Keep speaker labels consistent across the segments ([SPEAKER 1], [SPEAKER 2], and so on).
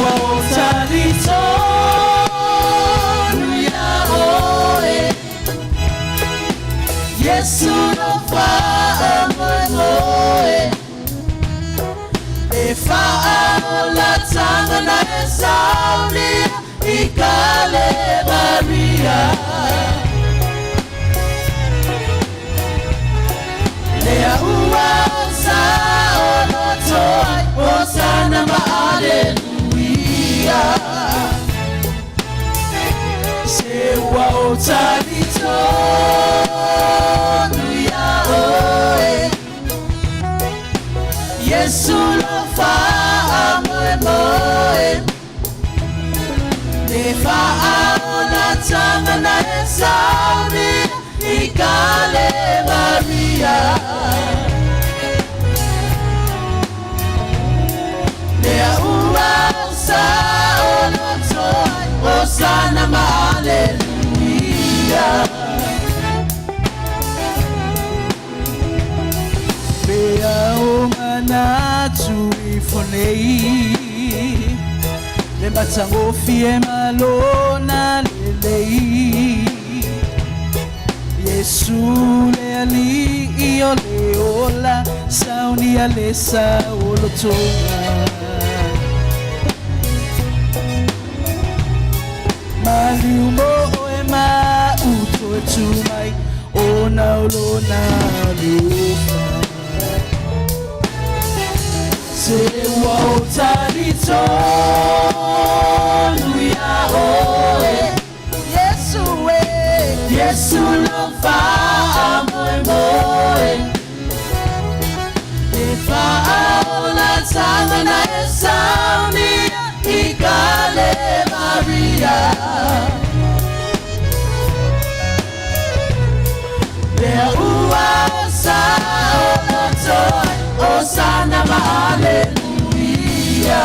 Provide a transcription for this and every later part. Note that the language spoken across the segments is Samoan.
[SPEAKER 1] Ua o talitonu ia oe, Iesu lo faamoemoe. Le faaolataga na e saunia i Kalevaria. Lea ua sa oloto ai, Hosana ma Aleluia. Se ua o talitonu ia oe, Iesu lo faamoemoe. Le faaolataga na e saunia i Kalevaria. Lea ua sa oloto ai, Hosana ma Aleluia. Pea o manatu ifo nei, le matagofie malona lelei. Iesu le alii o le ola, saunia le saolotoga. Maliu mo oe ma uto e tu mai, o na o lona alofa. Se ua o talitonu ia oe, Iesu e, Iesu lo faamoemoe. Le faaolataga na e saunia i Kalevaria. Lea ua sa oloto ai, Hosana ma Aleluia.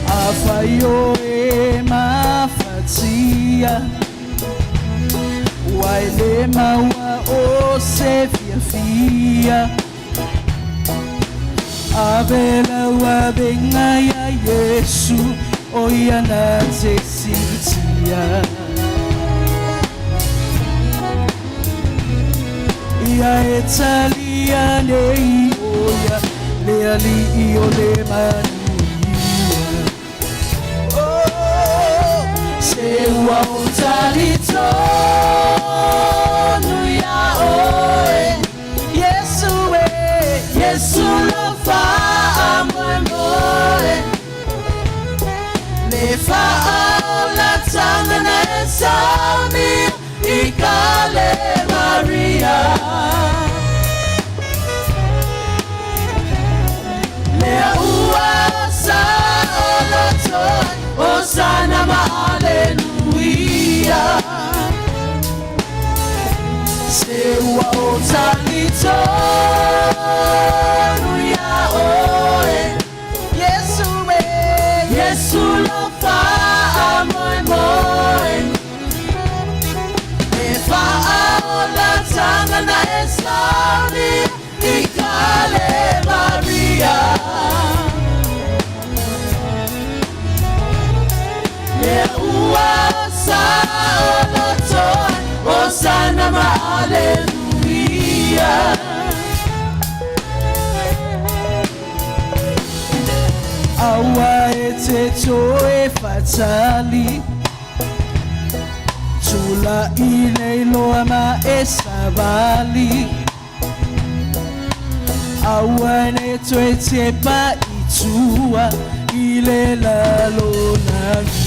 [SPEAKER 1] Afai oe mafatia, ua e le maua o se fiafia, ave lau avega ia Iesu, o ia na te siitia. Ia e talia nei o ia le alii o le manuia. Oh, se ua o talitonu ia oe, Iesu e, Iesu lo faamoemoe. Le faaolataga na e saunia i Kalevaria. Lea ua sa oloto ai, Hosana ma Aleluia. Se ua o talitonu ia oe, Iesu e, Iesu lo faamoemoe. Le faaolataga na e saunia i Kalevaria. Lea ua sa oloto ai, Hosana ma Aleluia. Aua e te toe fatali, tula'i nei loa ma e savali. Aua ne toe tepa i tua i le lalolagi.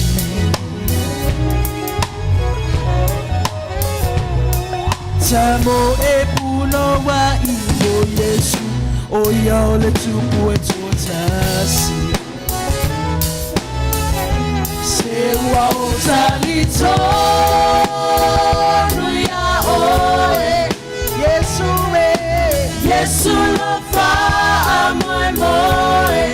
[SPEAKER 1] Tamo e punoa i o Iesu, o ia o le tupu e toatasi. Se ua o talitonu ia oe, Iesu e, Iesu lo faamoemoe.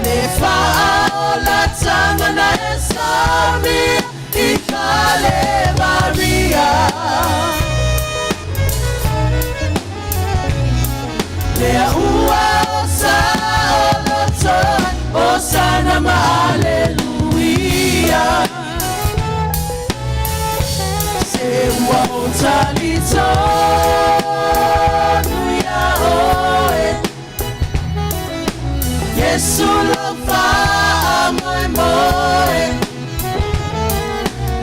[SPEAKER 1] Le faaolataga na e saunia i Kalevaria. Lea ua o saoloto ai, Hosana ma Aleluia. Se ua ou talitonu ia oe, Iesu lou faamoemoe,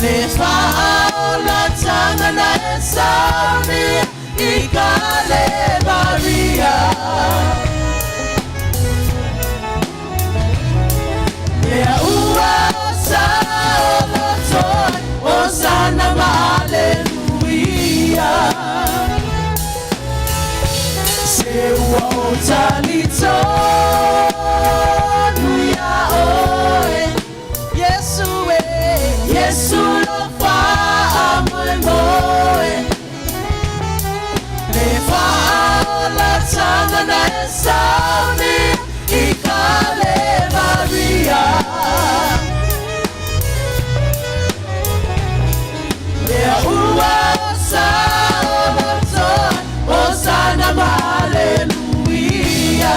[SPEAKER 1] Le faaolataga na e saunia i Kalevaria. Lea ua saoloto ai, Hosana ma Aleluia. Se ua ou talitonu ia oe, Iesu e, Iesu lou faamoemoe, Le faaolataga na e saunia i Kalevaria. Lea ua saoloto ai, Hosana ma Aleluia.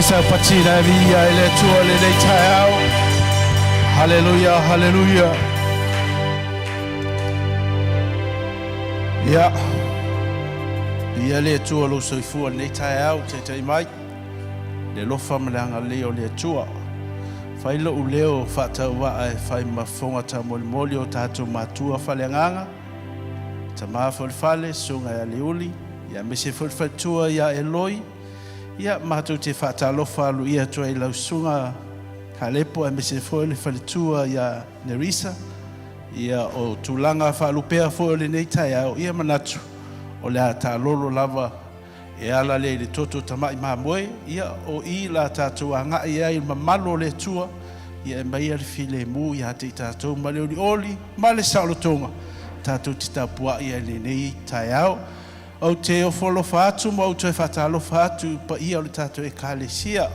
[SPEAKER 2] le saupati na e viia ai le Atua i lenei taeao. Haleluia, haleluia. Ia, viia le Atua lou soifua i lenei taeao, taitai mai le alofa ma le agalelei o le Atua. Fai lou leo faatauvaa e fai ma fofoga taumolimoli o tatou matua faaleagaga, tama foi o le fale, susuga ia Leuli, ia aemaise foi le faletua ia Eloi. Ia matou te faatalofa aloaia atu ai i lau susuga Kalepo aemaise foi le faletua ia Nerisa. Ia o tulaga faalupea foi o lenei taeao, ia manatu o le a taalolo lava e ala lea i le toto tama'i mamoe, ia o i la tatou agai ai i le mamalu o le Atua, ia e aumaia le filemu ia te i tatou ma le olioli ma le saolotoga tatou te tapuai ai i lenei taeao. Ou te ofo alofa atu ma ou toe faatalofa atu i paia o le tatou Ekalesia.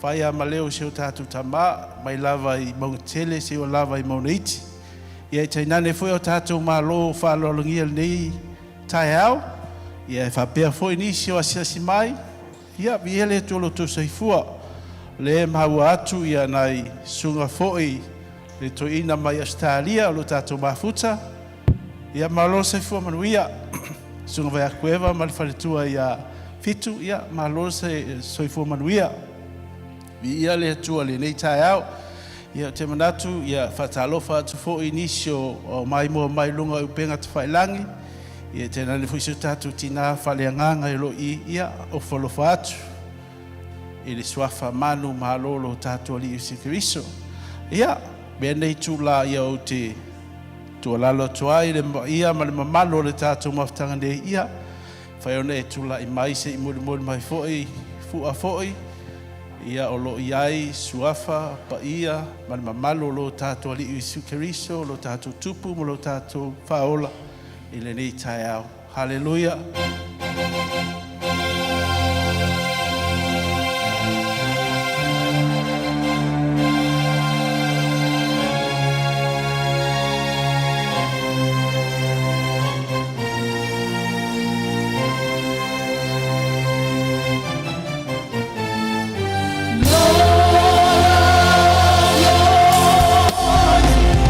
[SPEAKER 2] Fai a ma leo i si o tatou Tama, mai lava i Maugatele seia lava i Maugaiti. Ia e tainane foi o tatou malo faaaloalogia i lenei taeao. Ia e faapea foi nisi o asiasi mai. Ia, viia le Atua i lo outou soifua. Le maua atu ia nai susuga foi le toeaina mai Ausetalia o lo tatou mafuta. Ia malo le soifua manuia. Susuga Vaiakueva ma le faletua ia Fitu, ia malo le soifua manuia. Viia le Atua i lenei taeao. Ia ou te manatu ia faatalofa atu foi i nisi o maimoa mai luga o upega tafailagi. Ia tainane foi si o tatou tinā faaleagaga o lo o i, ia ofo alofa atu i le suafa manu malo o lo tatou Alii Iesu Keriso. Ia, avea lenei itulā ia ou te tuualalo atu ai le paia ma le mamalu o le tatou mafutaga nei, ia, fai ona e tulai mai se i molimoli mai foi fua foi, ia, o lo o i ai suafa paia ma le mamalu o lo tatou Alii Iesu Keriso, lo tatou Tupu ma lo tatou Faaola i lenei taeao. Haleluia!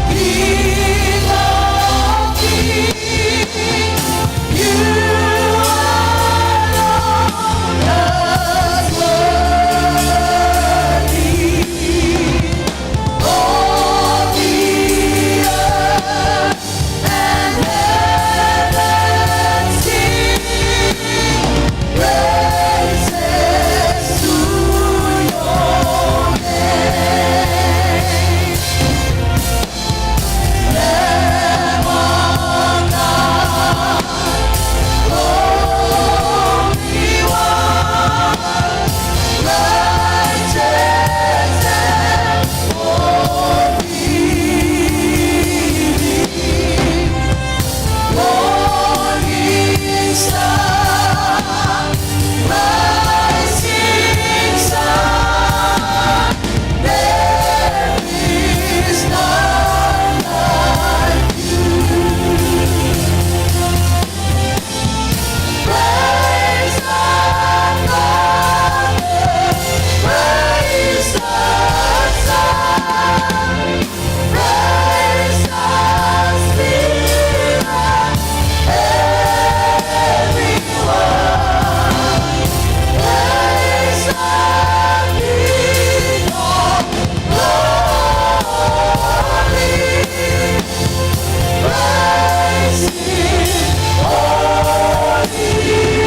[SPEAKER 1] King of kings, you alone are worthy. All the earth and heaven sing praises to your name. Lamb of God, Holy One, righteous and forgiving, morning star, rising sun, there is none like you. Praise the Father, praise the Son, praise the Spirit, everyone. Praise the King of glory. Praise Him, all eternity.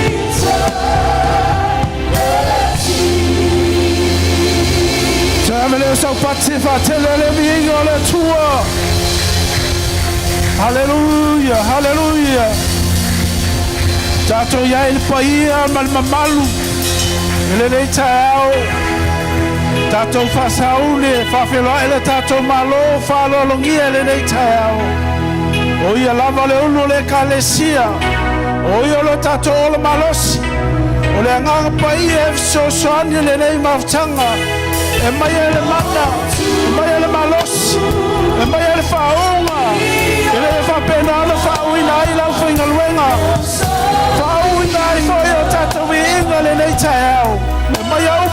[SPEAKER 2] Toe ave lea o saupati e faatele ai le viiga o le Atua. Haleluia, haleluia. Tatou i ai le paia ma le mamalu i lenei taeao. Tatou faasauni e faafeiloai le tatou Malo faaaloalogia i lenei taeao. O ia lava le ulu o le Ekalesia. O ia o lo tatou ola malosi. O le Agaga Paia e fesoasoani i lenei mafutaga. E mai ai le mana, e mai ai le malosi, e mai ai le faauuga. E le faapena ona faauuina ai le aufaigaluega. Faauuina ai foi o tatou viiga i lenei taeao. E mai au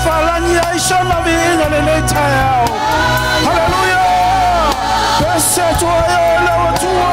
[SPEAKER 2] Faalagi ai sona viiga lenei taeao. Haleluia! Pese atu ai oe lau Atua.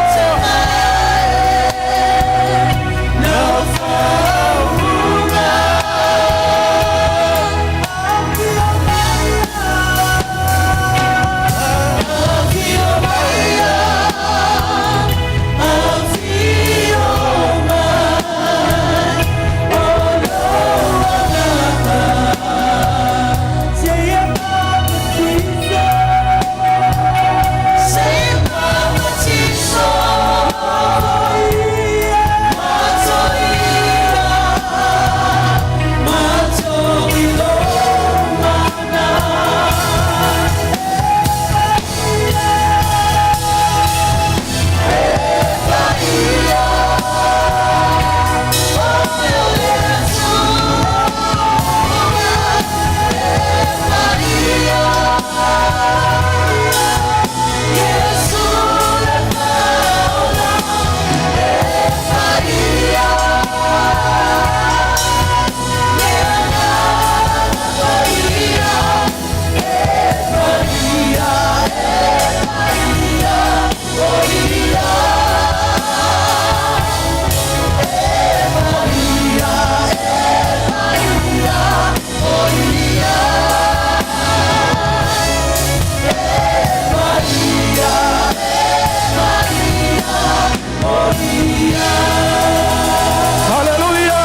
[SPEAKER 2] Haleluia!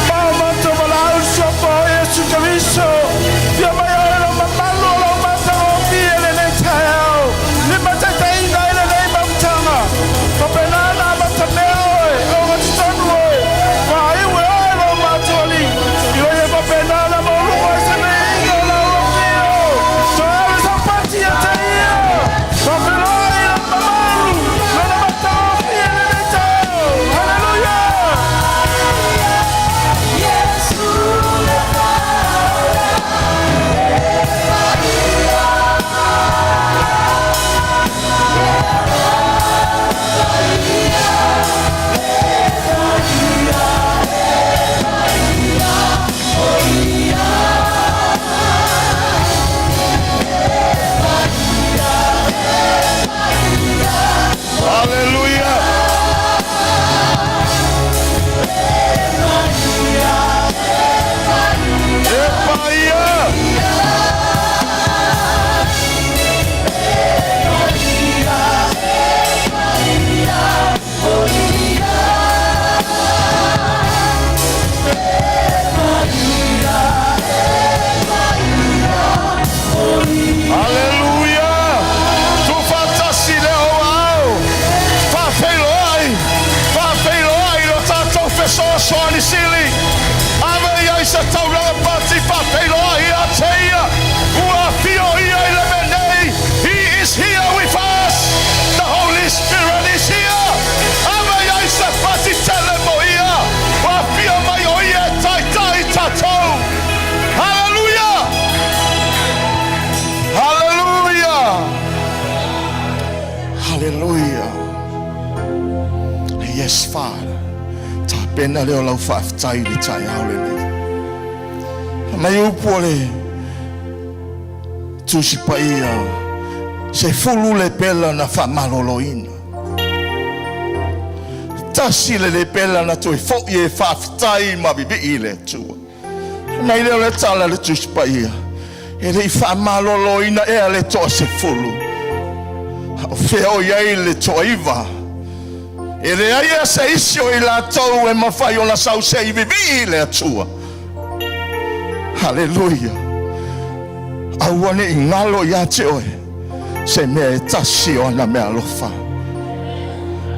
[SPEAKER 2] Maumata valaau suafa o Iesu Keriso. Fia mai oe lau mamalu o lau matagofie lenei taeao. Limataitaiina ai lenei mafutaga. Faapena ona amatamea oe, ogatotonu oe, faaiu e oe lou matualii. Ina ia faapena ona maualuga ai se viiga o lau afio. Toe ave sau pati ia te ia. Faafeiloai i lona mamalu, lona matagofie lenei taeao. Haleluia!
[SPEAKER 3] Haleluia! E paia! Haleluia! Tuufaatasi le Aoao. Faafeiloai, faafeiloai lo tatou fesoasoani sili. Ave i ai se taulaga pati faafeiloai ia te ia. Ua afio ia i le mea nei. He is here with us. The Holy Spirit is here. Ave i ai se pati tele mo ia. Ua afio mai o ia e taitai tatou. Haleluia! Haleluia! Haleluia! Yes, Father. Tapena lea o lau faafetai i le taeao lenei. Mai upu o le Tusi Paia, 10 lepela na faamaloloina. Tasi le lepela na toe fo'i e faafetai ma vivii i le Atua. Mai lea o le tala le Tusi Paia, e le i faamaloloina ea le toa-10. A o fea o i ai le toa-9? E leai ea se isi o i latou e mafai ona sau se i vivii i le Atua. Haleluia! Aua ne i galo ia te oe se mea e tasi o ana meaalofa.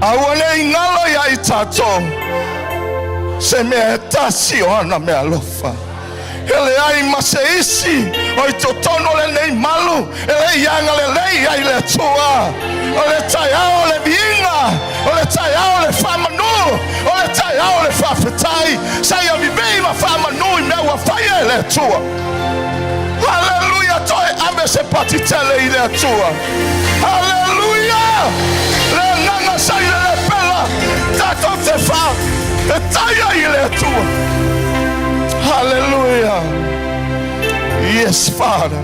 [SPEAKER 3] Aua ne i galo ia i tatou se mea e tasi o ana meaalofa. E leai ma se isi o i totonu o lenei malu e le i agalelei ai le Atua. O le taeao o le viiga, o le taeao o le faamanu, o le taeao o le faafetai. Sa ia vivii ma faamanu i mea ua faia e le Atua. Haleluia! Toe ave se pati tele i le Atua. Haleluia! Le agaga sa i le lepela, tatou te faafetai ai i le Atua. Haleluia! Yes, Father.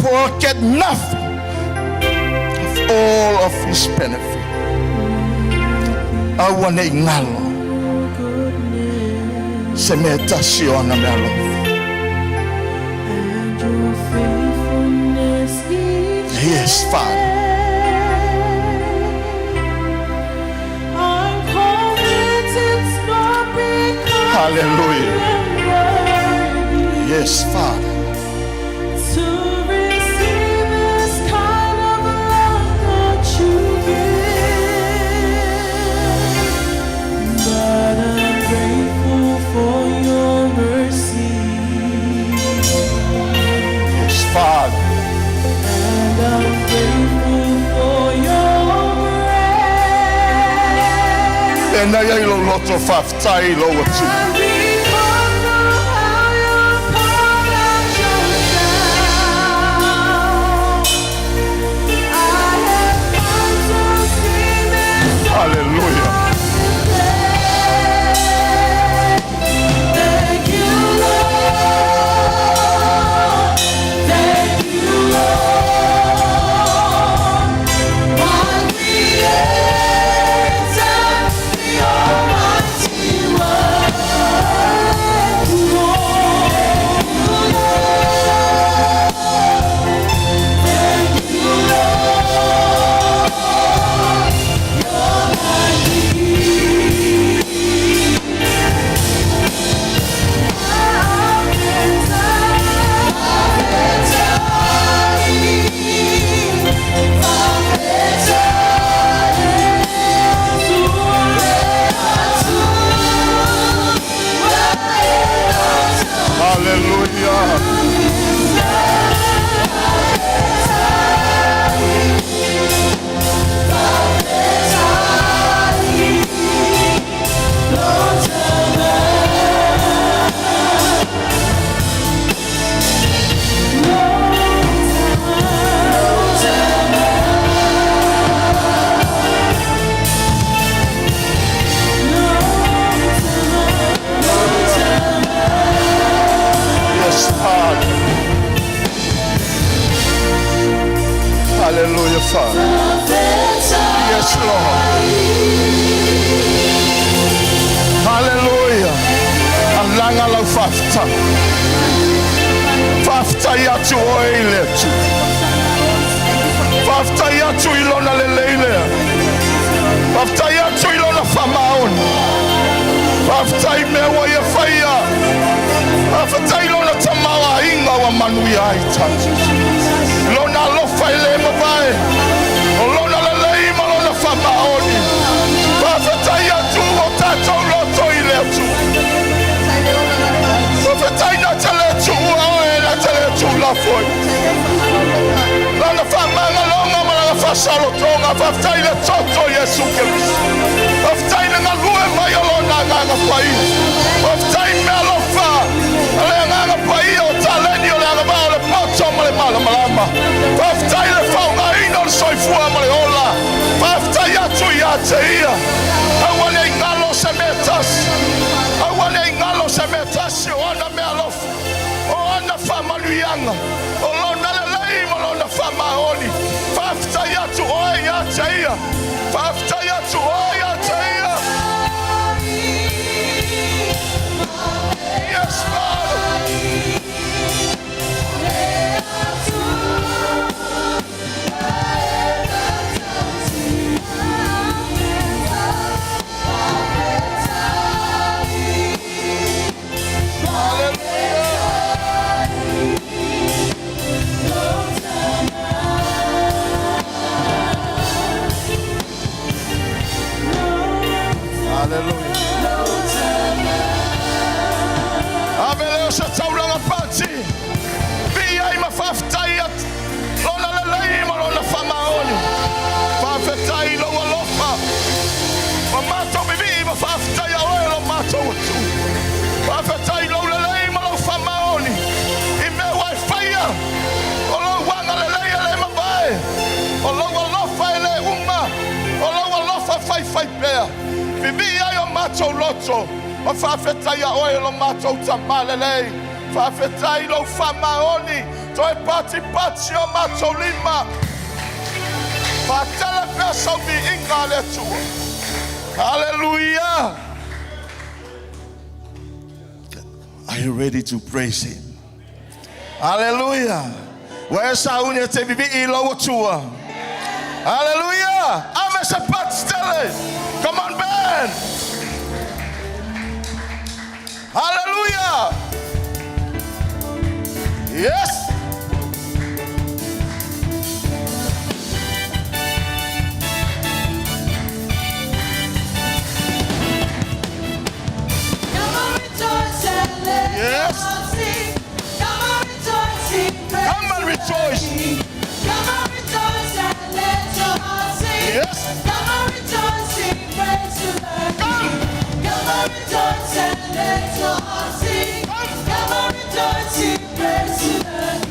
[SPEAKER 3] Forget nothing of all of His benefit. Aua ne i galo se mea e tasi o ana mea alofa.
[SPEAKER 1] And your faithfulness each
[SPEAKER 3] Yes, Father.
[SPEAKER 1] day. I'm convinced it's not because
[SPEAKER 3] Hallelujah.
[SPEAKER 1] I am worthy
[SPEAKER 3] Yes, Father.
[SPEAKER 1] to receive this kind of love that you give. But I'm grateful for your mercy.
[SPEAKER 3] Yes, Father.
[SPEAKER 1] And I'm grateful for your grace.
[SPEAKER 3] E nai ai lou loto faafetai i lou Atua.
[SPEAKER 1] And because of how you poured out yourself, I have come to see this
[SPEAKER 3] Hallelujah.
[SPEAKER 1] Thank you, Lord. Thank you, Lord. My Creator, the Almighty One. Lord, Thank you, Lord. You're my King.
[SPEAKER 3] Hallelujah. Yes, Father. Hallelujah, Father. Yes, Lord. Hallelujah. Alaga lau faafetai. Faafetai atu oe i le Atua. Faafetai atu i lona lelei lea. Faafetai atu i lona faamaoni. Faafetai mea ua ia faia. Faafetai lona tamaoaiga ua manuia ai tatou. Lona alofa e le mavae. O lona lelei ma lona faamaoni. Faafetai atu o tatou loto i le Atua. Faafetai na te le tuua oe na te le tuulafo. Lana faamagaloga ma lana faasalotoga. Faafetai le toto Iesu Keriso. Faafetai le galue mai o lona agaga paia. Faafetai mea alofa. Le agaga paia o taleni o le agavaa o le poto ma le malamalama. Faafetai le faaaogaina o le soifua ma le ola. Faafetai atu ia te ia. Aua ne i galo se mea tasi. Aua ne i galo se mea tasi o ana mea alofa. O ana faamanuiaga. O lona lelei ma lona faamaoni. Faafetai atu oe ia te ia. Faafetai atu oe ia te ia. Yes, Father. Hallelujah. Hallelujah. Ave leo se taulaga pati. Vii ai ma faafetai atu. Lona lelei ma lona faamaoni. Faafetai lou alofa. Ma matou vivii ma faafetai a oe lo matou Atua. Faafetai lou lelei ma lou faamaoni. I mea ua e faia. O lou agalelei e le mavae. O lou alofa e le uma. O lou alofa faifai pea. Vivii ai o matou loto. Ma faafetai a oe lo matou tamā lelei. Faafetai i lou faamaoni, toe patipati o matou lima. Faatele pea sau viiga a le Atua. Hallelujah. Are you ready to praise Him? Hallelujah. Ua e sauni e te vivii i lou Atua. Hallelujah. Ame se pati tele. Come on, band. Hallelujah. Yes.
[SPEAKER 1] Come on, rejoice and let
[SPEAKER 3] Yes.
[SPEAKER 1] your heart sing. Come on, rejoice in
[SPEAKER 3] Come and rejoice.
[SPEAKER 1] Come on, rejoice and let your heart sing.
[SPEAKER 3] Yes.
[SPEAKER 1] Come on, rejoice in praise to the
[SPEAKER 3] Come.
[SPEAKER 1] King. Come on, rejoice and let your heart sing.
[SPEAKER 3] Come.
[SPEAKER 1] Come on, rejoice in praise to the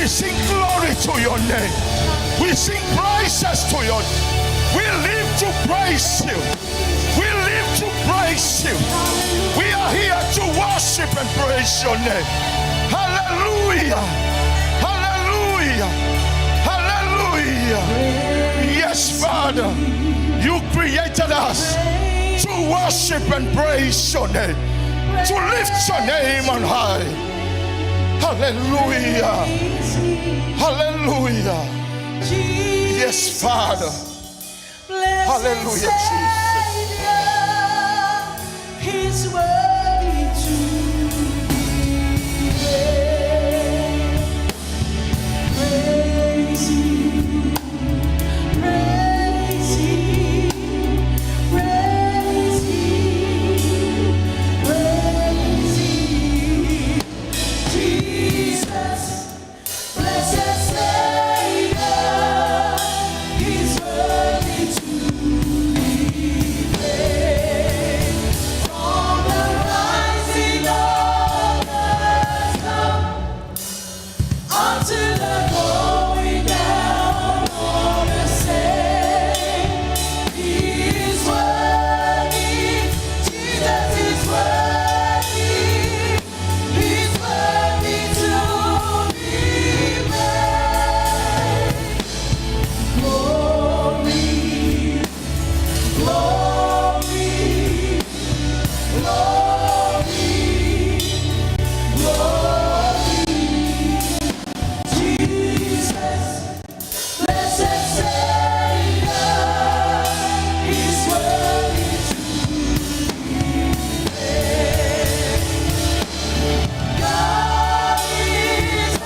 [SPEAKER 3] We sing glory to your name. We sing praises to your We live to praise you. We live to praise you. We are here to worship and praise your name. Hallelujah. Hallelujah. Hallelujah. Yes, Father. You created us to worship and praise your name, to lift your name on high. Hallelujah. Hallelujah. Yes, Father. Hallelujah, Jesus.
[SPEAKER 1] He's worthy to be praised. Praise Him, praise Him, praise Him, praise Him. Jesus, blessed Savior, He's worthy to be praised. From the rising of the sun until the going down of the same, He is worthy. Jesus is worthy. He's worthy to be praised. Glory, glory, glory, glory. Jesus, blessed Savior, He's worthy to be praised. God is the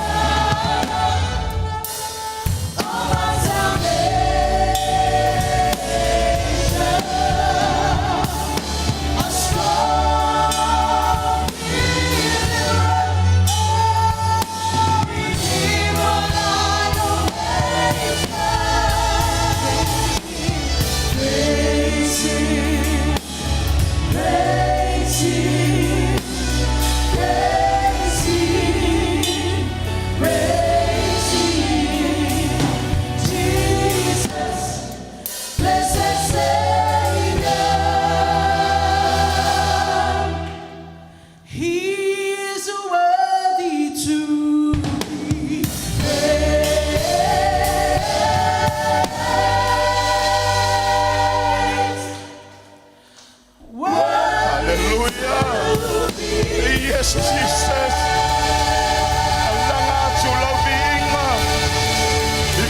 [SPEAKER 1] of my salvation, a strong deliverer, Redeemer, light of Praise Him, praise Him, praise Him, praise Him. Jesus, blessed Savior, He is worthy to be praised. Worthy
[SPEAKER 3] Hallelujah. Yes, Jesus. Alaga atu lau viiga.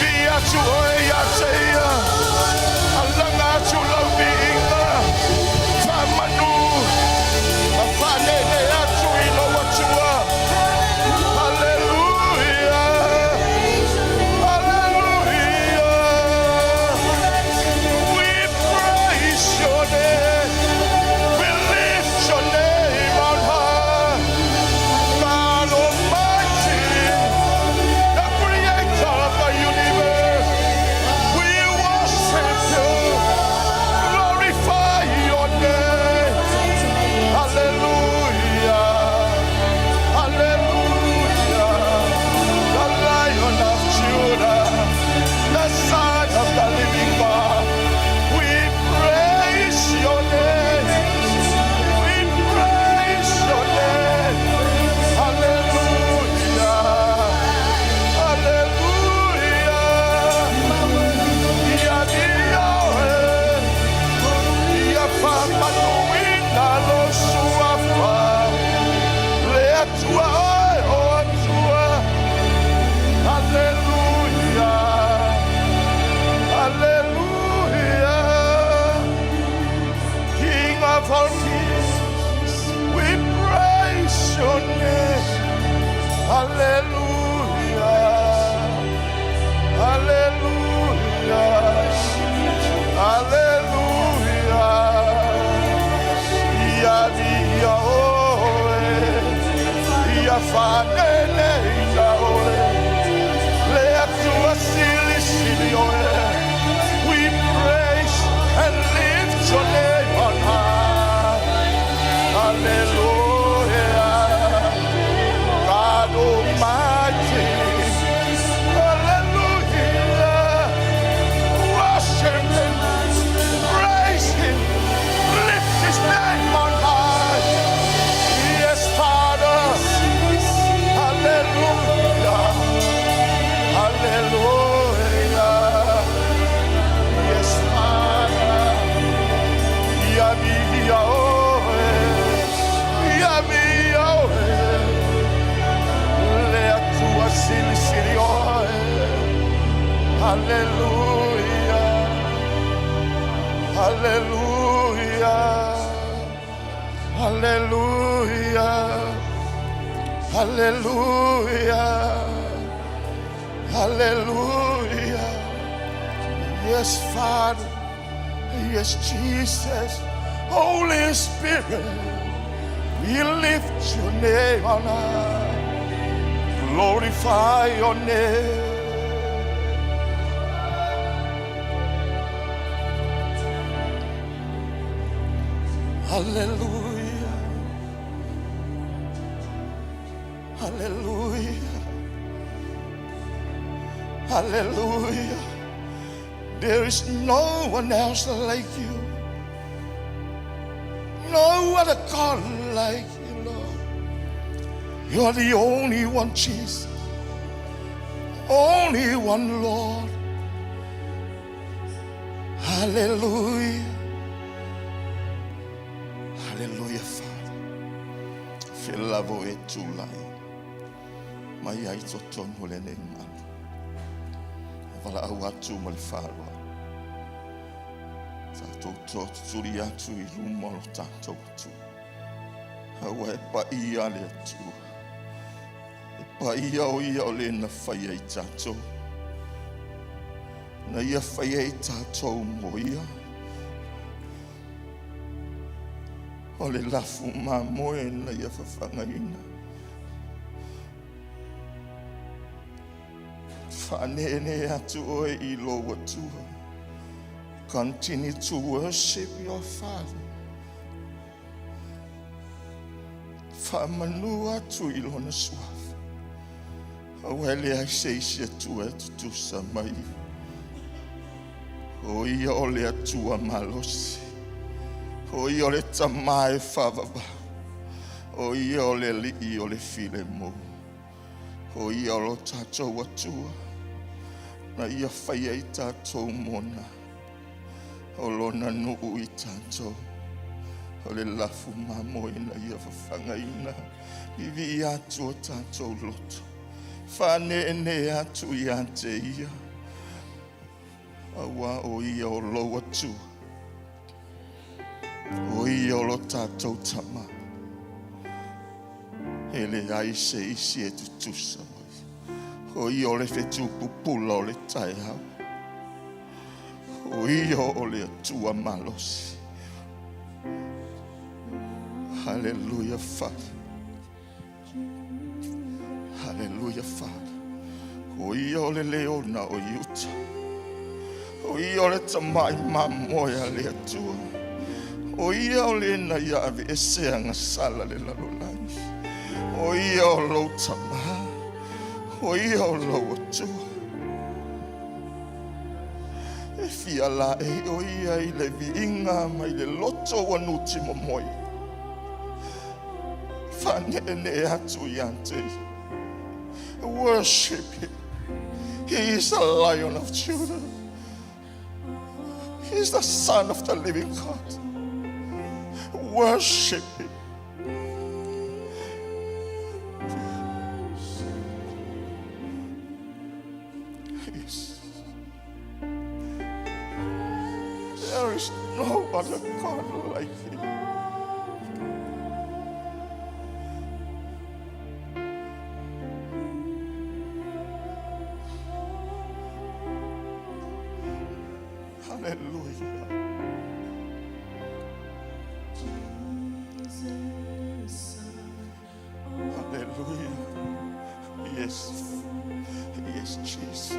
[SPEAKER 3] Vi'i atu oe ia te ia. Alaga atu lau viiga. Faamanu. Ma faalelē atu i lou Atua. Hallelujah. Hallelujah. We praise your name. We lift your name on high. God Almighty, the creator of the universe. Hallelujah. Hallelujah. Hallelujah. Hallelujah. Hallelujah. Yes, Father. Yes, Jesus. Holy Spirit, we lift your name on high. Glorify your name. Hallelujah. Hallelujah. Hallelujah. There is no one else like you. No other God like you, Lord. You are the only one, Jesus. Only one, Lord. Hallelujah. Hallelujah, Father. Fia lava e tulai. Mai ai totonu lenei malu. E valaau atu ma le faaaloalo. Tatou tootutuli atu i luma o lo tatou Atua. Aua e paia le Atua. E paia o ia o le na faia i tatou. Na ia faia i tatou mo ia. O le lafu mamoe na ia fafagaina. Faaneenee atu oe i lou Atua. Continue to worship your Father. Faamanu atu i lona suafa. Aua e leai se isi Atua e tutusa mai. O ia o le Atua malosi. O ia o le Tamā e faavavau. O ia o le Alii o le filemu. O ia o lo tatou Atua. Na ia faia i tatou mona. O lona nuu i tatou. O le lafu mamoe na ia fafagaina. Vivii atu o tatou loto. Faaneenee atu ia te ia. Aua o ia o lou Atua. O ia o lo tatou Tamā. E leai se isi e tutusa mai. O ia o le fetu pupula o le taeao. O ia o le Atua malosi. Hallelujah, Father. Hallelujah, Father. O ia o le leona o Iuta. O ia o le tamai mamoe a le Atua. O ia o le na ia aveese agasala le lalolagi. O ia o lou Tamā. O ia o lou Atua. E fia la e o ia i le viiga mai le loto ua nuti momoi. Faaneenee atu ia te ia. Worship him. He is the Lion of Judah. He is the Son of the living God. Worship him. Yes. There is no other God like him. Hallelujah. Hallelujah. Yes. Yes, Jesus.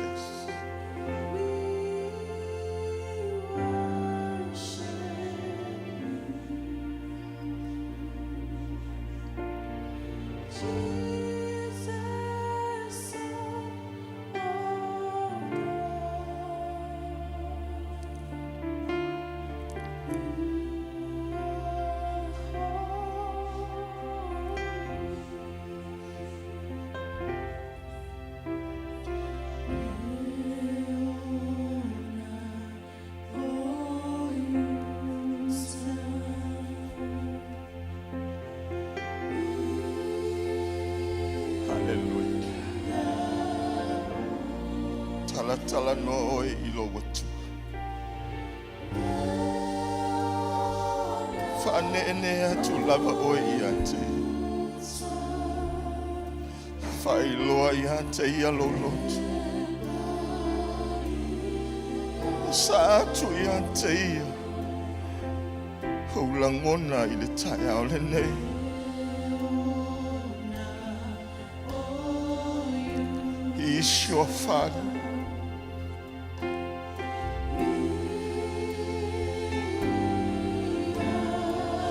[SPEAKER 3] Talatalanoa oe i lou Atua. Faaneenee atu lava oe ia te Ia. Faailoa ia te Ia lou loto. Sa atu ia te Ia ou lagona i le taeao lenei. He is your Father.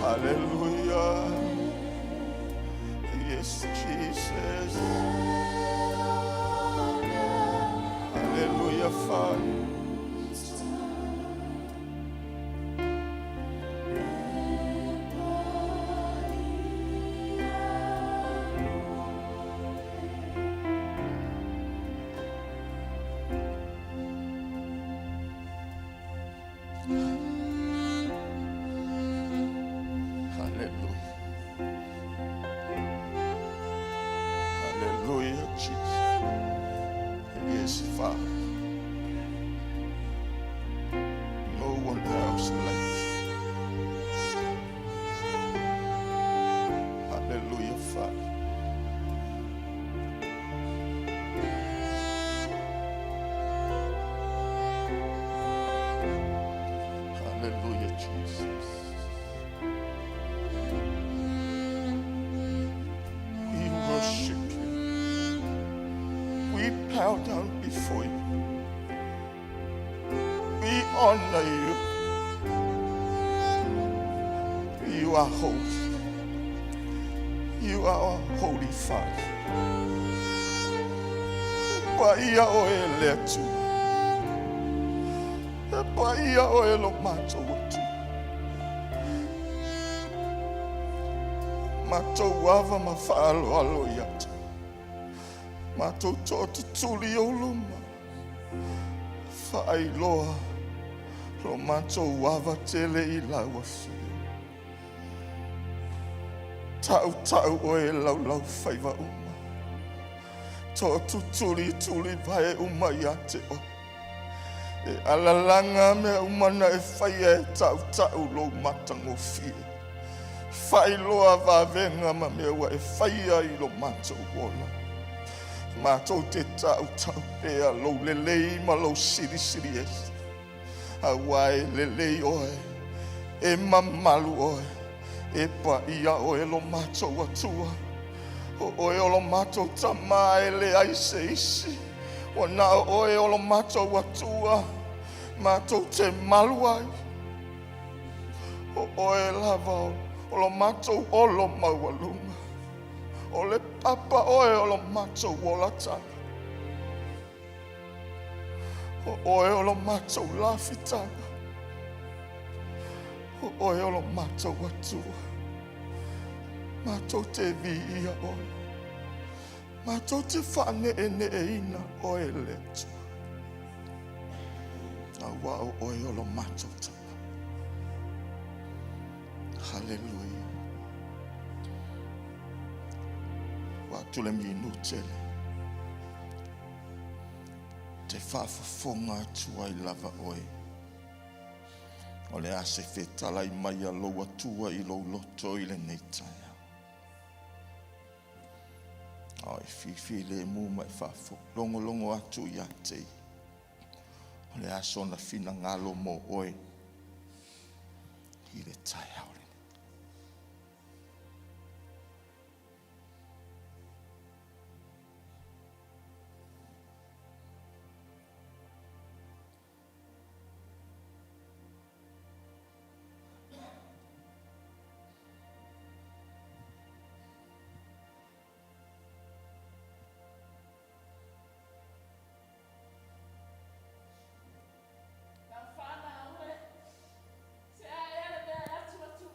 [SPEAKER 3] Hallelujah. Yes, Jesus. Hallelujah, Father. Hallelujah. Hallelujah, Jesus. Yes, Father. No one else like you. Hallelujah, Father. Hallelujah, Jesus. We worship you. We bow down before you. We honor you. You are holy. You are our holy Father. Paia oe e le Atua. E paia oe lo matou Atua. Matou ava ma faaaloalo ia te. Matou tootutuli i ou luma. Faailoa lo matou ava tele i lau afio. Tautau oe e laulau faiva uma. Tootutuli tuli vae uma ia te oe. E alalaga mea uma na e faia e tautau lou matagofie. Faailoa vavega ma mea ua e faia i lo matou ola. Matou te tautau pea lou lelei ma lou silisili ese. Auā e lelei oe, e mamalu oe, e paia oe lo matou Atua. O oe o lo matou Tamā e leai se isi. Ua na o oe o lo matou Atua, matou te malu ai. O oe lava o lo matou olo maualuga. O le papa oe o lo matou olataga. O oe o lo matou lafitaga. O oe o lo matou Atua. Matou te viia oe. Matou te faaneeneeina oe le Atua. Auā o oe o lo matou Tama. Haleluia. Ua atu le minute le. Te faafofoga atu ai lava oe. O le a se fetalai mai a lou Atua i lou loto i lenei taeao. O e fifilemu ma e faafo-logologo atu ia te Ia. O le a sona finagalo mo oe i le taeao lenei.
[SPEAKER 4] Lau whanau e. Se a ea le mea e atu atu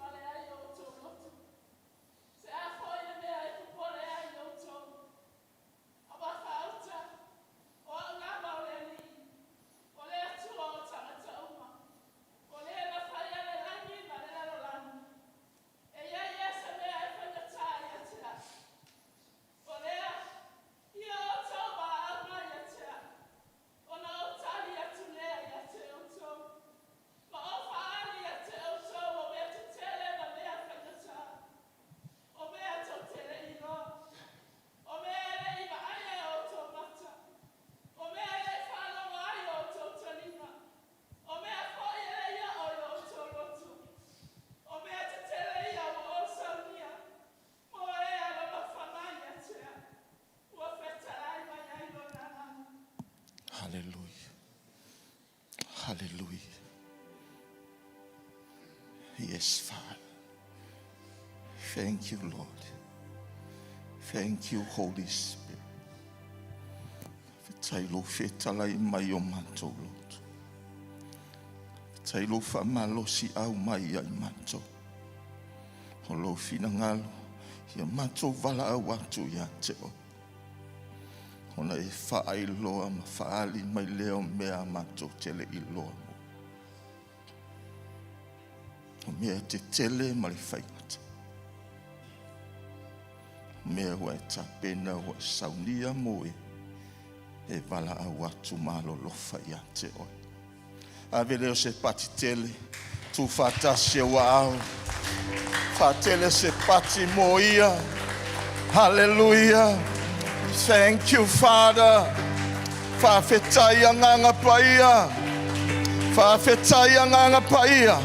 [SPEAKER 3] Hallelujah. Hallelujah. Yes, Father. Thank you, Lord. Thank you, Holy Spirit. Faafetai i lou fetalai mai i o matou loto. Faafetai i lou faamalosiau mai ia i matou. O lou finagalo, ia matou valaau atu ia te oe. Ona e faailoa ma faaali mai lea o mea matou te le iloa. O mea tetele ma le faigata. O mea ua e tapena ua e saunia mo e e valaau atu malolofa ia te oe. Ave lea o se pati tele, tuufaatasi e ua ao. Faatele se pati mo ia. Hallelujah. Thank you, Father. Faafetai Agaga Paia. Faafetai Agaga Paia.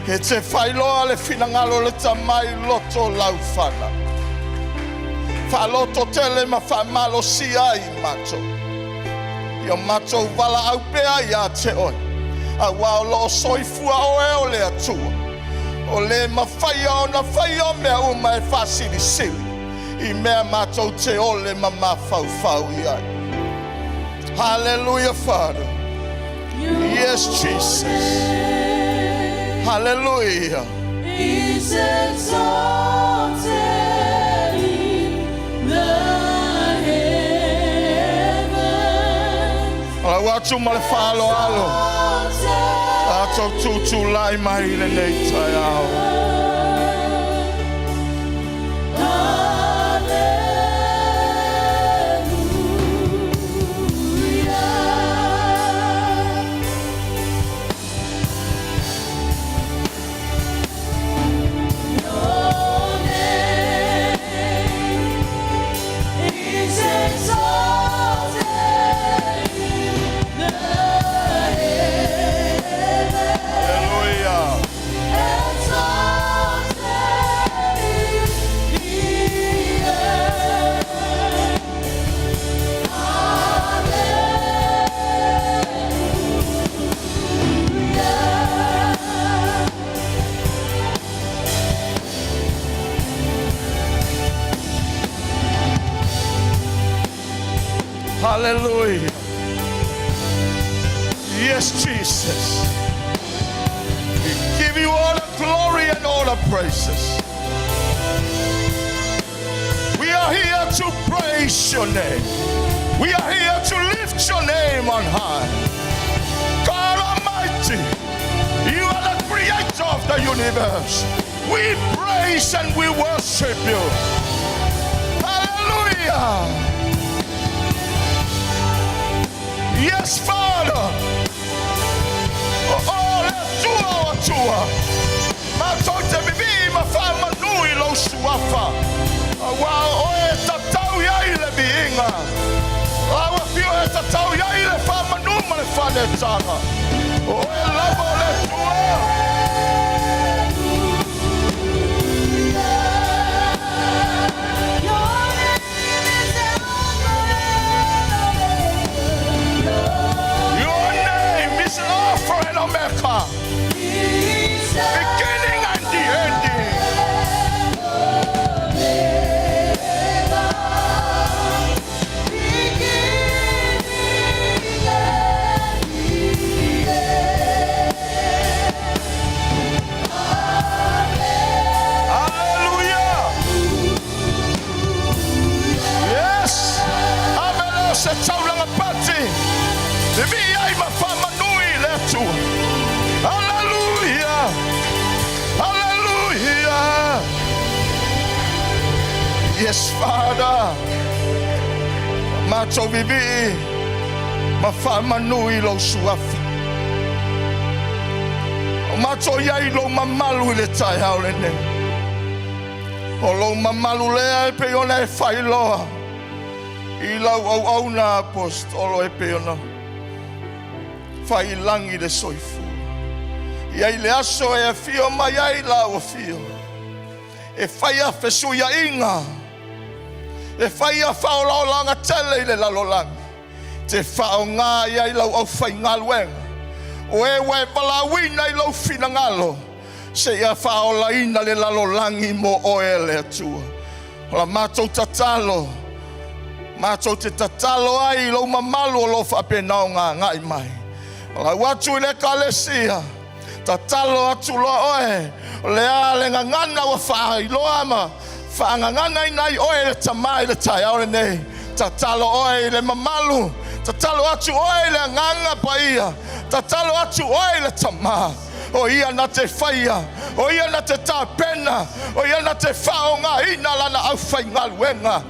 [SPEAKER 3] E te faailoa le finagalo o le Tama i loto laufana. Faalototele ma faamalosia ai matou. Ia matou valaau pea ia te oe, aua o lo o soifua oe o le Atua, o le mafaia ona faia mea uma e faasilisili i mea matou te ole ma mafaufau i ai. Hallelujah, Father. Yes, Jesus. Hallelujah.
[SPEAKER 1] Is exalted in the heavens.
[SPEAKER 3] Lau atu ma le faaaloalo. Tatou tutulai mai i lenei taeao.
[SPEAKER 1] Hallelujah. Your name is exalted in the heavens.
[SPEAKER 3] Hallelujah.
[SPEAKER 1] Exalted in the earth. Hallelujah.
[SPEAKER 3] Hallelujah. Yes, Jesus. We give you all the glory and all the praises. We are here to praise your name. We are here to lift your name on high. God Almighty, you are the creator of the universe. We praise and we worship you. Hallelujah. Yes, Father. O le Atua o Atua. Matou te vivii ma faamanu i lou suafa. Auā o oe e tatau i ai le viiga. Lau afio e tatau i ai le faamanu ma le faanetaga. O oe lava o le Atua.
[SPEAKER 1] Your name is Alpha and Omega.
[SPEAKER 3] Your name is Alpha and Omega,
[SPEAKER 1] Is
[SPEAKER 3] beginning and the ending.
[SPEAKER 1] Omega, beginning and the end.
[SPEAKER 3] Hallelujah. Yes. Ave lea o se taulaga pati. Vivii ai ma faamanu i le Atua. Hallelujah. Hallelujah. Yes, Father. Matou vivii ma faamanu i lou suafa. O matou i ai lou mamalu i le taeao lenei. O lou mamalu lea e pei ona e faailoa. I lau auauna apostolo e pei ona faailagi le soifua. Ia i le aso e afio mai ai lau afio. E faia fesuiaiga. E faia faaolaolaga tele i le lalolagi. te faaaoga i ai lau aufaigaluega, o e ua e valaauina i lou finagalo, seia faaolaina le lalolagi mo oe e le Atua. O la matou tatalo, matou te tatalo ai i lou mamalu o lo o faapena ona agai mai. Valaau atu i le Ekalesia, tatalo atu loa oe, o le a le gagana ua faailoa ma faagaganaina ai oe e le Tama i le taeao lenei. Tatalo oe i le mamalu, tatalo atu oe i le Agaga Paia, tatalo atu oe i le Tama, o Ia na te faia, o Ia na te tapena, o Ia na te faaaogaina Lana aufaigaluega,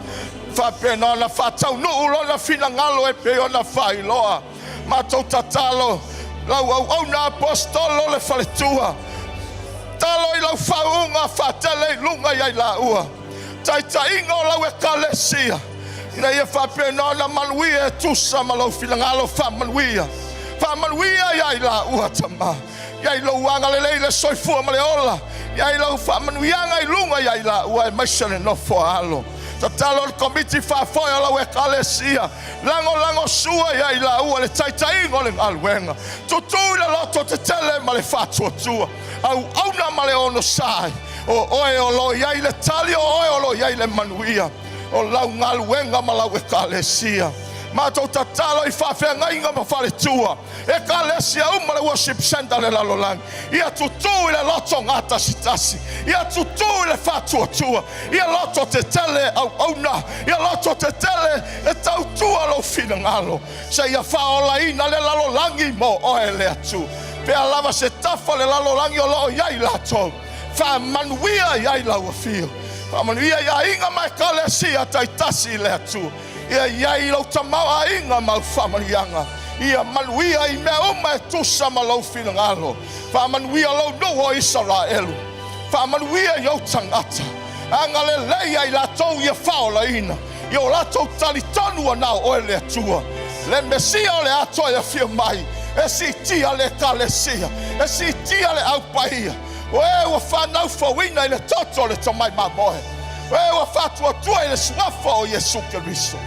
[SPEAKER 3] faapena ona faataunuu Lona finagalo e pei ona faailoa. Matou tatalo, lau auauna aposetolo le faletua, tatalo i lau faauuga faatele i luga ia i laua, taitaiga o lau Ekalesia, ina ia faapena ona manuia e tusa ma lou finagalo. Faamanuia, faamanuia ia i laua, Tama, ia i lou agalelei le soifua ma le ola, ia i lau faamanuiaga i luga ia i laua aemaise le nofo a alo. Tatalo le komiti faafoe o lau Ekalesia, lagolagosua ia i laua le taitaiga o le galuega, tutū i le loto tetele ma le faatuatua, auauna ma le onosai, o oe o lo o i ai le tali, o oe o lo o i ai le manuia o lau galuega ma lau Ekalesia. Matou tatalo i faafeagaiga ma faletua, Ekalesia uma le Worship Center le lalolagi, ia tutū i le loto gatasitasi, ia tutū i le faatuatua, ia loto tetele auauna, ia loto tetele e tautua lou finagalo, seia faaolaina le lalolagi mo oe le Atua. Pea lava se tafa o le lalolagi o lo o i ai latou, faamanuia i ai lau afio, faamanuia i aiga ma Ekalesia taitasi i le Atua. Ia i ai lou tamaoaiga ma au faamanuiaga, ia manuia i mea uma e tusa ma lou finagalo. Faamanuia lou nuu o Isaraelu, faamanuia i ou tagata, agalelei ia i latou ia faaolaina, ia o latou talitonu ua na o oe le Atua, le Mesia o le a toe afio mai, e siitia le Ekalesia, e siitia le Au Paia, o e ua fanau fouina i le toto o le Tamai Mamoe, o e ua faatuatua i le suafa o Iesu Keriso.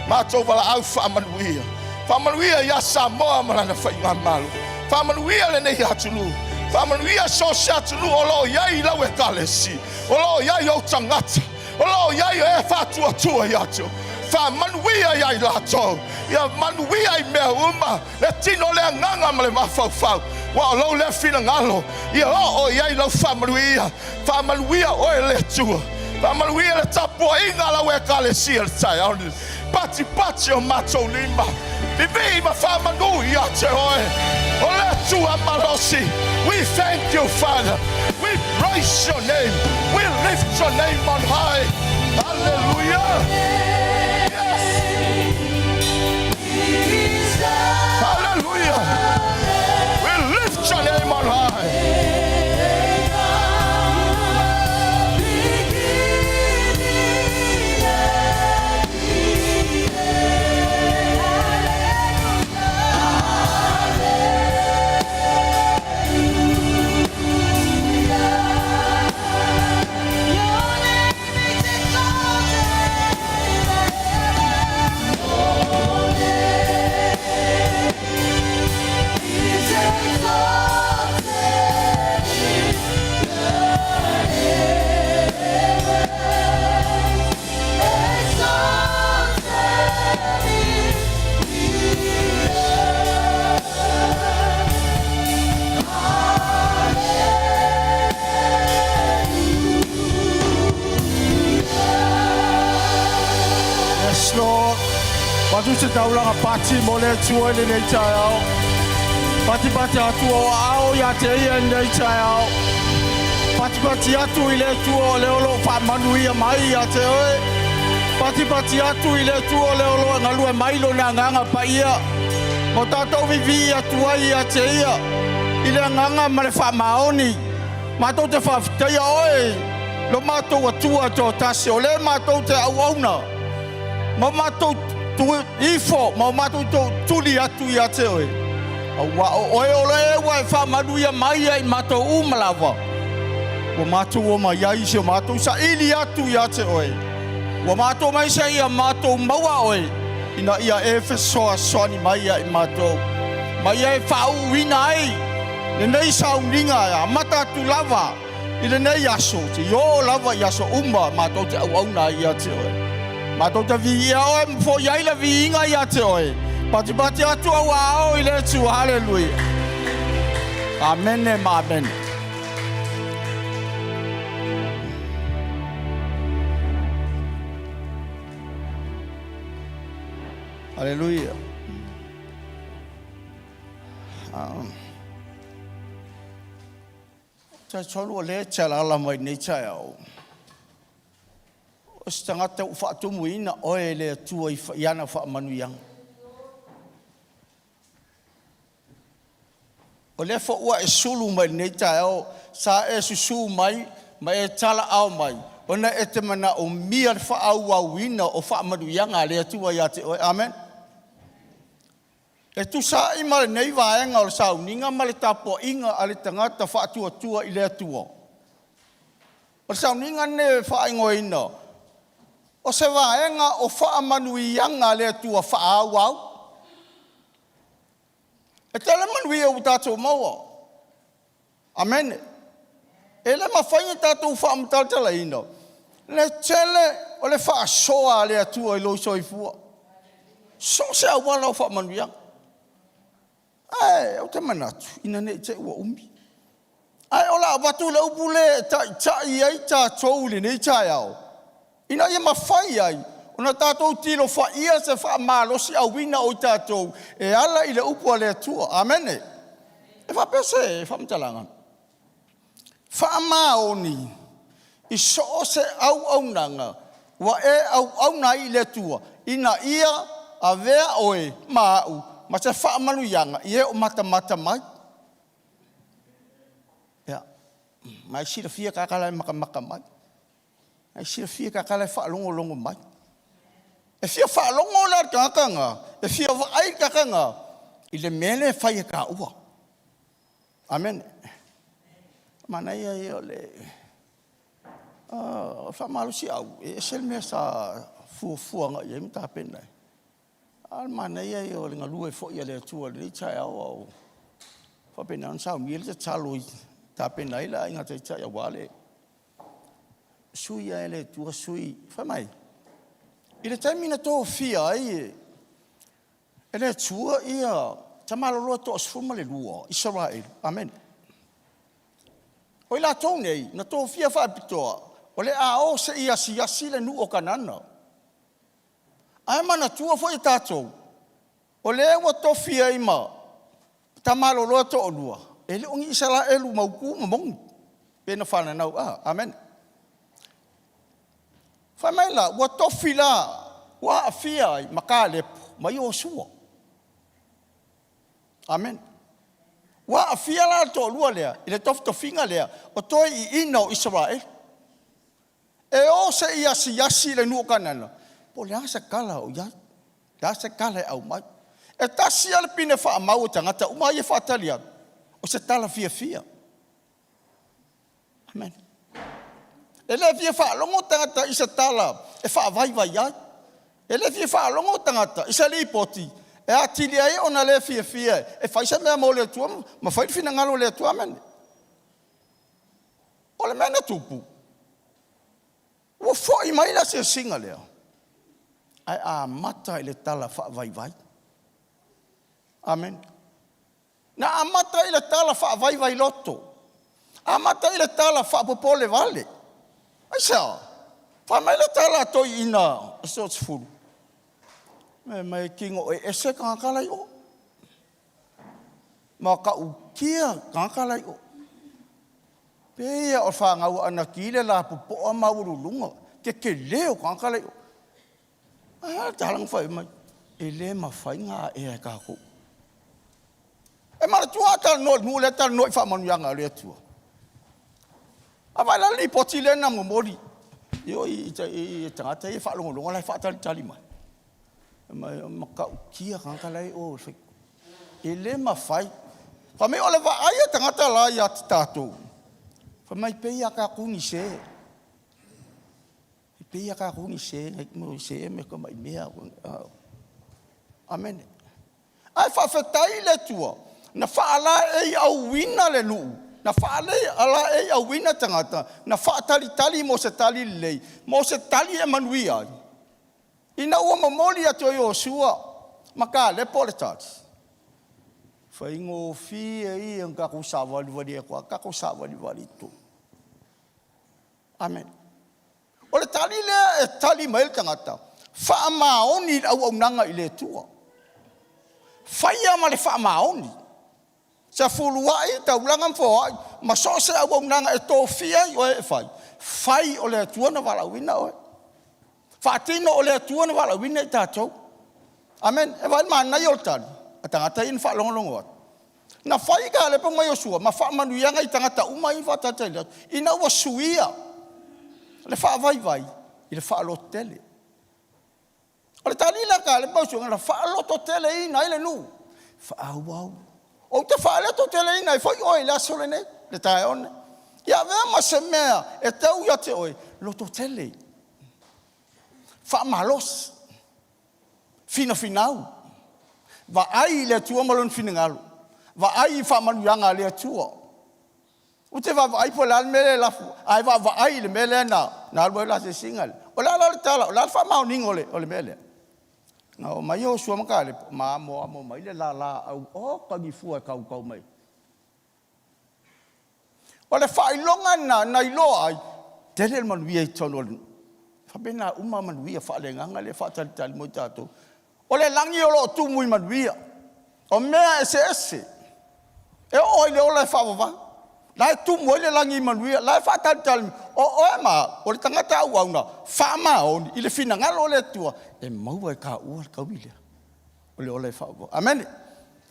[SPEAKER 3] Matou valaau faamanuia, faamanuia ia Samoa ma lana faigamalo, faamanuia lenei atunuu, faamanuia so o se atunuu o lo o i ai lau Ekalesia, o lo o i ai ou tagata, o lo o i ai e faatuatua ia te oe. Faamanuia ia i latou, ia manuia i mea uma le tino, le agaga ma le mafaufau, ua o lou lea finagalo, ia oo i ai lau faamanuia. Faamanuia oe le Atua, faamanuia le tapuaiga a lau Ekalesia le taeao lenei. Patipati o matou lima, vivii ma faamanu ia te oe o le Atua malosi. We thank you, Father. We praise your name. We lift your name on high. Hallelujah. Yes. Hallelujah. We lift your name on high.
[SPEAKER 2] Yes, Lord. Patu se taulaga pati mo le Atua i lenei taeao. Patipati atu o aao ia te ia i lenei taeao. Patipati atu i le Atua o le o lo o faamanuia mai ia te oe. Patipati atu i le Atua o le o lo o galue mai lona Agaga Paia. Ma o tatou vivii atu ai ia te ia i le agaga ma le faamaoni. Matou te faafetaia oe lo matou Atua toatasi, o lea matou te auauna ma matou ifo ma o matou tuli atu ia te oe, auā o oe o le ua e faamanuia mai ai i matou uma lava. Ua matou omai ai si o matou saili atu ia te oe, ua matou mai seia matou maua oe.
[SPEAKER 4] ina ia e fesoasoani mai ia i matou, ma ia e faauuina ai lenei sauniga e amata atu lava i lenei aso seia oo lava i aso uma matou te auauna ai ia te oe. Matou te viia oe ma fo'i ai le viiga ia te oe. Patipati atu au aao i le Atua. Haleluia. Amene ma amene. Haleluia. Talitonu o lea e te alaala mai lenei taeao, o se tagata ua faatumuina oe e le Atua i ana faamanuiaga. O lea foi ua e sulu mai lenei taeao, sa e susū mai ma e talaao mai, ona e te manaomia le faaauauina o faamanuiaga a le Atua ia te oe. Amen. E tusa ai ma lenei vaega o le sauniga ma le tapuaiga a le tagata faatuatua i le Atua. O le sauniga lenei e faaigoaina o se vaega o faamanuiaga a le Atua faaauau. E tele manuia ua tatou maua. Amene. E le mafai ona tatou faamatalatalaina le tele o le faasoa a le Atua i lou soifua. So o se auala o faamanuiaga. Ae ou te manatu ina ne i te i ua umi. Ae o le a avatu le upu lea e taitai ai tatou i lenei taeao, ina ia mafai ai ona tatou tilofaia se faamalosiauina o i tatou e ala i le upu a le Atua. Amene. E faapea se faamatalaga, faamaoni i so o se auaunaga ua e auauna ai i le Atua, ina ia avea oe ma au ma se faamanuiaga i e o matamata mai. Ia, ma e silafia tagata la e matamata mai. E silafia tagata la e faalogologo mai. E fia faalogo la le tagata lena, e fia vaai le tagata lena i le mea lea e fai e taua. Amene. Manaia ia o le faamalosiau, e ese le mea sa fuafua agai i ai ma tapena ai. A o le manaia ia o le galue foi a le Atua i lenei taeao a o faapena ona saunia le tatalo i tapena ai le Aiga Taitai aua le sui lava e le Atua sui. Fai mai, i le taimi na tofia ai e le Atua ia tamaloloa e toa-12 Isaraelu, amene. O i latou nei na tofia faapitoa o le a o se i asiasi le nuu o Kanana. Ae manatua foi e tatou, o lea ua tofi ai ma tamaloloa e toalua, e le o ni Isaraelu mautu ma moni, pe na fananau, amene. Fai mai la, ua tofi la, ua aafia ai ma Kalepo ma Iosua. Amene. Ua aafia la le toalua lea i le tofitofiga lea o toeaiina o Isaraelu. E o se i asiasi le nuu o Kanana, po o le a se tala o i ai, le a se tala e aumai. E tasi lava le pine faamau a tagata uma ia e faatali atu, o se tala fiafia. Amen. E le fia faalogo tagata i se tala e faavaivai ai. E le fia faalogo tagata i se lipoti e atili ai ona le fiafia e fai se mea mo le Atua ma fai le finagalo o le Atua. Amene. O le mea na tupu, ua foi mai le asiasiga lea, ae amata i le tala faavaivai. Amene. Na amata i le tala faavaivai loto, amata i le tala faapopole vale. Aisea? Fai mai le tala a toeaiina e toasefulu, fai mai e tino ese tagata la i o, matautia tagata la i o. Pei lava o fanau a Anaki le lapopoa ma maualuluga, tetele o tagata la i o. Ae a le tala na fai mai, e le mafai ona aea e tatou. E manatua a talanoa i le nuu lea, talanoa i faamanuiaga a le Atua. A vaai la le lipoti lea na momoli i o i tagata ia e faalogologo la e faatalitali mai. Mai matautia tagata la e o e le mafai. Fai mai o le vaai a tagata la ia te tatou. Fai mai pei a tatou ni se. E pei a tatou ni se, se me ka mai mea. Amene. Ae faafetai i le Atua na faalaeiauina le nuu, na faalaeiauina tagata, na faatalitali mo se tali lelei, mo se tali e manuia ai. Ina ua momoli atu e Iosua ma Kalepo le tali, faigofie ia ona tatou savalivali atu lava, tatou savalivali i totonu. Amene. O le tali lea e tali mai ai le tagata, faamaoni i le auaunaga i le Atua. Faia ma le faamaoni. Sefuluai, taulaga ma foai, ma so o se auaunaga e tofia ai oe e fai, fai o le Atua na valaauina oe. Faatino o le Atua na valaauina i tatou. Amene. E vaai i le manaia o le tali a tagata ia na faalogologo atu. Na fai Kalepa ma Iosua ma faamanuiaga i tagata uma ia na faatalitali atu, ina ua suia le faavaivai i le faalototele. O le tali lea a Kalepa ma Iosua na faalototeleina ai le nuu, faaauau. Ou te faalototeleina ai foi oe i le aso lenei, le taeao lenei. Ia avea ma se mea e tau ia te oe, lototele, faamalosi, finafinau, vaai i le Atua ma Lona finagalo, vaai i faamanuiaga a le Atua. Ou te vaavaai po o le a le mea lea e lafo, ae vaavaai i le mea lea na alu ai le asiasiga lea. O le a la le tala, o le a le faamaoniga o le mea lea? Na omai Iosua ma Kalepa ma amoamo mai le lala oka ni fua e tautau mai. O le faailoga lena na iloa ai, tele le manuia i totonu o le nuu. E faapena uma manuia faaleagaga lea e faatalitali mo i tatou. O le lagi o lo o tumu i manuia, o mea eseese e oo lava i le ola e faavavau. La e tumu ai le lagi i manuia, la e faatalitali mai. O oe ma au, o le tagata auauna, faamaoni i le finagalo o le Atua, e maua e taua le taui lea o le ola e faavavau. Amene.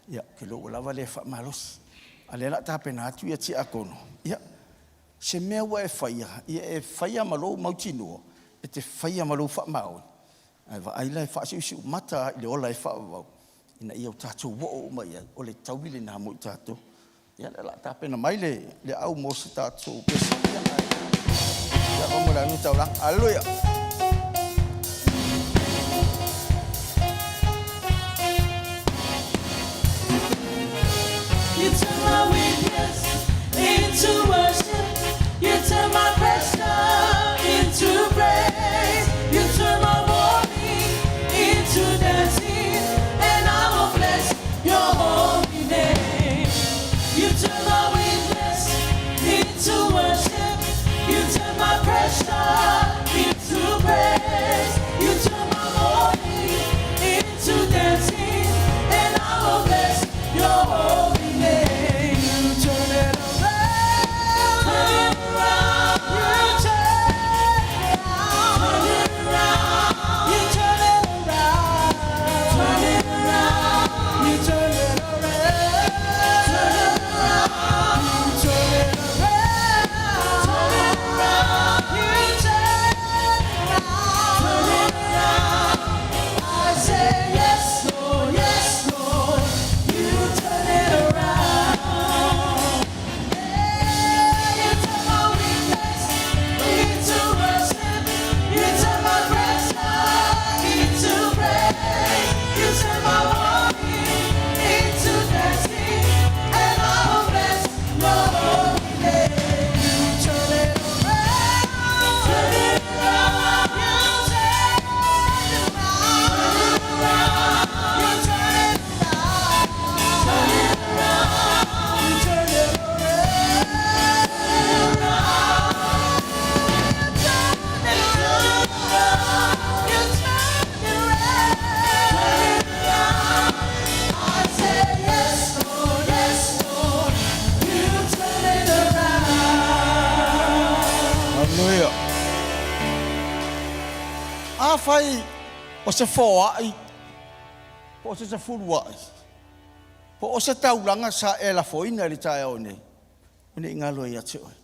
[SPEAKER 4] Ia, ou te iloa ua lava lea faamalosi, a o lea o le a tapena atu ia tiakono. Ia, se mea ua e faia, ia e faia ma lou mautinoa, e te faia ma lou faamaoni, ae vaai la e faasiusiumata lava i le ola e faavavau, ina ia o tatou oo uma i ai, o le taui lena mo i tatou. Ia, o lea o le a tapena mai le au mo se tatou pese. Ia, mo le taulaga. Aleluia!
[SPEAKER 1] You turn my weakness into worship. You turn my pressure into praise. You turn my mourning into dancing, and I will bless your holy name. You turn my weakness into worship. You turn my pressure into praise. You turn my mourning into dancing, and I will bless your holy name. You turn it around, turn it around. You turn it around, turn it around. You turn it around, turn it around. You turn it around, turn it around. You turn it around, turn it around. You turn it around, turn it around. I say yes, Lord, yes, Lord. You turn it around. Yeah, you turn my weakness into worship. You turn my pressure into praise. You turn my mourning into dancing, and I will bless your holy name. You turn it around, turn it around. You turn it around, you turn it around, turn it around. You turn it around. You turn it around. I say yes, Lord, yes, Lord. You turn it around.
[SPEAKER 4] Haleluia. Afai o se foai, po o se sefuluai, po o se taulaga sa e lafoina i le taeao nei, ne i galo ia te oe.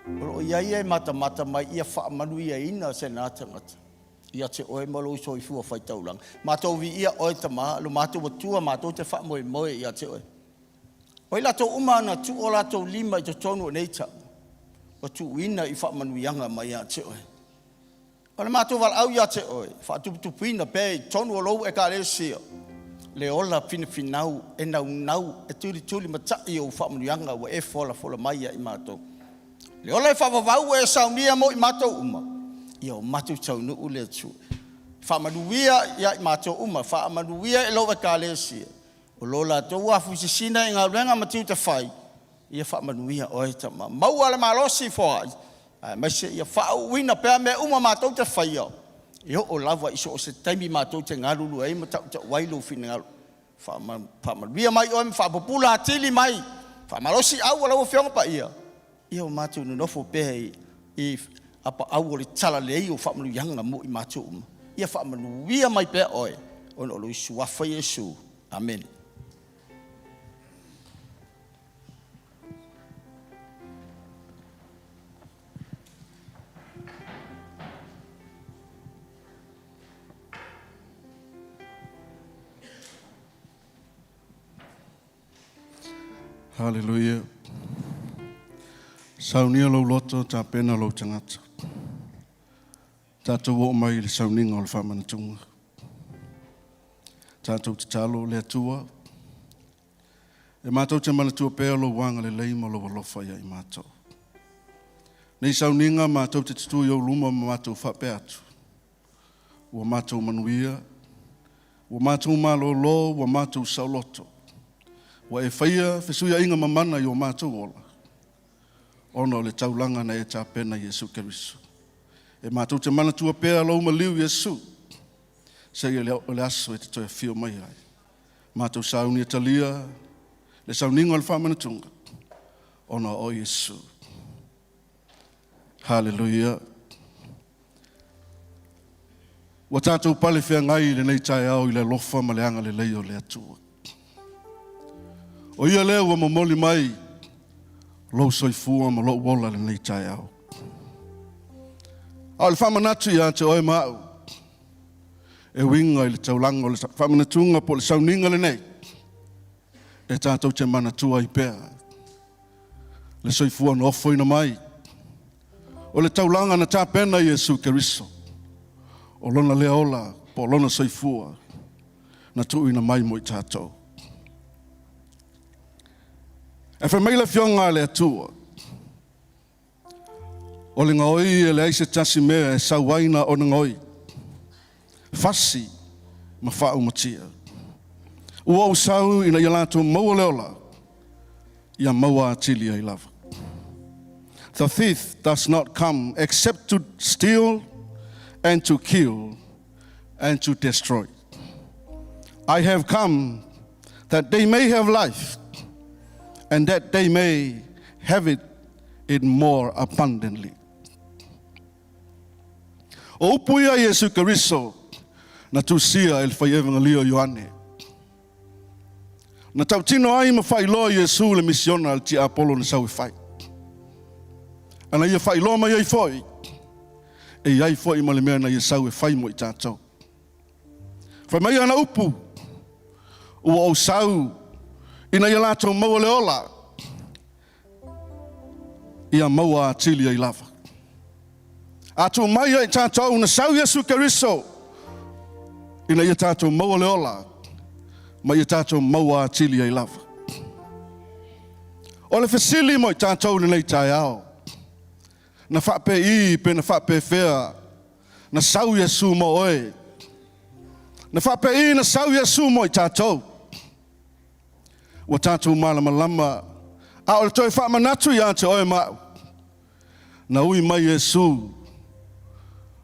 [SPEAKER 4] O lo o i ai e matamata mai ia faamanuiaina se na tagata ia te oe ma lou soifua faitaulaga. Matou viia oe Tama, lo matou Atua, matou te faamoemoe ia te oe. O i latou uma na tuu o latou lima i totonu o nei tau, ua tuuina i faamanuiaga mai ia te oe. O le matou valaau ia te oe, faatuputupuina pea i totonu o lou Ekalesia le ola finafinau e naunau e tulitulimatai ou faamanuiaga ua e folafola mai ia i matou. Le ola e faavavau ua e saunia mo i matou uma, ia o matou taunuu le Atua. Faamanuia ia i matou uma, faamanuia i lou Ekalesia, o lo latou afuisisina i galuega ma tiute fai, ia faamanuia oe Tama. Maua le malosi foai, aemaise ia faauuina pea mea uma matou te faia, e oo lava i so o se taimi matou te galulue ai ma tautau ai lou finagalo. Faamanuia mai oe ma faapupula atili mai faamalosiau a lau Afioga Paia, ia o matou nonofo pea i apaau o le talalelei o faamanuiaga mo i matou uma. Ia faamanuia mai pea oe ona o lou Suafa Iesu. Amene.
[SPEAKER 2] Haleluia. Saunia lou loto, tapena lou tagata. Tatou oo mai i le sauniga o le faamanatuga. Tatou tatalo, Le Atua, e matou te manatua pea lou agalelei ma lou alofa ia i matou. Nei sauniga matou te tutū i ou luma ma matou faapea atu, ua matou manuia, ua matou malōlō, ua matou saoloto. Ua e faia fesuiaiga mamana i o matou ola, ona o le taulaga na e tapena i Iesu Keriso. E matou te manatua pea lou maliu Iesu, seia o le aso e te toe afio mai ai. Matou sauni e talia le sauniga o le faamanatuga, ona o Iesu. Haleluia. Ua tatou pale feagai i lenei taeao i le alofa ma le agalelei o le Atua. O ia lea ua momoli mai lou soifua ma lou ola i lenei taeao. A o le faamanatu ia te oe ma au, e uiga i le taulaga o le faamanatuga po o le sauniga lenei, e tatou te manatua ai pea le soifua na ofoina mai, o le taulaga na tapena i Iesu Keriso, o lona lea ola po o lona soifua na tuuina mai mo i tatou. E fai mai le Afioga a le Atua, o le gaoi e leai se tasi mea e sau ai na ona gaoi, fasi ma faaumatia. Ua ou sau ina ia latou maua le ola, ia maua atili ai lava. The thief does not come except to steal and to kill and to destroy. I have come that they may have life and that they may have it more abundantly. O upu ia Iesu Keriso na tusia e le fai evangelio Ioane. Na tautino ai ma faailoa Iesu le misiona a le tiapolo na sau e fai. Ana ia faailoa mai ai foi, e i ai foi ma le mea na ia sau e fai mo i tatou. Fai mai ana upu, ua ou sau ina ia latou maua le ola, ia maua atili ai lava. A tuu mai ai tatou na sau Iesu Keriso ina ia tatou maua le ola ma ia tatou maua atili ai lava. O le fesili mo i tatou i lenei taeao, na faapei pe na faapefea na sau Iesu mo oe? Na faapei na sau Iesu mo i tatou? Ua tatou malamalama, a o le toe faamanatu ia te oe ma au, na ui mai Iesu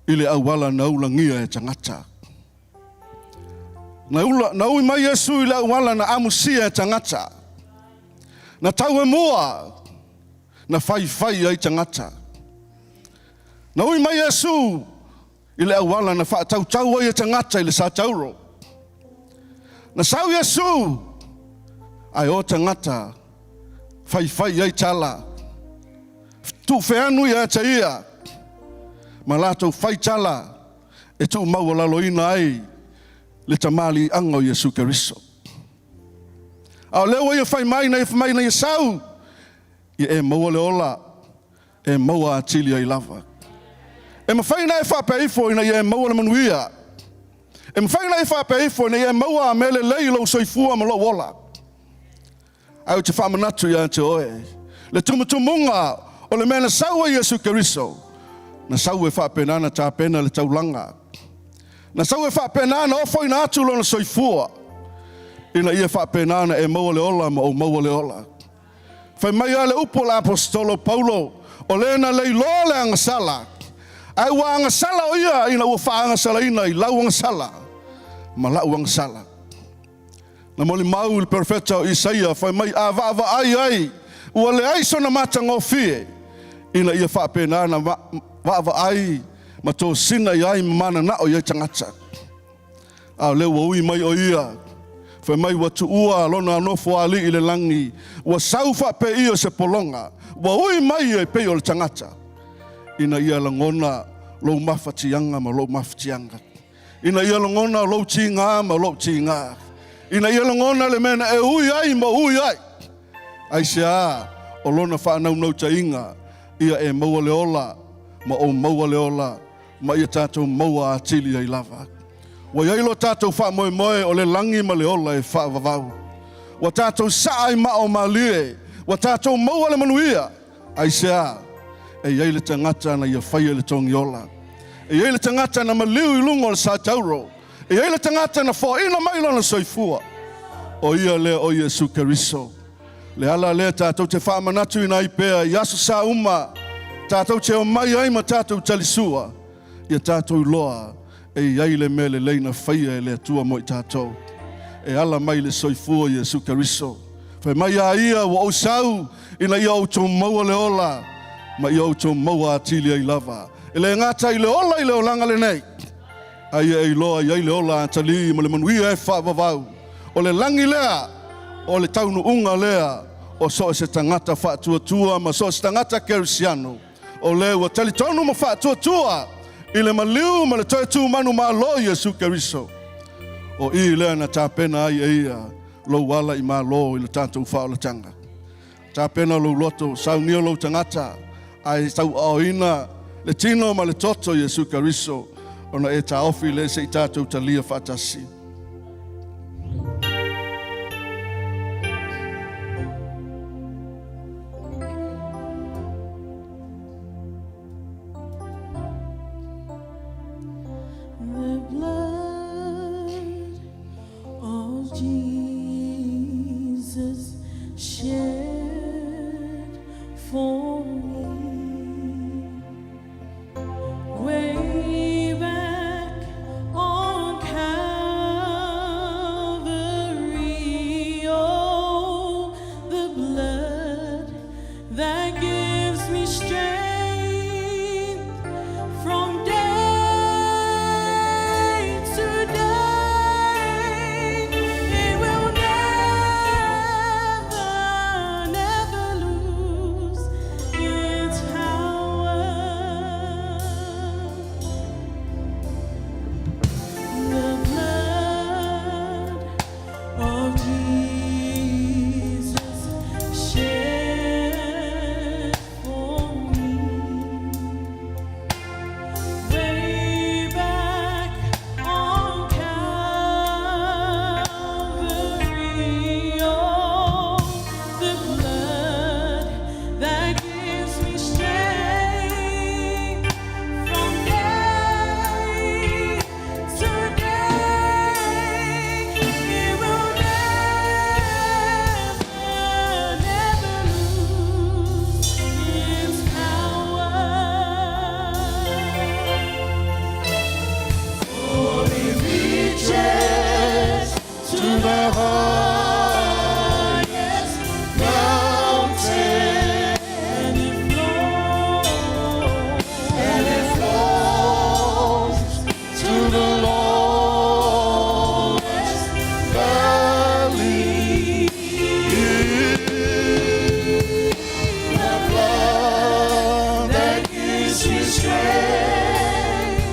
[SPEAKER 2] i le auala na ulagia e tagata. Na ui mai Iesu i le auala na amusia e tagata. Na tau e mua, na faifai ai tagata. Na ui mai Iesu i le auala na faatautau ai e tagata i le satauro. Na sau Iesu, ae o tagata faifai ai tala. Tuufeanu ia te ia, ma latou fai tala e tuumaualaloina ai le tamaliiaga o Iesu Keriso. A o lea ua ia fai mai na ia fai mai na ia sau, ia e maua le ola, e maua atili ai lava.
[SPEAKER 3] E mafai ona e faapea ifo ina ia e maua le manuia. E mafai ona e faapea ifo ina ia e maua mea lelei i lou soifua ma lou ola. Ae ou te faamanatu ia te oe, le tumutumuga o le mea na sau ai Iesu Keriso, na sau e faapena ona tapena le taulaga. Na sau e faapena ona ofoina atu lona soifua, ina ia faapena ona e maua le ola ma ou maua le ola. Fai mai lava le upu a le Aposetolo o Paulo, O le na leiloa le agasala, ae ua agasala o ia ina ua faaagasalaina i lau agasala ma la'u agasala. Na molimau i le perofeta o Isaia, fai mai, a vaavaai ai, ua leai sona matagofie, ina ia faapena ona vaavaai ma tosina i ai ma mananao i ai tagata. A o lea ua ui mai o ia, fai mai ua tuua lona nofo alii i le lagi, ua sau faapei o se pologa, ua ui mai ia e pei o le tagata, ina ia lagona lou mafatiaga ma lou mafatiaga, ina ia lagona lou tiga ma lou tiga, ina ia lagona le mea na e ui ai ma ui ai. Aisea? O lona faanaunautaiga ia e maua le ola ma ou maua le ola ma ia tatou maua atili ai lava. Ua i ai lo tatou faamoemoe o le lagi ma le ola e faavavau. Ua tatou saa i maa o malie, ua tatou maua le manuia. Aisea? E i ai le tagata na ia faia le togiola. E i ai le tagata na maliu i luga o le satauro. E i ai le tagata na foaina mai lona soifua. O ia lea o Iesu Keriso. Le ala lea tatou te faamanatuina ai pea i aso sa uma tatou te omai ai ma tatou talisua, ia tatou iloa e i ai le mea lelei na faia e le Atua mo i tatou. E ala mai le soifua o Iesu Keriso. Fai mai a ia, ua ou sau ina ia outou maua le ola, ma ia outou maua atili ai lava. E le gata i le ola i le olaga lenei, a ia e iloa i ai le ola atalii ma le manuia e faavavau. O le lagi lea, o le taunuuga lea o so o se tagata faatuatua ma so o se tagata kerisiano, o le ua talitonu ma faatuatua i le maliu ma le toe tu manumalo i Iesu Keriso. O i lea na tapena ai e ia lou ala i malo i le tatou faaolataga. Tapena lou loto, saunia lou tagata, ae tauaaoina le tino ma le toto i Iesu Keriso, ona e taofi lea se i tatou talia faatasi.
[SPEAKER 1] The blood of Jesus shed for me way back on Calvary. Oh, the blood that gives me strength from day to day. It will never, never lose its power. The blood of Jesus shed for me way back on Calvary. Oh, the blood that gives me strength from day to day. It will never, never lose its power. For it reaches to the highest mountain, and it flows, and it flows to the lowest valley. The blood that gives me strength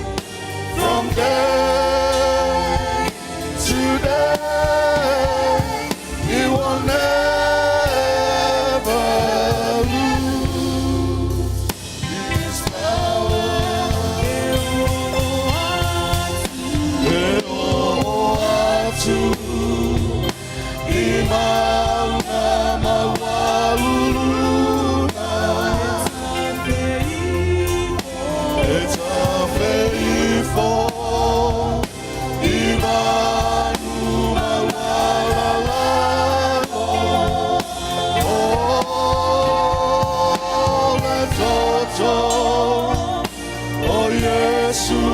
[SPEAKER 1] from day to day.
[SPEAKER 3] I mauna maualuluga E tafe ifo I vanu maualalalo O le toto o Iesu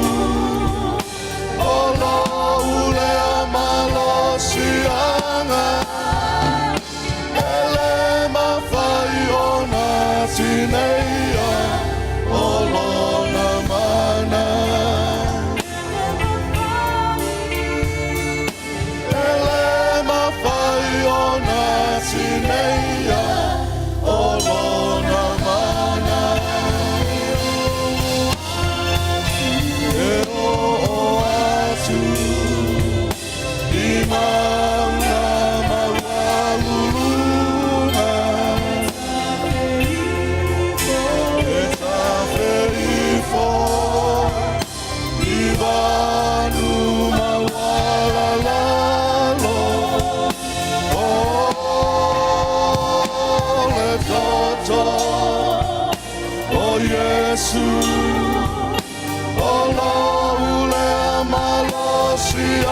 [SPEAKER 3] O lou lea malosiaga E le mafai ona tineia O lona mana E le mafai ona tineia O lona mana E oo atu I mauna maualuluga E tafe ifo I vanu maualalalo O le toto o Iesu O lou lea malosiaga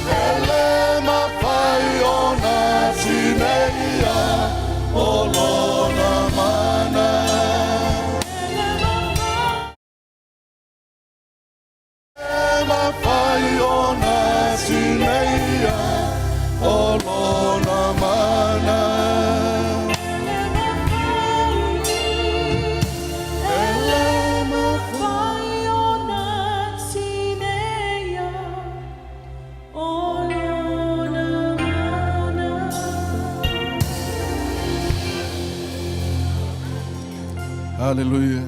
[SPEAKER 3] E le mafai ona tineia O lona mana E mafai ona tineia O lona mana E le
[SPEAKER 1] mafai ona tineia O lona mana.
[SPEAKER 2] Haleluia.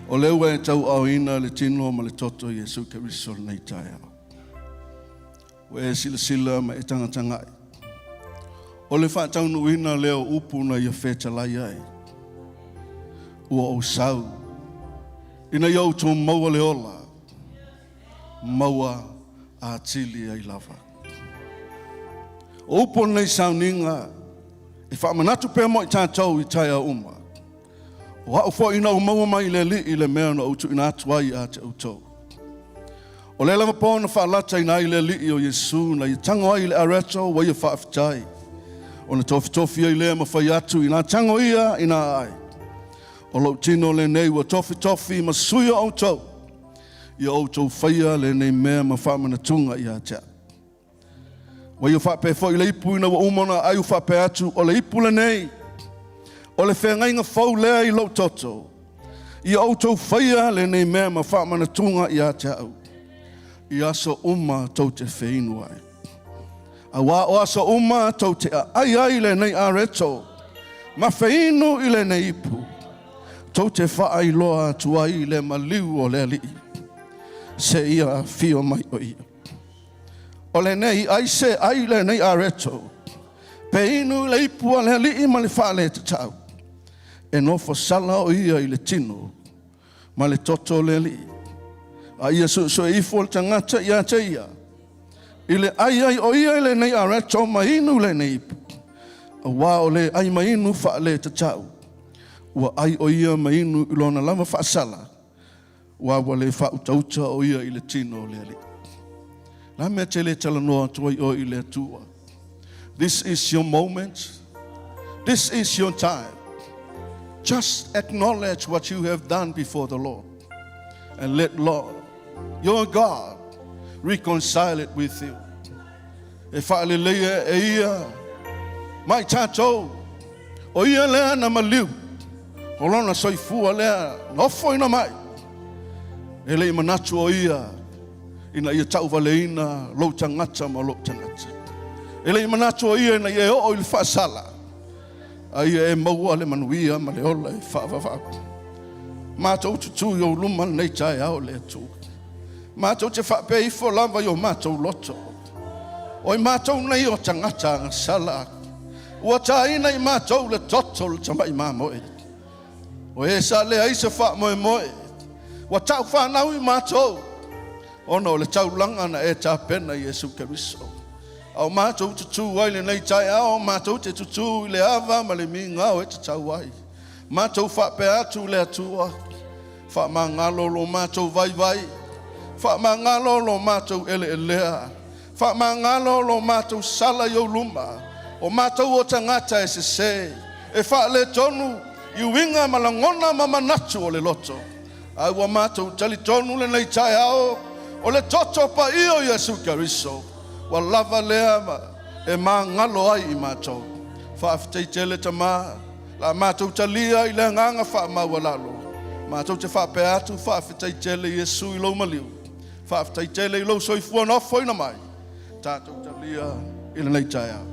[SPEAKER 2] O lea ua e tauaaoina le tino ma le toto o Iesu Keriso lenei taeao. Ua e silasila ma e tagatagai. O le faataunuuina lea o upu na ia fetalai ai. Ua ou sau. Ina ia outou maua le ola. Maua atili ai lava. O upu o lenei sauniga e faamanatu pea mo i tatou i taeao uma. O au foi na ou maua mai le Alii le mea na ou tuuina atu ai ia te outou. O le lava po na faalataina ai le Alii o Iesu na ia tago ai le areto ua ia faafetai. Ona tofitofi ai lea ma fai atu ina tago ia ina aai. O lou tino lenei ua tofitofi ma sui o outou. Ia outou faia lenei mea ma faamanatuga ia te au. Ua ia faapea foi le ipu ina ua uma ona ai u faapea atu o le ipu lenei. O le feagaiga fou lea i lou toto. Ia outou faia lenei mea ma faamanatuga ia te au. I aso uma tou te feinu ai. Auā o aso uma tou te aai ai lenei areto. Ma feinu i lenei ipu. Tou te faailoa atu ai le maliu o le Alii. Seia afio mai o ia. O lenei ai se ai lenei areto. Pe inu i le ipu a le Alii ma le faaletatau. E nofo sala o ia i le tino ma le toto o le Alii. A ia suesue ifo le tagata ia te ia. I le ai ai o ia i lenei areto ma inu lenei ipu. Auā o le ai ma inu faaletatau. Ua ai o ia ma inu i lona lava faasala. Ua ua le faautauta o ia i le tino o le Alii. La mea te le talanoa atu ai oe i le Atua. This is your moment. This is your time. Just acknowledge what you have done before the Lord. And let Lord, your God, reconcile it with you. E faaleleia e ia mai tatou. O ia lea na maliu. O lona soifua lea na ofoina mai. E le i manatu o ia ina ia tauvaleina lou tagata ma lou tagata. E le i manatu o ia ina ia e oo i le faasala. A ia e maua le manuia ma le ola e faavavau. Matou tutū i ou luma lenei taeao le Atua. Matou te faapea ifo lava i o matou loto. O i matou nei o tagata agasala. Ua taina i matou le toto o le tamai mamoe. O e sa leai se faamoemoe. Ua taufanau i matou. Ona o le taulaga na e tapena i Iesu Keriso. A o matou tutū ai lenei taeao, matou te tutū i le ava ma le migao e tatau ai. Matou faapea atu i le Atua, faamagalo lo matou vaivai, faamagalo lo matou eleelea, faamagalo lo matou sala i ou luma, o matou o tagata e sese, e faaletonu i uiga ma lagona ma manatu o le loto. Ae ua matou talitonu lenei taeao, o le toto paia o Iesu Keriso, ua lava lea ma e magalo ai i matou. Faafetai tele Tama, la matou talia i le agaga faamaualalo. Matou te faapea atu, faafetai tele Iesu i lou maliu, faafetai tele i lou soifua na ofoina mai, tatou talia i lenei taeao.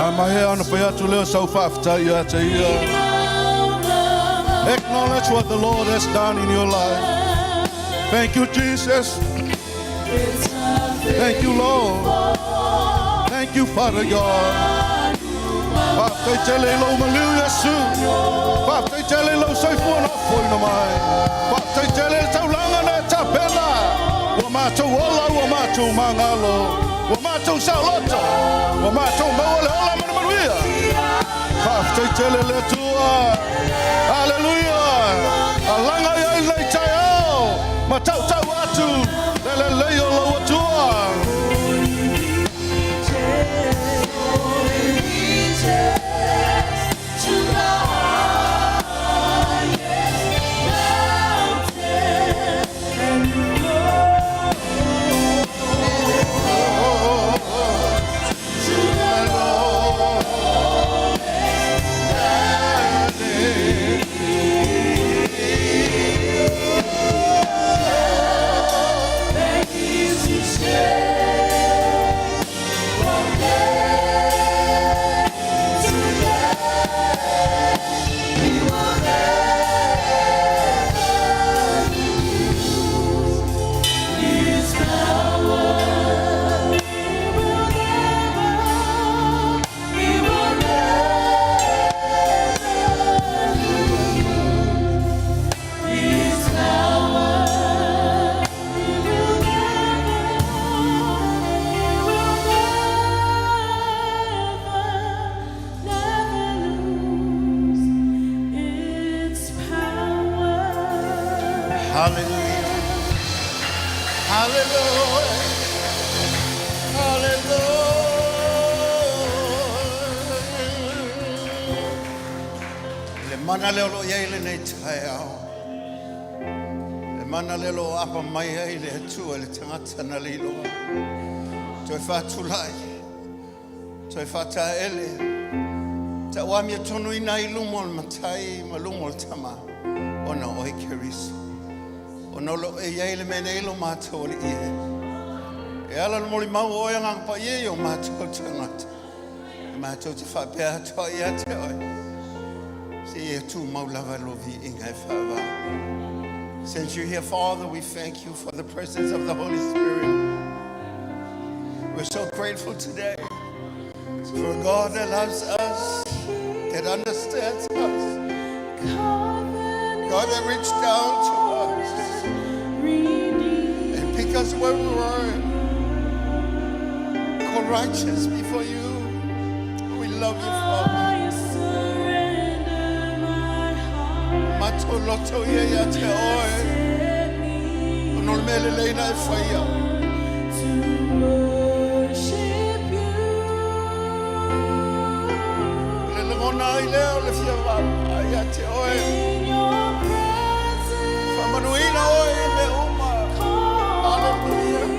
[SPEAKER 2] A mahea ona fai atu lea o sau faafetai ia te ia. Acknowledge what the Lord has done in your life. Thank you, Jesus. Thank you, Lord. Thank you, Father God. Faafetai tele i lou maliu Iesu. Faafetai tele i lou soifua na ofoina mai. Faafetai tele i le taulaga na e tapena. Ua matou ola, ua matou magalo. Ua matou saoloto. Ua matou maua le ola ma le manuia. Faafetai tele le Atua. Haleluia. Alaga i ai lenei taeao. Ma tautau atu le lelei o lau Atua.
[SPEAKER 1] To the highest mountain and to the lowest valley. There is to stay from day to day. We will never lose His power. We will never, we will never lose His power. We will never, we will never, never lose its power.
[SPEAKER 4] Hallelujah. Hallelujah. Hallelujah. Le mana lea o lo o i ai lenei taeao. Le mana lea o lo o apa mai ai le Atua i le tagata na le iloa. Toe faatulai, toe faataele. Tauamia tonu ina i luma o le matai ma luma o le tama. Ona oe Keriso. Ona o lo o i ai le mea nei lo matou alii e. E ala le molimau o oe Agaga Paia i o matou tagata. E matou te faapea atu ai ia te oe. Se e tu mau lava lo viiga e whaava. Since you're here, Father, we thank you for the presence of the Holy Spirit. We're so grateful today for a God that loves us, that understands us, God that reached down to us and picked us where we were, called righteous before you. We love you, Father.
[SPEAKER 1] I surrender my heart.
[SPEAKER 4] Matoloto ia ia te oe.
[SPEAKER 1] Set me
[SPEAKER 4] Ona o le mea lelei na e faia.
[SPEAKER 1] to worship you.
[SPEAKER 4] Le lagona ai lea o le fia vava ia te oe.
[SPEAKER 1] In your presence,
[SPEAKER 4] Faamanuina oe i mea uma. Hallelujah.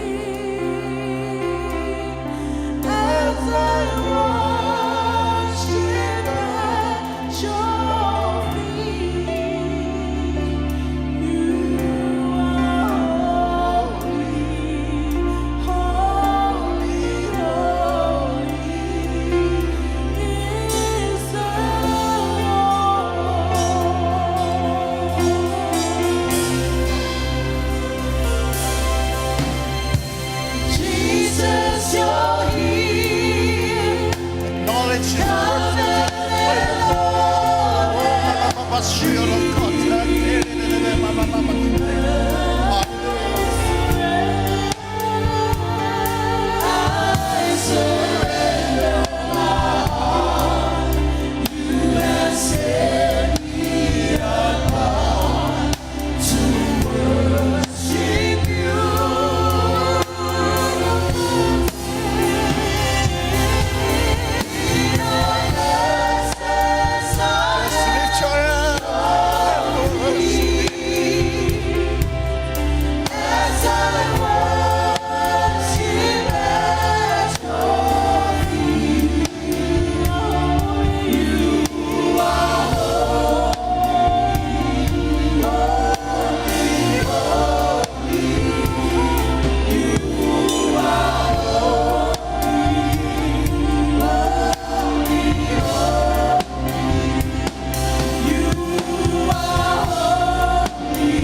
[SPEAKER 1] As I worship at your feet, you are holy, holy, holy is the Lord. I surrender my heart. You have set me apart to worship you. In your presence I
[SPEAKER 3] Lift your hands.
[SPEAKER 1] As I worship at your feet, you are holy, holy, holy. You are holy, holy, holy. You are holy.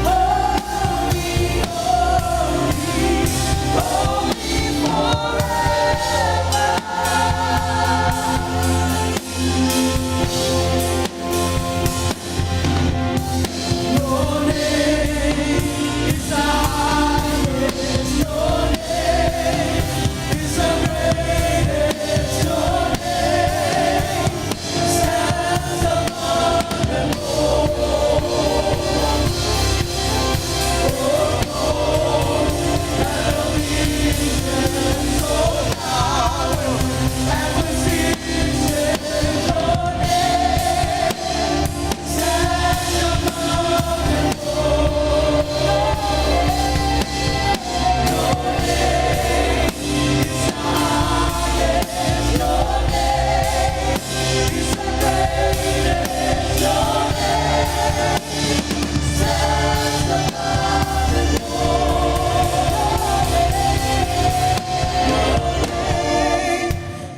[SPEAKER 1] Holy, holy, holy forever. Your name is the highest. Your name is the greatest. Your name stands above them all.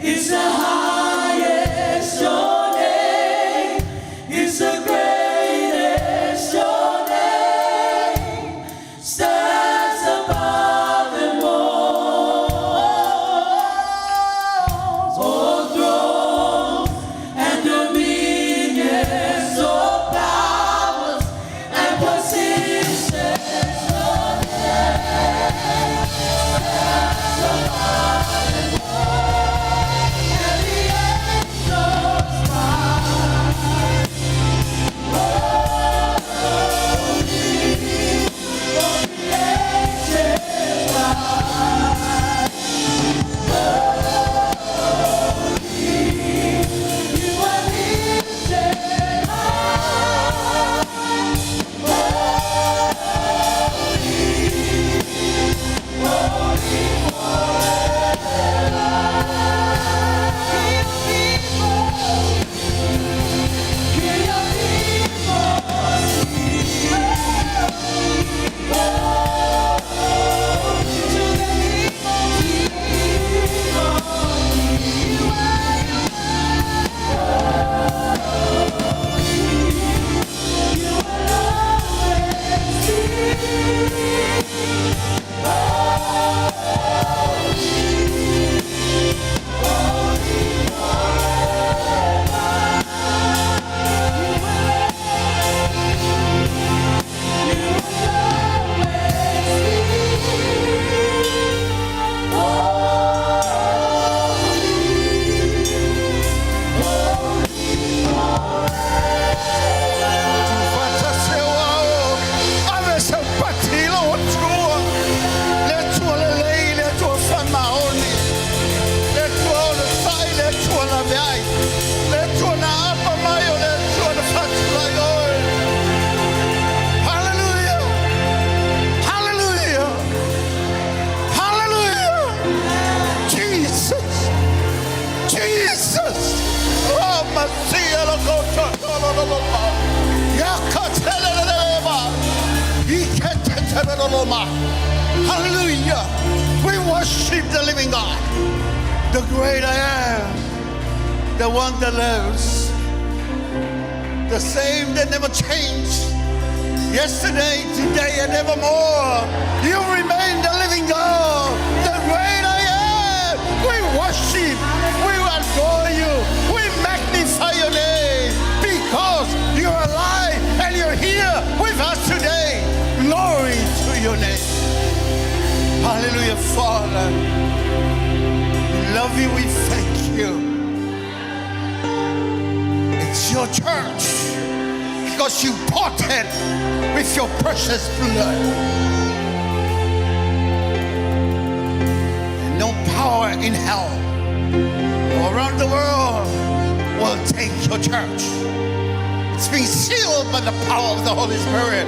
[SPEAKER 1] Is the highest, your name is the greatest, your name stands above them all. All thrones and dominions, all powers and positions, your name stands above them all. And the angels cry, Holy, all creation cry, Holy, you are lifted high, holy, holy
[SPEAKER 3] Ave se patilo o tua. Le tua le lei, le tua whamaoni. Le tua o le whai, le tua na veai. Le tua na apa mai o le tua na whatulai oe. Hallelujah. Hallelujah. Hallelujah. Jesus. Jesus. Oh, Masia lo koto lo lo lo lo. Yakateleleleba. Iketeteleloma. Hallelujah. We worship the living God, the great I am, the one that lives, the same that never changed. Yesterday, today, and evermore, you remain the living God, the great I am. We worship, we adore you, we magnify your name because Hallelujah, Father. We love you, we thank you. It's your church because you bought it with your precious blood. And no power in hell or around the world will take your church. It's been sealed by the power of the Holy Spirit.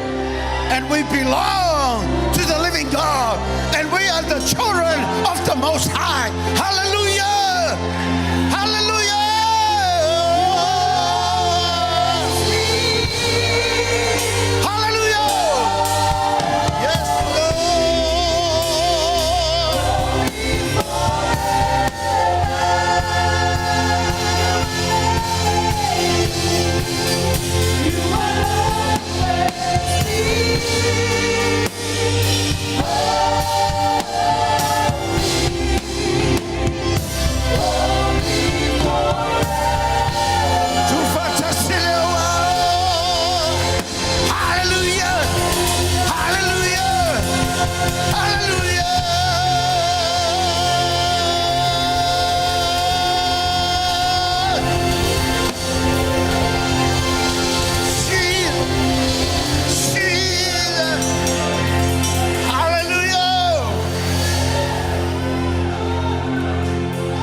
[SPEAKER 3] And we belong to the living God. And we are the children of the Most High. Hallelujah! Hallelujah! Hallelujah! Yes, Lord!
[SPEAKER 1] You always be
[SPEAKER 3] Tufatasilewa. Hallelujah! Hallelujah! Hallelujah! Jesus! Jesus! Hallelujah!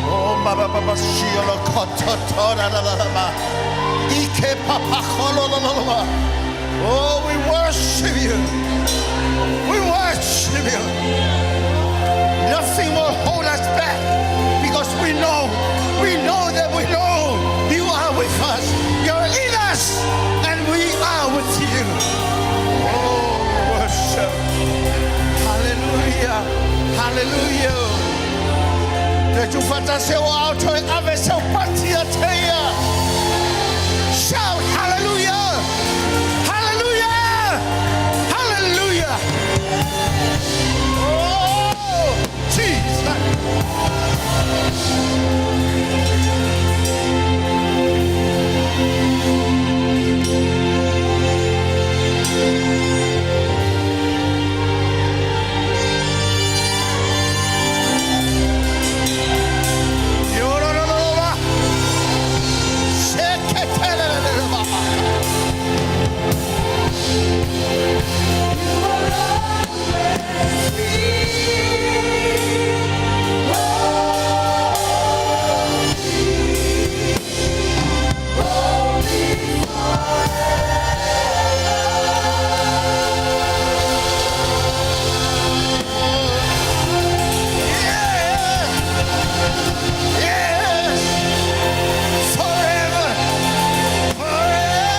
[SPEAKER 3] Oh, ma ba ba ba shiolo koto to ra ra ra ra ba. Ike papa kholo lo lo lo ba. Oh, we worship you. We worship you. Nothing will hold us back because we know that we know you are with us. You're in us and we are with you. Oh, worship. Hallelujah. Hallelujah. Te tufata se o auto e ave se o patia teia. Shout hallelujah. Hallelujah. Hallelujah. Oh, Jesus. Yorororora. Sheketeleleleba.
[SPEAKER 1] You will always be holy, holy.
[SPEAKER 3] Yeah. Yes. Forever. Forever.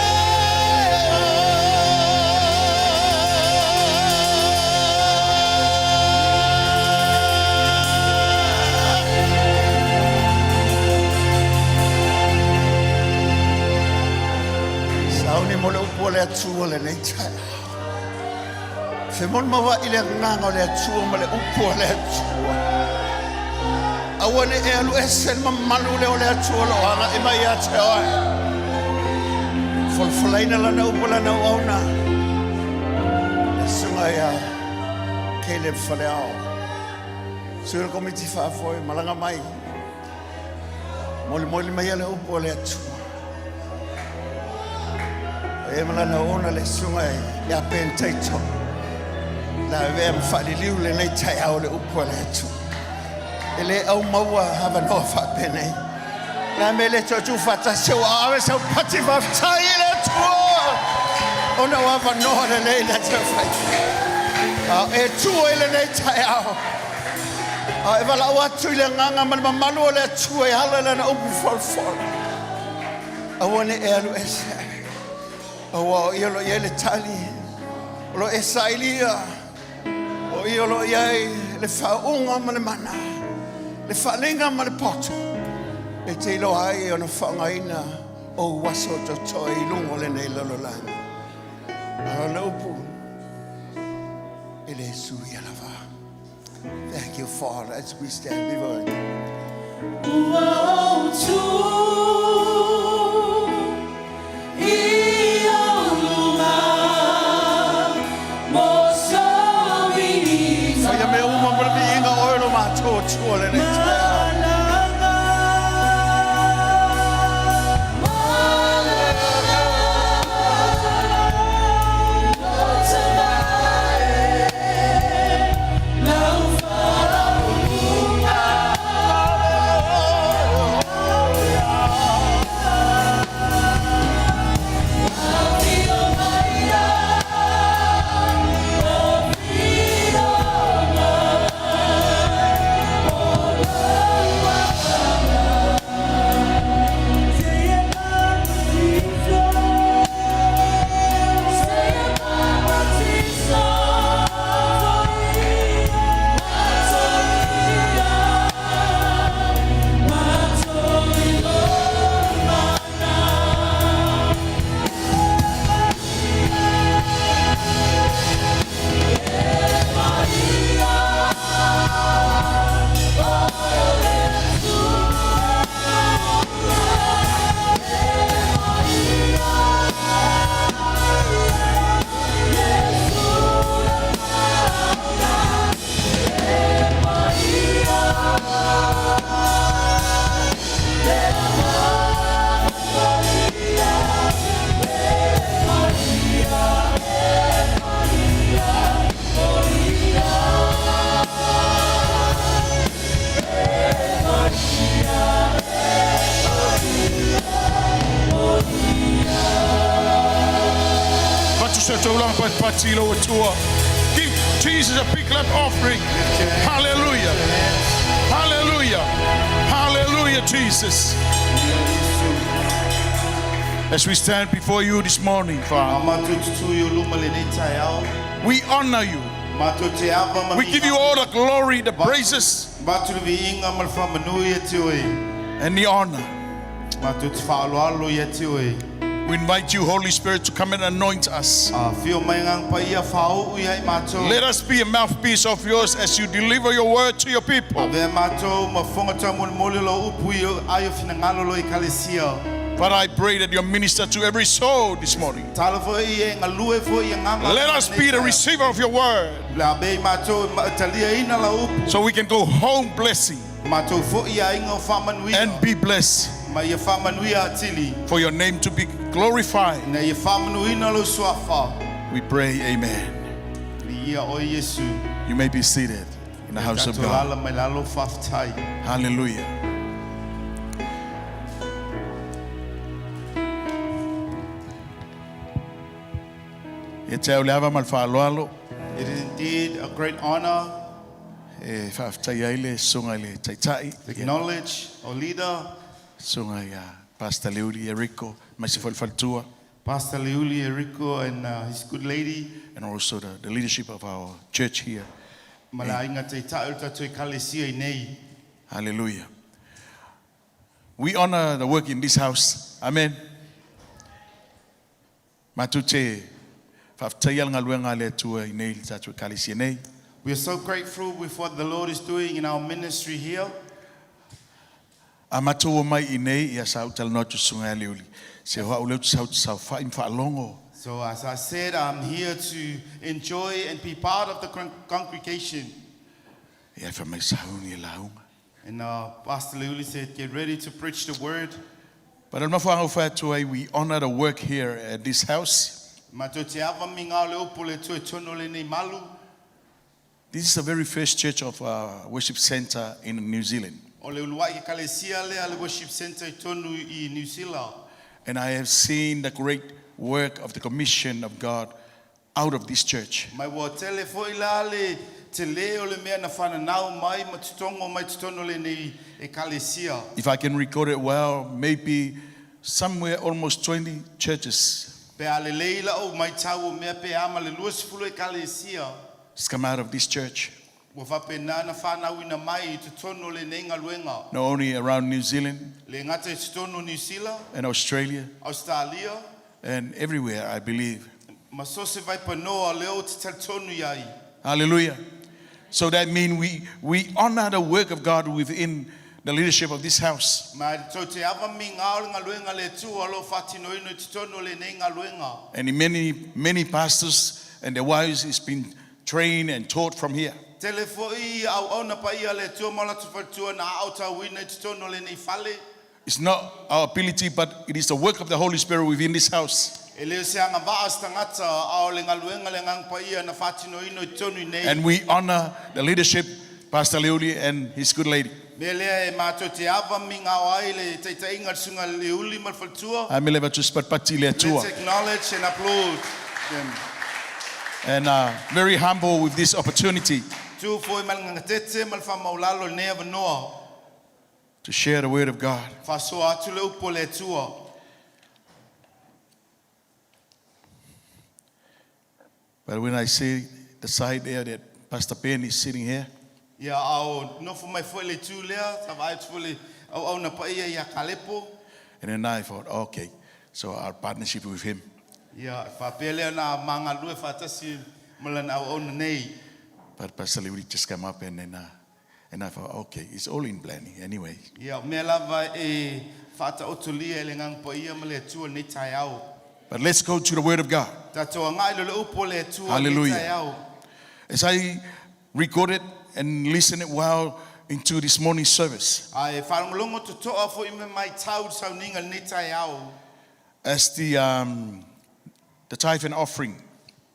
[SPEAKER 3] Sauni mo le upu o le atua lenei taeao. Fe mon mawa i le agaga o le Atua ma le upu o le Atua. Aua ne e alu ese le mamalu lea o le Atua o lo o aga'i mai ia te oe. Folafolaina lana upu lana auauna. Le susuga ia Caleb Faleao. Sui o le komiti faafoe malaga mai. Molimoli mai le upu o le Atua. E ma lana auauna le susuga ia Ben Taito. La avea ma faaliliu lenei taeao le upu a le Atua. E le au maua avanoa faapenei. La me le toe tuufaatasi ua ave sau pati faafetai i le Atua. Ona o avanoa lelei le te fai. A e tua i lenei taeao. A e valaau atu i le agaga ma le mamalu o le Atua e ala i lana upu folafola. Aua ne i e alu ese. Aua o ia o lo o i ai le tali. O lo e sailia. O ia o lo o i ai le faauuga ma le mana. Le faaaliga ma le poto. E te iloa ai ona faaaogaina ou aso totoe i luga o lenei lalolagi. A o le upu e le suia lava. Thank you, Father, as we stand before you.
[SPEAKER 1] Ua ou tu i ou luma mo so
[SPEAKER 3] Faia mea uma mo le viiga. Atua lenei taeao.
[SPEAKER 5] Give Jesus a big clap offering. Hallelujah. Hallelujah. Hallelujah, Jesus. As we stand before you this morning, Father, we honor you. We give you all the glory, the praises, and the honor. We invite you, Holy Spirit, to come and anoint us. Let us be a mouthpiece of yours as you deliver your word to your people. Father, I pray that you minister to every soul this morning. Let us be the receiver of your word so we can go home blessing and be blessed for your name to be glorified. We pray, amen. You may be seated in the house of God. Hallelujah. It
[SPEAKER 3] is indeed a great honor
[SPEAKER 5] e faafetaia ai le susuga i le taita'i
[SPEAKER 3] to acknowledge our leader,
[SPEAKER 5] susuga ia Pastor Leuli Eriko maise foi le faletua
[SPEAKER 3] Pastor Leuli Eriko, and his good lady,
[SPEAKER 5] and also the leadership of our church here.
[SPEAKER 3] Ma le aiga taita'i o le tatou ekalesia i nei.
[SPEAKER 5] Hallelujah. We honor the work in this house. Amen. Matou te faafetaia le galuega a le Atua i nei le tatou ekalesia nei.
[SPEAKER 3] We are so grateful with what the Lord is doing in our ministry here.
[SPEAKER 5] A matou omai i nei, ia sa ou talanoa atu i le susuga ia Leuli, se o au lea ou te sau ou te saofai ma faalogo.
[SPEAKER 3] So as I said, I'm here to enjoy and be part of the congregation.
[SPEAKER 5] Ia fai mai sauni e lauga.
[SPEAKER 3] And Pastor Leuli said, get ready to preach the word.
[SPEAKER 5] But o le mafuaaga ua fai atu ai, we honor the work here at this house.
[SPEAKER 3] Matou te ava miga o le upu o le Atua i totonu o lenei malu.
[SPEAKER 5] This is the very first church of our worship center in New Zealand.
[SPEAKER 3] O le uluai ekalesia lea le worship center i totonu i Niu Sila.
[SPEAKER 5] And I have seen the great work of the commission of God out of this church.
[SPEAKER 3] Mai ua tele foi la le tele o le mea na whananau mai ma totogo mai totonu o lenei ekalesia.
[SPEAKER 5] If I can record it well, maybe somewhere almost 20 churches
[SPEAKER 3] Pe a lelei la'u maitau o mea pe a ma le 20 ekalesia.
[SPEAKER 5] has come out of this church.
[SPEAKER 3] Ua faapena na whanauina mai i totonu o lenei galuega.
[SPEAKER 5] Not only around New Zealand
[SPEAKER 3] Le gata i totonu o Niu Sila,
[SPEAKER 5] and Australia
[SPEAKER 3] Australia,
[SPEAKER 5] and everywhere, I believe.
[SPEAKER 3] ma so o se vaipanoa lea ou te talitonu i ai.
[SPEAKER 5] Hallelujah. So that means we honor the work of God within the leadership of this house.
[SPEAKER 3] Ma tou te ava miga o le galuega a le Atua o lo o faatinoina i totonu o lenei galuega.
[SPEAKER 5] And many, many pastors and their wives has been trained and taught from here.
[SPEAKER 6] Tele foi auauna paia a le Atua ma o latou faletua na aotauina i totonu o lenei fale.
[SPEAKER 5] It's not our ability, but it is the work of the Holy Spirit within this house.
[SPEAKER 6] E le o se agavaa a se tagata, a o le galuega a le Agaga Paia na faatinoina i totonu i nei.
[SPEAKER 5] And we honor the leadership, Pastor Leuly and his good lady.
[SPEAKER 6] Mea lea e matou te ava migao ai le taitaiga a le Susuga Leuly ma le faletua.
[SPEAKER 5] A mele avatu se patipati i le Atua.
[SPEAKER 6] Let's acknowledge and applaud them.
[SPEAKER 5] And very humble with this opportunity.
[SPEAKER 6] Tu foi ma le gagatete ma le faamaulalo i lenei avanoa.
[SPEAKER 5] To share the word of God.
[SPEAKER 6] Faasoa atu le upu a le Atua.
[SPEAKER 5] But when I see the side there that Pastor Ben is sitting here.
[SPEAKER 6] Ia, a o nofo mai foi le itu lea, sa vaai atu foi le auauna paia ia Kalepo.
[SPEAKER 5] And then I thought, okay, so our partnership with him.
[SPEAKER 6] Ia, e faapea lea na ma galue faatasi ma lana auauna nei.
[SPEAKER 5] But Pastor Leuly just come up and then uh, and I thought, okay, it's all in planning anyway.
[SPEAKER 6] Ia, o mea lava e faataotolia e le Agaga Paia ma le Atua i lenei taeao.
[SPEAKER 5] But let's go to the Word of God.
[SPEAKER 6] Tatou agai loa i le upu a le Atua i lenei
[SPEAKER 5] Hallelujah.
[SPEAKER 6] taeao.
[SPEAKER 5] As I recorded and listened well into this morning service.
[SPEAKER 6] A e faalogologo totoa foi ma maitau i le sauniga i lenei taeao.
[SPEAKER 5] As the, um, the tithe and offering.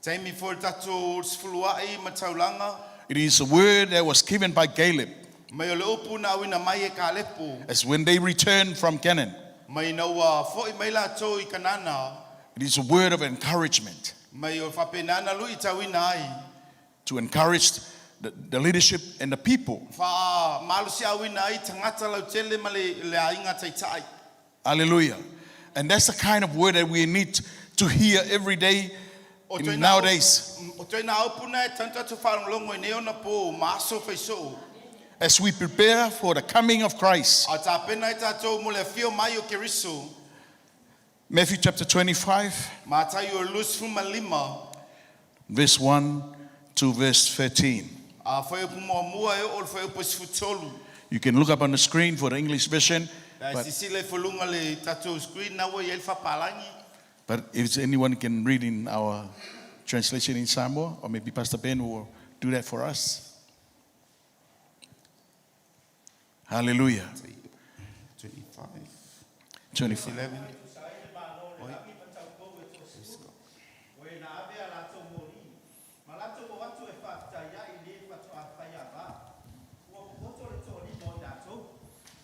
[SPEAKER 6] Taimi foi le tatou sefuluai ma taulaga.
[SPEAKER 5] It is a word that was given by Caleb.
[SPEAKER 6] Mai o le upu na auina mai e Kalepo.
[SPEAKER 5] As when they returned from Canaan.
[SPEAKER 6] Mai ina ua foi mai latou i Kanana.
[SPEAKER 5] It is a word of encouragement.
[SPEAKER 6] Mai o faapena na luitauina ai.
[SPEAKER 5] To encourage the, the leadership and the people.
[SPEAKER 6] Faamalosiauina ai tagata lautele ma le, le aiga taitai.
[SPEAKER 5] Hallelujah. And that's the kind of word that we need to hear every day
[SPEAKER 6] O
[SPEAKER 5] in
[SPEAKER 6] toina
[SPEAKER 5] nowadays.
[SPEAKER 6] O toina upu na e tau tatou faalogologo i nei ona po ma aso faisoo.
[SPEAKER 5] As we prepare for the coming of Christ.
[SPEAKER 6] A tapena ai tatou mo le afio mai o Keriso.
[SPEAKER 5] Matthew chapter 25.
[SPEAKER 6] Mataio e 25.
[SPEAKER 5] Verse 1 to verse 13.
[SPEAKER 6] A fuaiupu muamua e oo i le fuaiupu e 13.
[SPEAKER 5] You can look up on the screen for the English version.
[SPEAKER 6] Pe a
[SPEAKER 5] But,
[SPEAKER 6] sisila ifo i luga le tatou screen na ua i ai le faapalagi.
[SPEAKER 5] but if anyone can read in our translation in Samoa, or maybe Pastor Ben will do that for us. Hallelujah.
[SPEAKER 6] 25.
[SPEAKER 5] 25.
[SPEAKER 6] 11.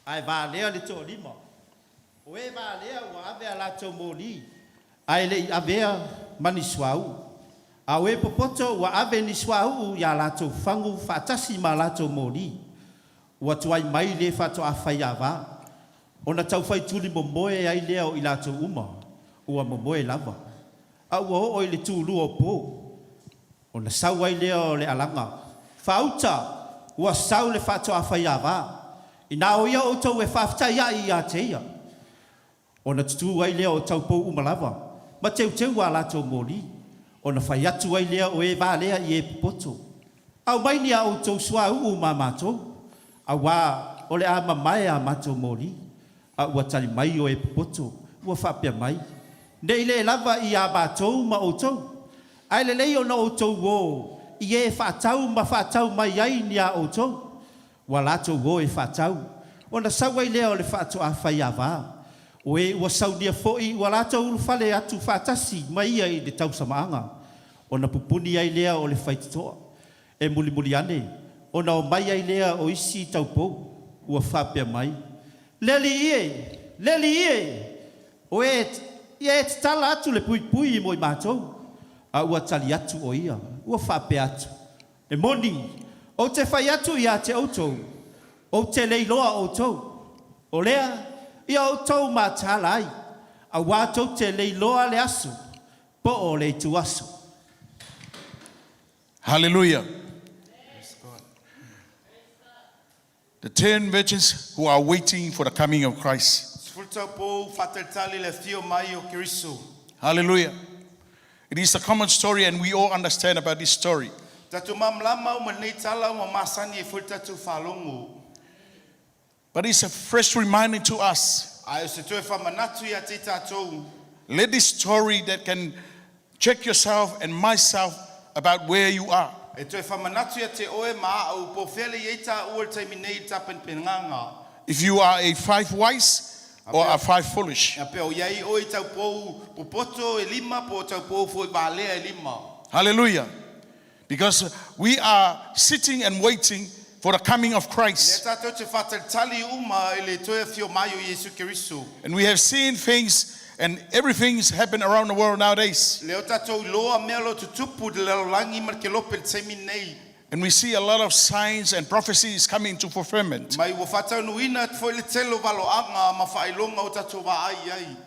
[SPEAKER 2] Ae valea le toalima. O e valea ua ave a latou moli, ae le i avea ma ni suauu. A o e popoto ua ave ni suauu i a latou fagu faatasi ma a latou moli. Ua tuai mai le faatoa faiava, ona taufai tuli momoe ai lea o i latou uma, ua momoe lava, a ua oo i le tulua o po. Ona sau ai lea o le alaga faauta, ua sau le faatoa faiava, inā o ia outou e faafetai a'i ia te ia. Ona tutū ai lea o taupou uma lava, ma teuteu a latou moli, ona fai atu ai lea o e valea i e popoto. Aumai ni a outou suauu ma matou, auā o le a mamae a matou moli. A ua tali mai o e popoto, ua faapea mai, Ne i le lava i a matou ma outou, ae lelei ona outou ō i e faatau ma faatau mai ai ni a outou. Ua latou o e faatau, ona sau ai lea o le faatoa faiava. O e ua saunia foi ua latou ulufale atu faatasi ma ia i le tausamaaga, ona pupuni ai lea o le faitotoa. E mulimuli ane, ona omai ai lea o isi taupou, ua faapea mai, Le Alii e! Le Alii e! O e, ia e tatala atu le puipui mo i matou. A ua tali atu o ia, ua faapea atu, E moni, ou te fai atu ia te outou, ou te le iloa outou. O lea, ia outou mataala ai, auā tou te le iloa le aso, po o le ituaso.
[SPEAKER 5] Hallelujah. The ten virgins who are waiting for the coming of Christ.
[SPEAKER 6] Sefulu taupou faatalitali le afio mai o Keriso.
[SPEAKER 5] Hallelujah. It is a common story and we all understand about this story.
[SPEAKER 6] Tatou malamalama uma i lenei tala ua masani ai foi le tatou faalogo.
[SPEAKER 5] But it's a fresh reminder to us.
[SPEAKER 6] Ae o se toe faamanatu ia te i tatou.
[SPEAKER 5] Let this story that can check yourself and myself about where you are.
[SPEAKER 6] E toe faamanatu ia te oe ma a'u po o fea le i ai taua i le taimi nei i le tapenapenaga.
[SPEAKER 5] If you are a five wise or a five foolish.
[SPEAKER 6] Ia pe o i ai oe i taupou popoto e lima po o taupou foi valea e lima.
[SPEAKER 5] Hallelujah. Because we are sitting and waiting for the coming of
[SPEAKER 6] Lea
[SPEAKER 5] Christ.
[SPEAKER 6] tatou te faatalitali uma i le toe afio mai o Iesu Keriso.
[SPEAKER 5] And we have seen things and everything's happened around the world nowadays.
[SPEAKER 6] Lea ua tatou iloa mea o lo o tutupu i le lalolagi ma le kelope i le taimi lenei.
[SPEAKER 5] And we see a lot of signs and prophecies coming to fulfillment.
[SPEAKER 6] Mai ua faataunuuina foi le tele o valoaga ma faailoga ua tatou vaai i ai.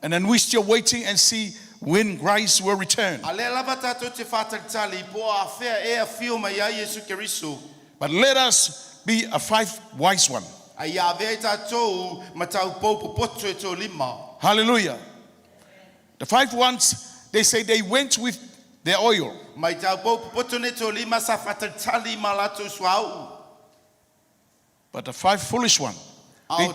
[SPEAKER 5] And then we still waiting and see when Christ will return.
[SPEAKER 6] A lea lava tatou te faatalitali po o afea ea e afio mai ai Iesu Keriso.
[SPEAKER 5] But let us be a five wise one.
[SPEAKER 6] A ia avea ai tatou ma taupou popoto e toalima.
[SPEAKER 5] Hallelujah. The five ones, they say they went with their oil.
[SPEAKER 6] Mai taupou popoto nei toalima sa faatalitali ma latou suauu.
[SPEAKER 5] But the five foolish one,
[SPEAKER 6] A o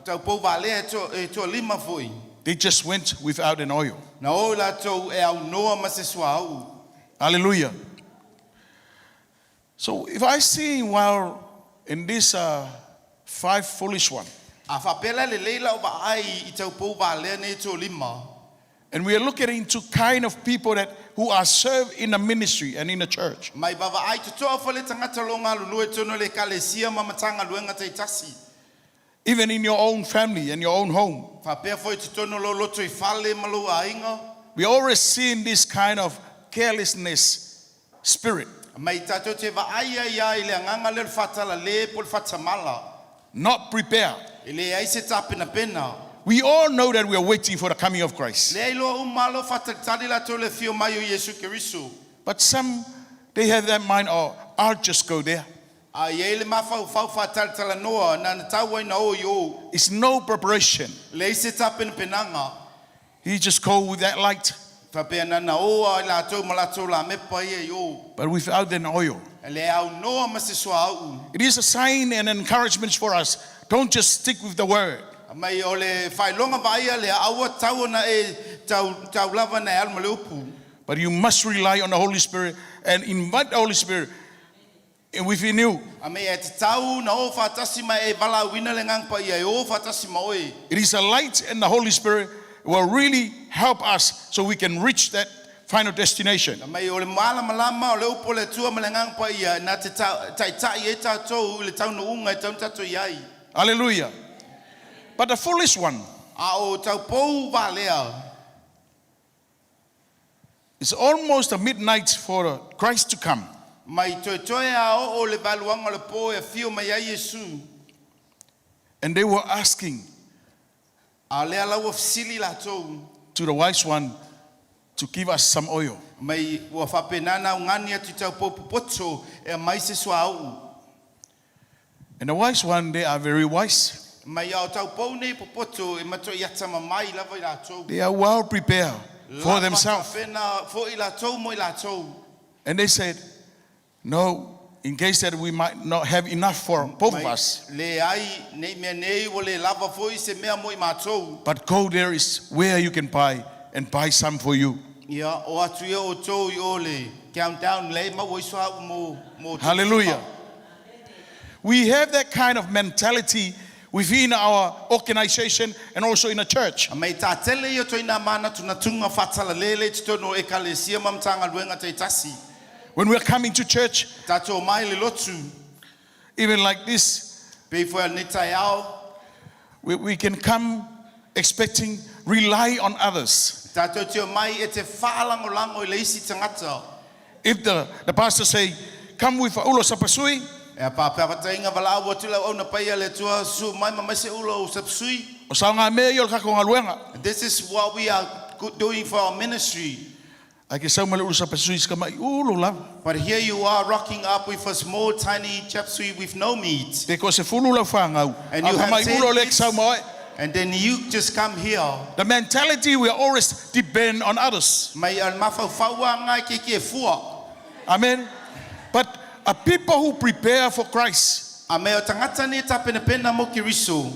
[SPEAKER 6] taupou valea e toalima foi.
[SPEAKER 5] they just went without an oil.
[SPEAKER 6] Na o i latou e aunoa ma se suauu.
[SPEAKER 5] Hallelujah. So if I see while in this five foolish one,
[SPEAKER 6] A faapea la e lelei lau vaai i taupou valea nei e toalima.
[SPEAKER 5] and we are looking into kind of people that who are served in the ministry and in the church.
[SPEAKER 6] Mai vaavaai totoa foi le tagata o lo o galulue i totonu o le Ekalesia ma Matagaluega taitasi.
[SPEAKER 5] Even in your own family and your own home.
[SPEAKER 6] Faapea foi i totonu o lou lotoifale ma lou aiga.
[SPEAKER 5] We always seen this kind of carelessness spirit.
[SPEAKER 6] Mai tatou te vaai ai lava i le agaga lea o le faatalale po o le faatamala.
[SPEAKER 5] Not prepared.
[SPEAKER 6] E leai se tapenapena.
[SPEAKER 5] We all know that we are waiting for the coming of Christ.
[SPEAKER 6] Lea iloa uma lava o faatalitali latou i le afio mai o Iesu Keriso.
[SPEAKER 5] But some, they have that mind, oh, I'll just go there.
[SPEAKER 6] A i ai le mafaufau faatalatalanoa na na tau ai na o i o.
[SPEAKER 5] It's no preparation.
[SPEAKER 6] Leai se tapenapenaga.
[SPEAKER 5] He just go with that light.
[SPEAKER 6] Faapea na na o ai latou ma latou lamepa ia i o.
[SPEAKER 5] But without an oil.
[SPEAKER 6] E le aunoa ma se suauu.
[SPEAKER 5] It is a sign and encouragement for us. Don't just stick with the word.
[SPEAKER 6] Mai o le faailoga vaaia lea, aua tau ona e tau, tau lava na e alu ma le upu.
[SPEAKER 5] But you must rely on the Holy Spirit and invite the Holy Spirit within you.
[SPEAKER 6] A me e tatau na o faatasi ma e valaauina le Agaga Paia e o faatasi ma oe.
[SPEAKER 5] It is a light and the Holy Spirit will really help us so we can reach that final destination.
[SPEAKER 6] A mei o le malamalama o le upu o le Atua ma le Agaga Paia na te taitai ai tatou i le taunuuga e tau na tatou i ai.
[SPEAKER 5] Hallelujah. But the foolish one.
[SPEAKER 6] A o taupou valea.
[SPEAKER 5] It's almost a midnight for Christ to come.
[SPEAKER 6] Mai toetoe a oo le valuaga o le po e afio mai ai Iesu.
[SPEAKER 5] And they were asking.
[SPEAKER 6] A lea la ua fesili latou.
[SPEAKER 5] To the wise one to give us some oil.
[SPEAKER 6] Mai ua faapena na augani atu i taupou popoto e aumai se suauu.
[SPEAKER 5] And the wise one, they are very wise.
[SPEAKER 6] Mai a o taupou nei popoto e matuai atamamai lava i latou.
[SPEAKER 5] They are well prepared for
[SPEAKER 6] Lava
[SPEAKER 5] themselves.
[SPEAKER 6] tapena foi latou mo i latou.
[SPEAKER 5] And they said, No, in case that we might not have enough for both of
[SPEAKER 6] Mai
[SPEAKER 5] us.
[SPEAKER 6] leai, nei mea nei ua le lava foi se mea mo i matou.
[SPEAKER 5] But go there is where you can buy and buy some for you.
[SPEAKER 6] Ia, o atu ia outou i o le countdown lea e maua ai suauu mo, mo outou.
[SPEAKER 5] Hallelujah. We have that kind of mentality within our organization and also in the church.
[SPEAKER 6] Mei tātele ia toi nā mānatunatuga faatalalele i totonu o Ekalesia ma Matagaluega taitasi.
[SPEAKER 5] When we are coming to church,
[SPEAKER 6] Tātou omai i le lotu.
[SPEAKER 5] Even like this,
[SPEAKER 6] Pei foi a lenei taeao.
[SPEAKER 5] We, we can come expecting, rely on others.
[SPEAKER 6] Tātou te omai e te whaalangolago i le isi tangata.
[SPEAKER 5] If the, the pastor say, come with ulo sapasui,
[SPEAKER 6] E a pāpāpatainga valaau atu lau auna paia le Atua su mai ma mai se ulo o sapasui.
[SPEAKER 5] O saoga mea ia o le tatou galuega.
[SPEAKER 6] This is what we are doing for our ministry.
[SPEAKER 5] Ae ke sau ma le ulu sapasui si kamai ulu lava.
[SPEAKER 6] But here you are rocking up with a small tiny chapsui with no meat.
[SPEAKER 5] Pe ko se fulu lau whāngau.
[SPEAKER 6] And you
[SPEAKER 5] A
[SPEAKER 6] have
[SPEAKER 5] kamai
[SPEAKER 6] ten
[SPEAKER 5] ulo le
[SPEAKER 6] kids,
[SPEAKER 5] sau ma oe.
[SPEAKER 6] and then you just come here.
[SPEAKER 5] The mentality we are always depend on others.
[SPEAKER 6] Mai a mafaufau a ngai keiki e fua.
[SPEAKER 5] Amen. But a people who prepare for Christ.
[SPEAKER 6] A mea o tagata nei e tapenapena mo Keriso.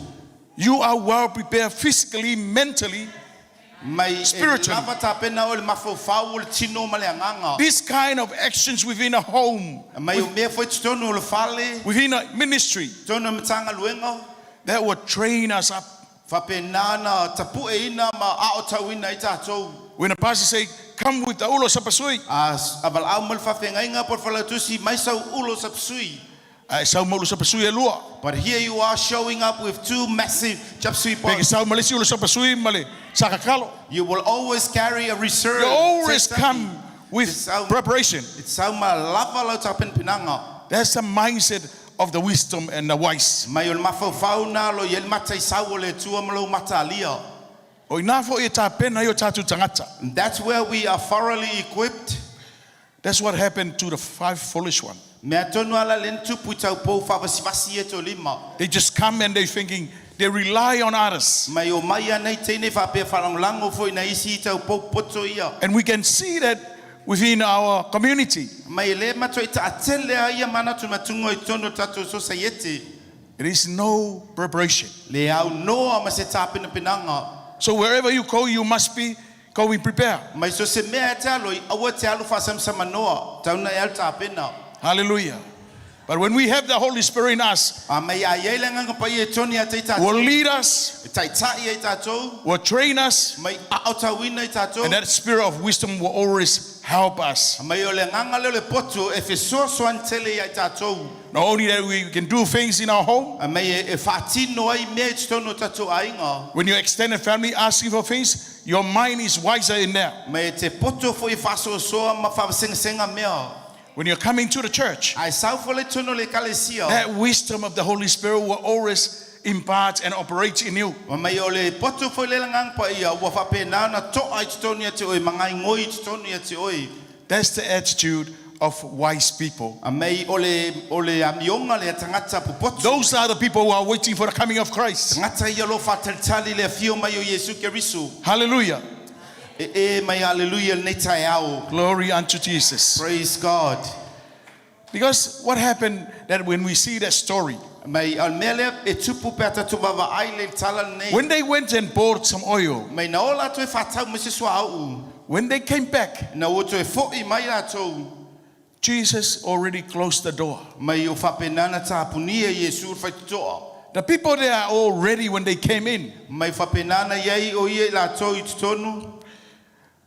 [SPEAKER 5] You are well prepared physically, mentally.
[SPEAKER 6] Mai e
[SPEAKER 5] Spiritually.
[SPEAKER 6] lava tapena oe i le mafaufau o le tino ma le agaga.
[SPEAKER 5] This kind of actions within a home,
[SPEAKER 6] Mai o mea foi i totonu o le fale,
[SPEAKER 5] within a ministry,
[SPEAKER 6] totonu o le Matagaluega,
[SPEAKER 5] that will train us up.
[SPEAKER 6] faapena ona tapueina ma aotauina ai tatou.
[SPEAKER 5] When a pastor say, come with the ulo sapasui,
[SPEAKER 6] A a valaau mai le faafeagaiga po o le failautusi, mai sau ulo sapasui.
[SPEAKER 5] Ae sau ma ulu sapasui e lua.
[SPEAKER 6] But here you are showing up with two massive chop suey
[SPEAKER 5] Pe ke
[SPEAKER 6] pots.
[SPEAKER 5] sau ma le isi ulu sapasui ma le sakakalo.
[SPEAKER 6] You will always carry a reserve.
[SPEAKER 5] You always come with preparation.
[SPEAKER 6] E sau ma lava lau tapenapenaga.
[SPEAKER 5] That's the mindset of the wisdom and the wise.
[SPEAKER 6] Mai o le mafaufau na lo i ai le mataisau o le Atua ma lou mataalia.
[SPEAKER 5] O ina foi e tapena ai o tatou tagata.
[SPEAKER 6] And that's where we are thoroughly equipped.
[SPEAKER 5] That's what happened to the five foolish one.
[SPEAKER 6] Mea tonu ala le na tupu i taupou faavasivasi ia tolima.
[SPEAKER 5] They just come and they thinking they rely on others.
[SPEAKER 6] Mai o mai ana i teine faapea faalagolago foi na isi i taupou poto ia.
[SPEAKER 5] And we can see that within our community.
[SPEAKER 6] Mai e le matua i taatele a ia manatu matunga i totonu o tatou sosaiete.
[SPEAKER 5] There is no preparation.
[SPEAKER 6] Le aunoa ma se tapenapenaga.
[SPEAKER 5] So wherever you go, you must be going prepared.
[SPEAKER 6] Mai so se mea e te alo i, aua te alu faasamsamanoa, tau na e alu tapena.
[SPEAKER 5] Hallelujah. But when we have the Holy Spirit in us,
[SPEAKER 6] A mai a iai le Agaga Paia e toni a te i
[SPEAKER 5] will
[SPEAKER 6] tatou,
[SPEAKER 5] lead us,
[SPEAKER 6] e taitai ai tatou,
[SPEAKER 5] will train us,
[SPEAKER 6] mai aotauina i tatou,
[SPEAKER 5] and that spirit of wisdom will always help us.
[SPEAKER 6] mai o le Agaga lea o le poto e fesoasoani tele ia i tatou.
[SPEAKER 5] Not only that we can do things in our home,
[SPEAKER 6] A mai e, e faatino ai mea i totonu o tatou aiga.
[SPEAKER 5] when your extended family asking for things, your mind is wiser in there.
[SPEAKER 6] Mai e te poto foi e faasoasoa ma faavasegasega mea.
[SPEAKER 5] When you're coming to the church,
[SPEAKER 6] Ae sau foi le totonu o le ekalesia.
[SPEAKER 5] that wisdom of the Holy Spirit will always impart and operate in you.
[SPEAKER 6] Ma mai o le poto foi le Agaga Paia ua faapena ona to'a i totonu ia te oe ma gaigoi i totonu ia te oe.
[SPEAKER 5] That's the attitude of wise people.
[SPEAKER 6] A mei o le, o le amioga lea tagata popoto.
[SPEAKER 5] Those are the people who are waiting for the coming of Christ.
[SPEAKER 6] Tagata ia o lo o faatalitali le afio mai o Iesu Keriso.
[SPEAKER 5] Hallelujah.
[SPEAKER 6] E e mai haleluia lenei taeao.
[SPEAKER 5] Glory unto Jesus.
[SPEAKER 6] Praise God.
[SPEAKER 5] Because what happened that when we see that story,
[SPEAKER 6] Mai o le mea lea e tupu pe a tatou vaavaai le tala lenei.
[SPEAKER 5] when they went and bought some oil,
[SPEAKER 6] Mai na o latou e faatau mai se suauu.
[SPEAKER 5] when they came back,
[SPEAKER 6] Na ua toe fo'i mai latou.
[SPEAKER 5] Jesus already closed the door.
[SPEAKER 6] Mai o faapena ona tapunia Iesu le faitotoa.
[SPEAKER 5] The people there are all ready when they came in.
[SPEAKER 6] Mai faapena ona i ai o ia i latou i totonu.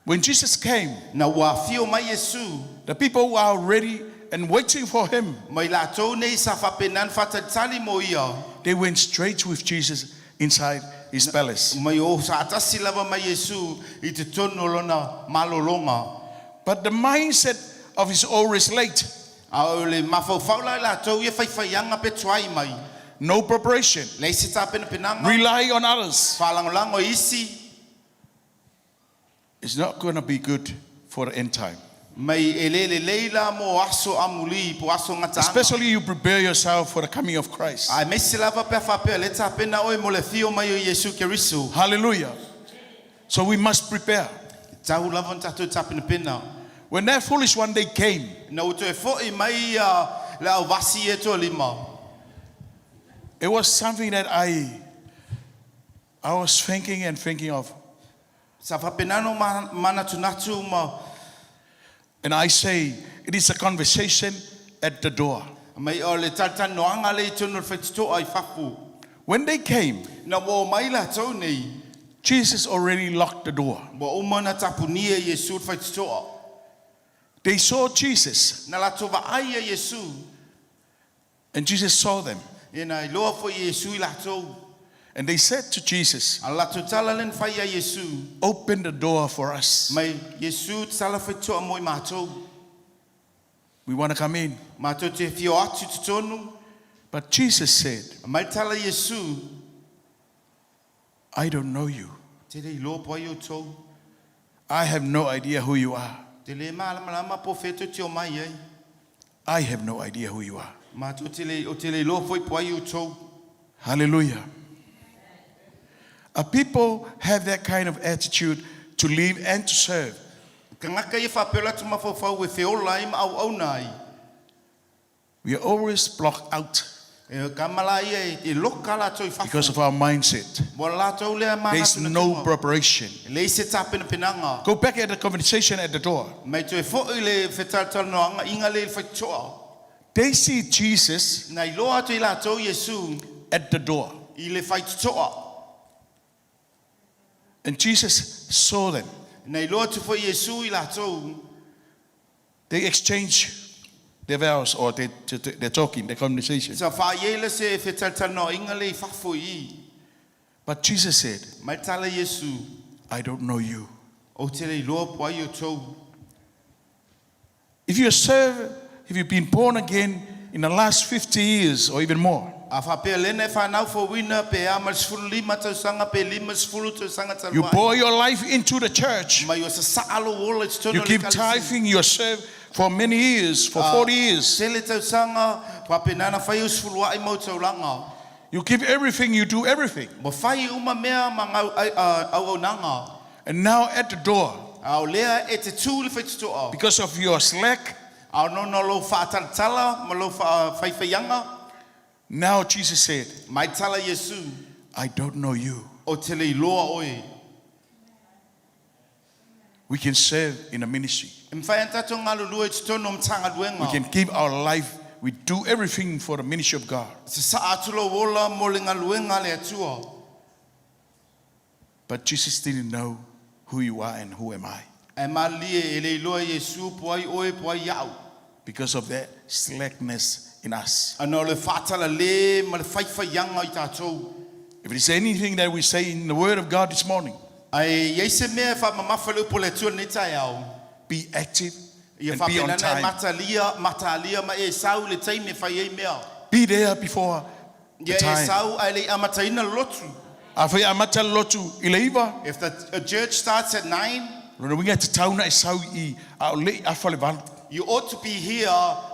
[SPEAKER 5] When Jesus came,
[SPEAKER 6] Na ua afio mai Iesu.
[SPEAKER 5] the people who are ready and waiting for him,
[SPEAKER 6] Mai latou nei sa faapena ona faatalitali mo ia.
[SPEAKER 5] they went straight with Jesus inside his palace.
[SPEAKER 6] Mai o saatasi lava mai Iesu i totonu o lona malologa.
[SPEAKER 5] But the mindset of his always late,
[SPEAKER 6] A o le mafaufau la i latou ia faifaiaga pe tuai mai.
[SPEAKER 5] no preparation,
[SPEAKER 6] Leai se tapenapenaga.
[SPEAKER 5] rely on others.
[SPEAKER 6] Faalagolago i isi.
[SPEAKER 5] It's not going to be good for the end time.
[SPEAKER 6] Mai e le lelei la mo aso amuli po aso gataaga.
[SPEAKER 5] Especially you prepare yourself for the coming of Christ.
[SPEAKER 6] Aemaise lava pe a faapea le tapena oe mo le afio mai o Iesu Keriso.
[SPEAKER 5] Hallelujah. So we must prepare.
[SPEAKER 6] Tau lava ona tatou tapenapena.
[SPEAKER 5] When that foolish one day came,
[SPEAKER 6] Na ua toe fo'i mai ia le auvasi ia toalima.
[SPEAKER 5] it was something that I I was thinking and thinking of.
[SPEAKER 6] Sa faapena ona manatunatu ma
[SPEAKER 5] And I say, it is a conversation at the door.
[SPEAKER 6] mai o le talatalanoaga lea i totonu o le faitotoa i fafo.
[SPEAKER 5] When they came,
[SPEAKER 6] Na ua omai latou nei,
[SPEAKER 5] Jesus already locked the door.
[SPEAKER 6] ua uma ona tapunia Iesu le faitotoa.
[SPEAKER 5] They saw Jesus,
[SPEAKER 6] Na latou vaai ia Iesu,
[SPEAKER 5] and Jesus saw them.
[SPEAKER 6] ia na iloa foi e Iesu i latou.
[SPEAKER 5] And they said to Jesus,
[SPEAKER 6] A latou tala lea na fai ia Iesu,
[SPEAKER 5] Open the door for us.
[SPEAKER 6] mai Iesu tatala faitotoa mo i matou.
[SPEAKER 5] We want to come in.
[SPEAKER 6] Matou te fia o atu i totonu.
[SPEAKER 5] But Jesus said,
[SPEAKER 6] Mai tala Iesu,
[SPEAKER 5] I don't know you.
[SPEAKER 6] Te le iloa po ai outou.
[SPEAKER 5] I have no idea who you are.
[SPEAKER 6] Te le malamalama po o fea tou te omai ai.
[SPEAKER 5] I have no idea who you are.
[SPEAKER 6] Matou te le, o te le iloa foi po ai outou.
[SPEAKER 5] Hallelujah. A people have that kind of attitude to live and to serve.
[SPEAKER 6] Tagata ia faapea o latou mafaufau e feola ai ma auauna ai.
[SPEAKER 5] We are always blocked out.
[SPEAKER 6] E ka mala ia e, e loka latou i
[SPEAKER 5] because
[SPEAKER 6] fafo.
[SPEAKER 5] of our mindset.
[SPEAKER 6] Mo latou lea
[SPEAKER 5] There's
[SPEAKER 6] manatu na
[SPEAKER 5] no
[SPEAKER 6] tunga.
[SPEAKER 5] preparation.
[SPEAKER 6] E leai se tapenapenaga.
[SPEAKER 5] Go back at the conversation at the door.
[SPEAKER 6] Mai toe fo'i le fetalataloaga iga le i le faitotoa.
[SPEAKER 5] They see Jesus
[SPEAKER 6] Na iloa atu i latou Iesu
[SPEAKER 5] at the door.
[SPEAKER 6] i le faitotoa.
[SPEAKER 5] And Jesus saw them.
[SPEAKER 6] Na iloa atu foi Iesu i latou.
[SPEAKER 5] They exchange their vows or they're talking, their conversation.
[SPEAKER 6] Sa faaiei le se fetalataloaga le i fafo i.
[SPEAKER 5] But Jesus said,
[SPEAKER 6] Mai tala Iesu,
[SPEAKER 5] I don't know you.
[SPEAKER 6] ou te le iloa po ai outou.
[SPEAKER 5] If you serve, if you've been born again in the last 50 years or even more,
[SPEAKER 6] A faapea lena e fanau fouina pe a ma le 15 tausaga pe 50 tausaga talu
[SPEAKER 5] you
[SPEAKER 6] ai.
[SPEAKER 5] pour your life into the church,
[SPEAKER 6] Mai o sasaa lou ola i totonu
[SPEAKER 5] you
[SPEAKER 6] o le
[SPEAKER 5] give
[SPEAKER 6] ekalesia.
[SPEAKER 5] tithing, you serve for many years, for 40 years.
[SPEAKER 6] Tele tausaga, faapena na fai o sefuluai mau taulaga.
[SPEAKER 5] You give everything, you do everything.
[SPEAKER 6] Ma fai uma mea ma ngau ai- a, auaunaga.
[SPEAKER 5] And now at the door,
[SPEAKER 6] A o lea e te tū le faitotoa.
[SPEAKER 5] because of your slack,
[SPEAKER 6] A o nona lou faatalatala ma lou faafaifaiaga.
[SPEAKER 5] now Jesus said,
[SPEAKER 6] Mai tala Iesu,
[SPEAKER 5] I don't know you.
[SPEAKER 6] o te le iloa oe.
[SPEAKER 5] We can serve in a ministry.
[SPEAKER 6] E mawhai an tātou ngalulua i totonu o
[SPEAKER 5] We
[SPEAKER 6] Matagaluega.
[SPEAKER 5] can give our life. We do everything for the ministry of God.
[SPEAKER 6] Sasaa atu lou ola mo le galuega a le Atua.
[SPEAKER 5] But Jesus didn't know who you are and who am I
[SPEAKER 6] Ae malie e le iloa Iesu po ai oe po ai au.
[SPEAKER 5] because of that slackness in us.
[SPEAKER 6] Ana o le faatalale ma le faifaiaga i tātou.
[SPEAKER 5] If there's anything that we say in the Word of God this morning,
[SPEAKER 6] Ae iai se mea e faamamafa le upu a le Atua lenei taeao.
[SPEAKER 5] be active
[SPEAKER 6] Ia
[SPEAKER 5] and be on
[SPEAKER 6] faapena e
[SPEAKER 5] time.
[SPEAKER 6] matalia, matalia ma e sau i le taimi e fai ai mea.
[SPEAKER 5] Be there before the
[SPEAKER 6] Ia e
[SPEAKER 5] time.
[SPEAKER 6] sau ae le i amataina le lotu.
[SPEAKER 5] Afai amata le lotu i le 9,
[SPEAKER 6] If the a church starts at 9,
[SPEAKER 5] lona uiga e tatau ona e sau i a o le i afa le 8.
[SPEAKER 6] you ought to be here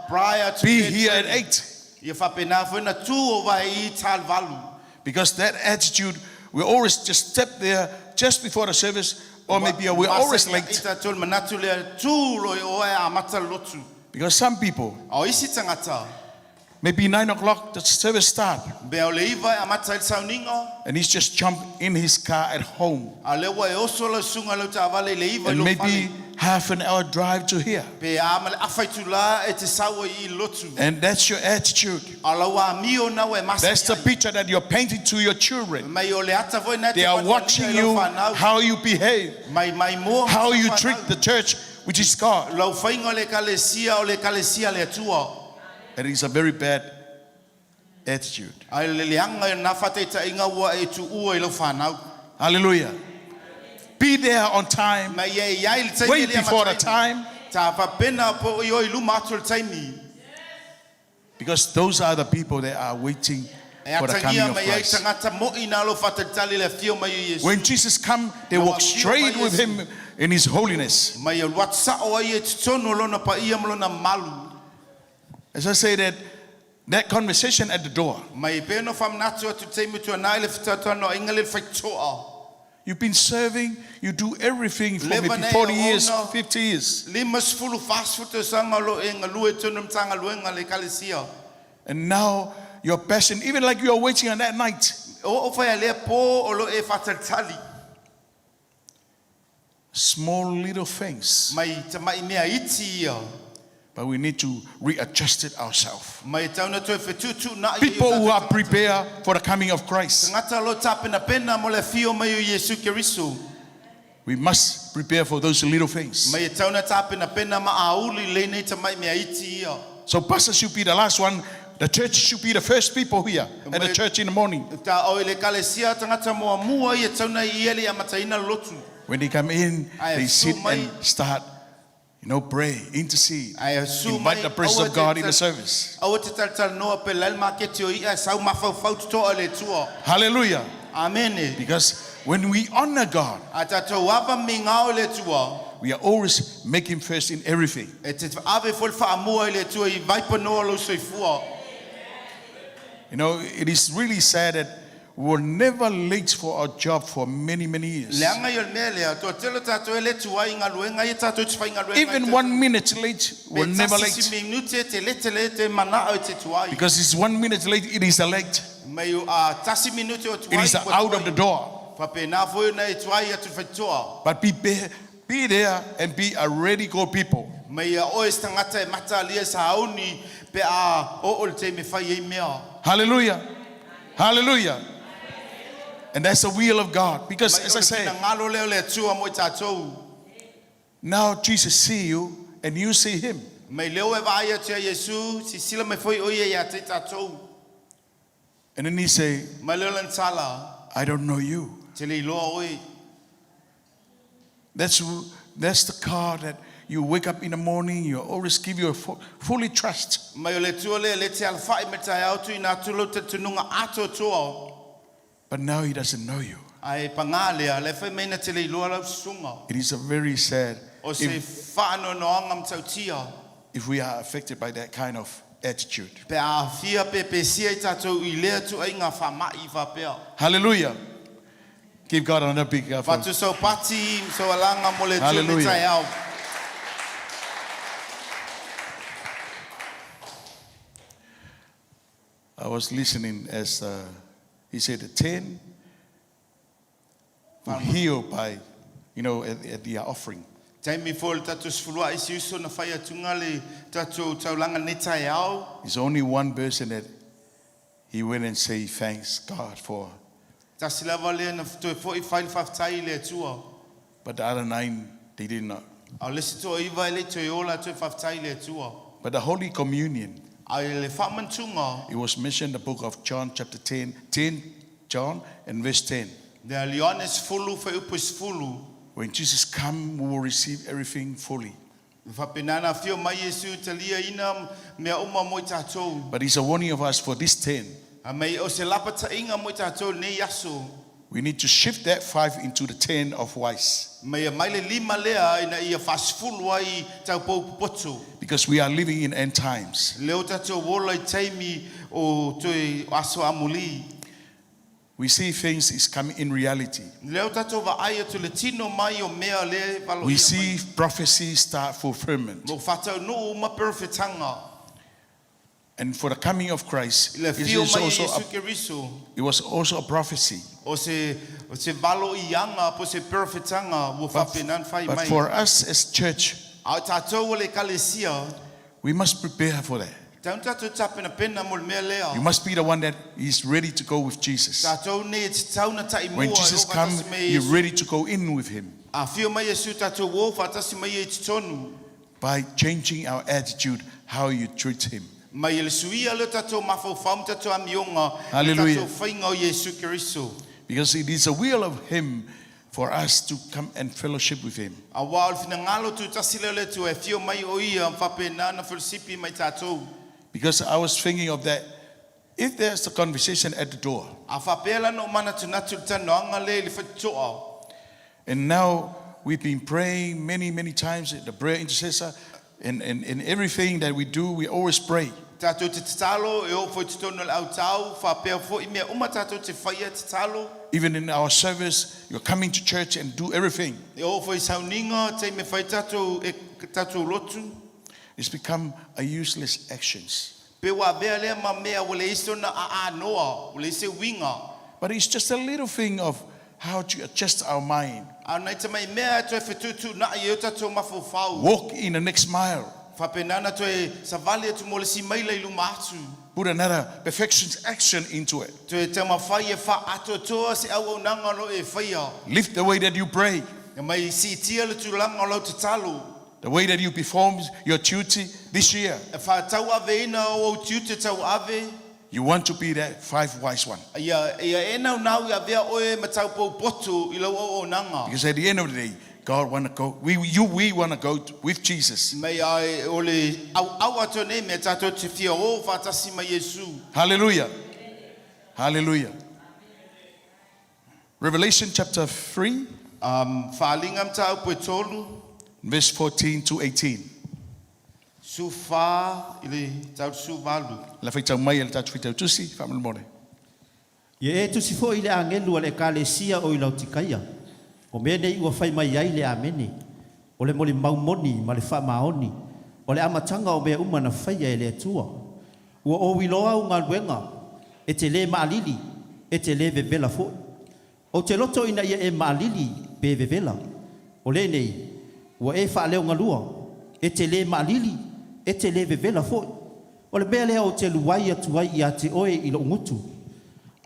[SPEAKER 6] prior to
[SPEAKER 5] Be
[SPEAKER 6] 10:30.
[SPEAKER 5] here at 8.
[SPEAKER 6] Ia faapena foi na tu o vai i ta le 8.
[SPEAKER 5] Because that attitude, we always just step there just before the service, or maybe we're always
[SPEAKER 6] I
[SPEAKER 5] late.
[SPEAKER 6] tātou le manatu lea tū lo i oe a amata le lotu.
[SPEAKER 5] Because some people,
[SPEAKER 6] A o isi tangata,
[SPEAKER 5] maybe 9 o'clock, the service start,
[SPEAKER 6] be o le iva e amata i le sauniga,
[SPEAKER 5] and he's just jumped in his car at home.
[SPEAKER 6] a lea ua e oso lau suga lau taavale i le iva i
[SPEAKER 5] And
[SPEAKER 6] lou
[SPEAKER 5] maybe
[SPEAKER 6] fale.
[SPEAKER 5] half an hour drive to here.
[SPEAKER 6] Pe a ma le afa i tula e te sau ai i le lotu.
[SPEAKER 5] And that's your attitude.
[SPEAKER 6] A lau amio na ua e masani
[SPEAKER 5] That's the
[SPEAKER 6] ai.
[SPEAKER 5] picture that you're painting to your children.
[SPEAKER 6] Mai o le ata foi na e
[SPEAKER 5] They
[SPEAKER 6] te
[SPEAKER 5] are
[SPEAKER 6] patalia
[SPEAKER 5] watching
[SPEAKER 6] i lau
[SPEAKER 5] you,
[SPEAKER 6] whanau.
[SPEAKER 5] how you behave,
[SPEAKER 6] Mai mua ma
[SPEAKER 5] how
[SPEAKER 6] sau
[SPEAKER 5] you
[SPEAKER 6] whanau.
[SPEAKER 5] treat the church, which is God.
[SPEAKER 6] Lau whainga o le kalesia o le kalesia le Atua.
[SPEAKER 5] And it's a very bad attitude.
[SPEAKER 6] Ai le leanga i nā whataitaiga ua e tuua i lau whanau.
[SPEAKER 5] Hallelujah. Be there on time,
[SPEAKER 6] Mai e iai le taimi
[SPEAKER 5] way
[SPEAKER 6] e le
[SPEAKER 5] before the
[SPEAKER 6] amataina.
[SPEAKER 5] time,
[SPEAKER 6] Tā whapena po i o i luma atu le taimi.
[SPEAKER 5] because those are the people that are waiting
[SPEAKER 6] E
[SPEAKER 5] for the coming
[SPEAKER 6] atangia
[SPEAKER 5] of
[SPEAKER 6] mai ai
[SPEAKER 5] Christ.
[SPEAKER 6] tangata moi nā lo whataitali le whio mai o Iesu.
[SPEAKER 5] When Jesus come, they walk straight with him in his holiness.
[SPEAKER 6] Mai o luatu sao ai e totonu o lona paia ma lona malu.
[SPEAKER 5] As I say that, that conversation at the door,
[SPEAKER 6] Mai e pēno whamnatu atu taimi tua nā i le whitatano inga le whaitoa.
[SPEAKER 5] you've been serving, you do everything for
[SPEAKER 6] Leva
[SPEAKER 5] maybe
[SPEAKER 6] nei
[SPEAKER 5] 40
[SPEAKER 6] o
[SPEAKER 5] years,
[SPEAKER 6] ona.
[SPEAKER 5] 50 years.
[SPEAKER 6] Lima sefulu fasifu tausaga o lo e galue tonu matagaluega le ekalesia.
[SPEAKER 5] And now your passion, even like you are waiting on that night,
[SPEAKER 6] O o whai a lea pō o lo e whatalitali.
[SPEAKER 5] small little things,
[SPEAKER 6] Mai te mai mea iti ia.
[SPEAKER 5] but we need to readjust it ourselves.
[SPEAKER 6] Mai tauna toe whetutu na i
[SPEAKER 5] People who are prepared for the coming of Christ,
[SPEAKER 6] Tangata lo tapena pena mo le whio mai o Iesu Keriso.
[SPEAKER 5] we must prepare for those little things.
[SPEAKER 6] Mai e tauna tapena pena ma auli le nei te mai mea iti ia.
[SPEAKER 5] So pastor should be the last one. The church should be the first people here at the church in the morning.
[SPEAKER 6] Ta o i le kalesia tangata mua mua i e tauna i ele a mataina lotu.
[SPEAKER 5] When they come in,
[SPEAKER 6] Ae
[SPEAKER 5] they sit
[SPEAKER 6] su mai-
[SPEAKER 5] and start, pray, intercede,
[SPEAKER 6] Ae su
[SPEAKER 5] invite
[SPEAKER 6] mai
[SPEAKER 5] the presence
[SPEAKER 6] aua
[SPEAKER 5] of
[SPEAKER 6] te
[SPEAKER 5] God in the
[SPEAKER 6] tal-
[SPEAKER 5] service.
[SPEAKER 6] Aua te talatala noa pe lail maketi o ia sau mafaufau tutoa le tua.
[SPEAKER 5] Hallelujah.
[SPEAKER 6] Amene.
[SPEAKER 5] Because when we honor God,
[SPEAKER 6] A tātou ava mi ngao le tua.
[SPEAKER 5] we are always making first in everything.
[SPEAKER 6] E te ave fo le whaamua i le tua i vaipa noa lo soifua.
[SPEAKER 5] It is really sad that we were never late for our job for many, many years.
[SPEAKER 6] Leaga ia o le mea lea, toatele o tatou e le tuai i galuega ia tatou te faigaluega ai
[SPEAKER 5] Even
[SPEAKER 6] tatou.
[SPEAKER 5] one minute late,
[SPEAKER 6] Pe
[SPEAKER 5] we're never
[SPEAKER 6] tasi si
[SPEAKER 5] late.
[SPEAKER 6] minute e te lete le te manao e te tuai.
[SPEAKER 5] Because it's one minute late, it is a late.
[SPEAKER 6] Mai o a tasi minute o
[SPEAKER 5] It
[SPEAKER 6] tuai
[SPEAKER 5] is
[SPEAKER 6] ua
[SPEAKER 5] out of
[SPEAKER 6] tuai.
[SPEAKER 5] the door.
[SPEAKER 6] Faapena foi ona e tuai atu faitotoa.
[SPEAKER 5] But be there and be a ready go people.
[SPEAKER 6] Mai ia oe se tagata e mataalia sauni pe a oo le taimi e fai ai mea.
[SPEAKER 5] Hallelujah. Hallelujah. And that's the will of God. Because
[SPEAKER 6] Mai
[SPEAKER 5] as
[SPEAKER 6] o
[SPEAKER 5] I
[SPEAKER 6] le
[SPEAKER 5] say,
[SPEAKER 6] finagalo lea o le Atua mo i tatou.
[SPEAKER 5] now Jesus see you and you see him.
[SPEAKER 6] Mai lea ua e vaai atu ia Iesu, sisila mai foi o ia ia te tatou.
[SPEAKER 5] And then he say,
[SPEAKER 6] Mai lea o lana tala,
[SPEAKER 5] I don't know you.
[SPEAKER 6] te le iloa oe.
[SPEAKER 5] That's the car that you wake up in the morning, you always give your fully trust.
[SPEAKER 6] Mai o le Atua lea le te alafai me taeao tuuina atu lou talitonuga atoatoa.
[SPEAKER 5] But now he doesn't know you.
[SPEAKER 6] Ae pagā lea, le fai mai na te le iloa lau susuga.
[SPEAKER 5] It is a very sad
[SPEAKER 6] O se faanoanoaga matautia.
[SPEAKER 5] if we are affected by that kind of attitude.
[SPEAKER 6] Pe a aafia pe pesia i tatou i lea tuaiga faama'i faapea.
[SPEAKER 5] Hallelujah. Give God another big effort.
[SPEAKER 6] Fatu sau pati ma sau alaga mo le Atua i le
[SPEAKER 5] Hallelujah.
[SPEAKER 6] taeao.
[SPEAKER 5] I was listening as he said the 10 were healed by, you know, at the offering.
[SPEAKER 6] Taimi foi o le tatou sefuluai si uso na fai atuga le tatou taulaga nei taeao.
[SPEAKER 5] There's only one person that he went and say thanks God for.
[SPEAKER 6] Tasi lava lea na toe foi fai le faafetai i le Atua.
[SPEAKER 5] But the other 9, they did not.
[SPEAKER 6] A o le isi toaiva e le toe ola toe faafetai i le Atua.
[SPEAKER 5] But the Holy Communion,
[SPEAKER 6] A i le faamanatuga,
[SPEAKER 5] it was mentioned in the book of John chapter 10, 10 John and verse 10.
[SPEAKER 6] le Ioane sefulu fuaiupu e sefulu.
[SPEAKER 5] When Jesus comes, we will receive everything fully.
[SPEAKER 6] E faapena na afio mai Iesu taliaina mea uma mo i tatou.
[SPEAKER 5] But it's a warning of us for this 10.
[SPEAKER 6] A mei o se lapataiga mo i tatou nei aso.
[SPEAKER 5] We need to shift that 5 into the 10 of wise.
[SPEAKER 6] Mei e mai le lima lea ina ia faasefulu ai taupou popoto.
[SPEAKER 5] Because we are living in end times.
[SPEAKER 6] Lea o tatou ola i taimi o toe aso amuli.
[SPEAKER 5] We see things is coming in reality.
[SPEAKER 6] Lea o tatou vaai atu le tino mai o mea le valoia
[SPEAKER 5] We
[SPEAKER 6] mai.
[SPEAKER 5] see prophecy start fulfillment.
[SPEAKER 6] Mo whataunuu uma perofetanga.
[SPEAKER 5] And for the coming of Christ,
[SPEAKER 6] I le
[SPEAKER 5] it,
[SPEAKER 6] fio
[SPEAKER 5] is
[SPEAKER 6] mai e
[SPEAKER 5] also
[SPEAKER 6] Iesu
[SPEAKER 5] a,
[SPEAKER 6] Keriso.
[SPEAKER 5] it was also a prophecy.
[SPEAKER 6] O se, o se valo ianga po se perofetanga ua
[SPEAKER 5] But,
[SPEAKER 6] whawhenan whai
[SPEAKER 5] but
[SPEAKER 6] mai.
[SPEAKER 5] for us as church,
[SPEAKER 6] A o tātou o le ekalesia,
[SPEAKER 5] we must prepare for that.
[SPEAKER 6] taun tātou tapena pena mo le mea lea.
[SPEAKER 5] You must be the one that is ready to go with Jesus.
[SPEAKER 6] Tātou nei e te tauna tai
[SPEAKER 5] When
[SPEAKER 6] mua e
[SPEAKER 5] Jesus
[SPEAKER 6] o
[SPEAKER 5] comes,
[SPEAKER 6] whātasi me
[SPEAKER 5] you're
[SPEAKER 6] Iesu.
[SPEAKER 5] ready to go in with him
[SPEAKER 6] A whio mai Iesu tātou o whātasi mai e te tonu.
[SPEAKER 5] by changing our attitude, how you treat him.
[SPEAKER 6] Mai e le suia le tātou mawhauwhau ma tātou amionga, le
[SPEAKER 5] Hallelujah.
[SPEAKER 6] tātou whainga o Iesu Keriso.
[SPEAKER 5] Because it is the will of him for us to come and fellowship with him.
[SPEAKER 6] A wā o le whinangalo tu tasi leo le tu e whio mai o ia mwhapena na whirisipi mai tātou.
[SPEAKER 5] Because I was thinking of that, if there's a conversation at the door,
[SPEAKER 6] A whapela no mana tunatu le tanoanga le le whatoa.
[SPEAKER 5] and now we've been praying many, many times, the prayer intercessor, and everything that we do, we always pray.
[SPEAKER 6] Tātou te tatalo, e o foi te tono le au tau, whapea foi mea uma tātou te whaia tatalo.
[SPEAKER 5] Even in our service, you're coming to church and do everything.
[SPEAKER 6] E o foi sauninga, te me whai tātou, e tātou lotu.
[SPEAKER 5] It's become a useless actions.
[SPEAKER 6] Pe wā bea lea ma mea, wale iso na a a noa, wale ise winga.
[SPEAKER 5] But it's just a little thing of how to adjust our mind.
[SPEAKER 6] A nei te mai mea e toe whetutu na i o tātou mawhauwhau.
[SPEAKER 5] Walk in the next mile.
[SPEAKER 6] Whapenana toe savali atu mo le si maila i luma atu.
[SPEAKER 5] Put another perfection's action into it.
[SPEAKER 6] Toe te mawhai e wha atoatoa se au au nanga lo e whaia.
[SPEAKER 5] Live the way that you pray.
[SPEAKER 6] E mai si tia le tūlanga o lau te talo.
[SPEAKER 5] The way that you perform your duty this year.
[SPEAKER 6] E whātau ave ina o au tiute tau ave.
[SPEAKER 5] You want to be that 5 wise one.
[SPEAKER 6] Ia, ia e nau nau ia vea oe ma tau pau potu i lau au au nanga.
[SPEAKER 5] Because at the end of the day, God want to go. We, you, we want to go with Jesus.
[SPEAKER 6] Mai ai o le au au atu nei mea tātou te whia o whātasi mai Yesu.
[SPEAKER 5] Hallelujah. Hallelujah. Revelation chapter 3,
[SPEAKER 6] Whaalinga mta au poe tolu.
[SPEAKER 5] verse 14 to 18.
[SPEAKER 6] Su whā i le tau su valu.
[SPEAKER 5] La whaitau mai e le tātou whaitau tusi, whaamalimone.
[SPEAKER 7] Ia e tusi foi i le agelu a le Ekalesia o i Laotikaia, O mea nei ua fai mai ai le Amene, o le molimau moni ma le faamaoni, o le amataga o mea uma na faia e le Atua. Ua ou iloa au galuega, e te lē maalili, e te lē vevela foi. Ou te loto ina ia e maalili pe vevela. O lenei, ua e faaleogalua, e te lē maalili, e te lē vevela foi. O le mea lea ou te luai atu ai ia te oe i lou gutu,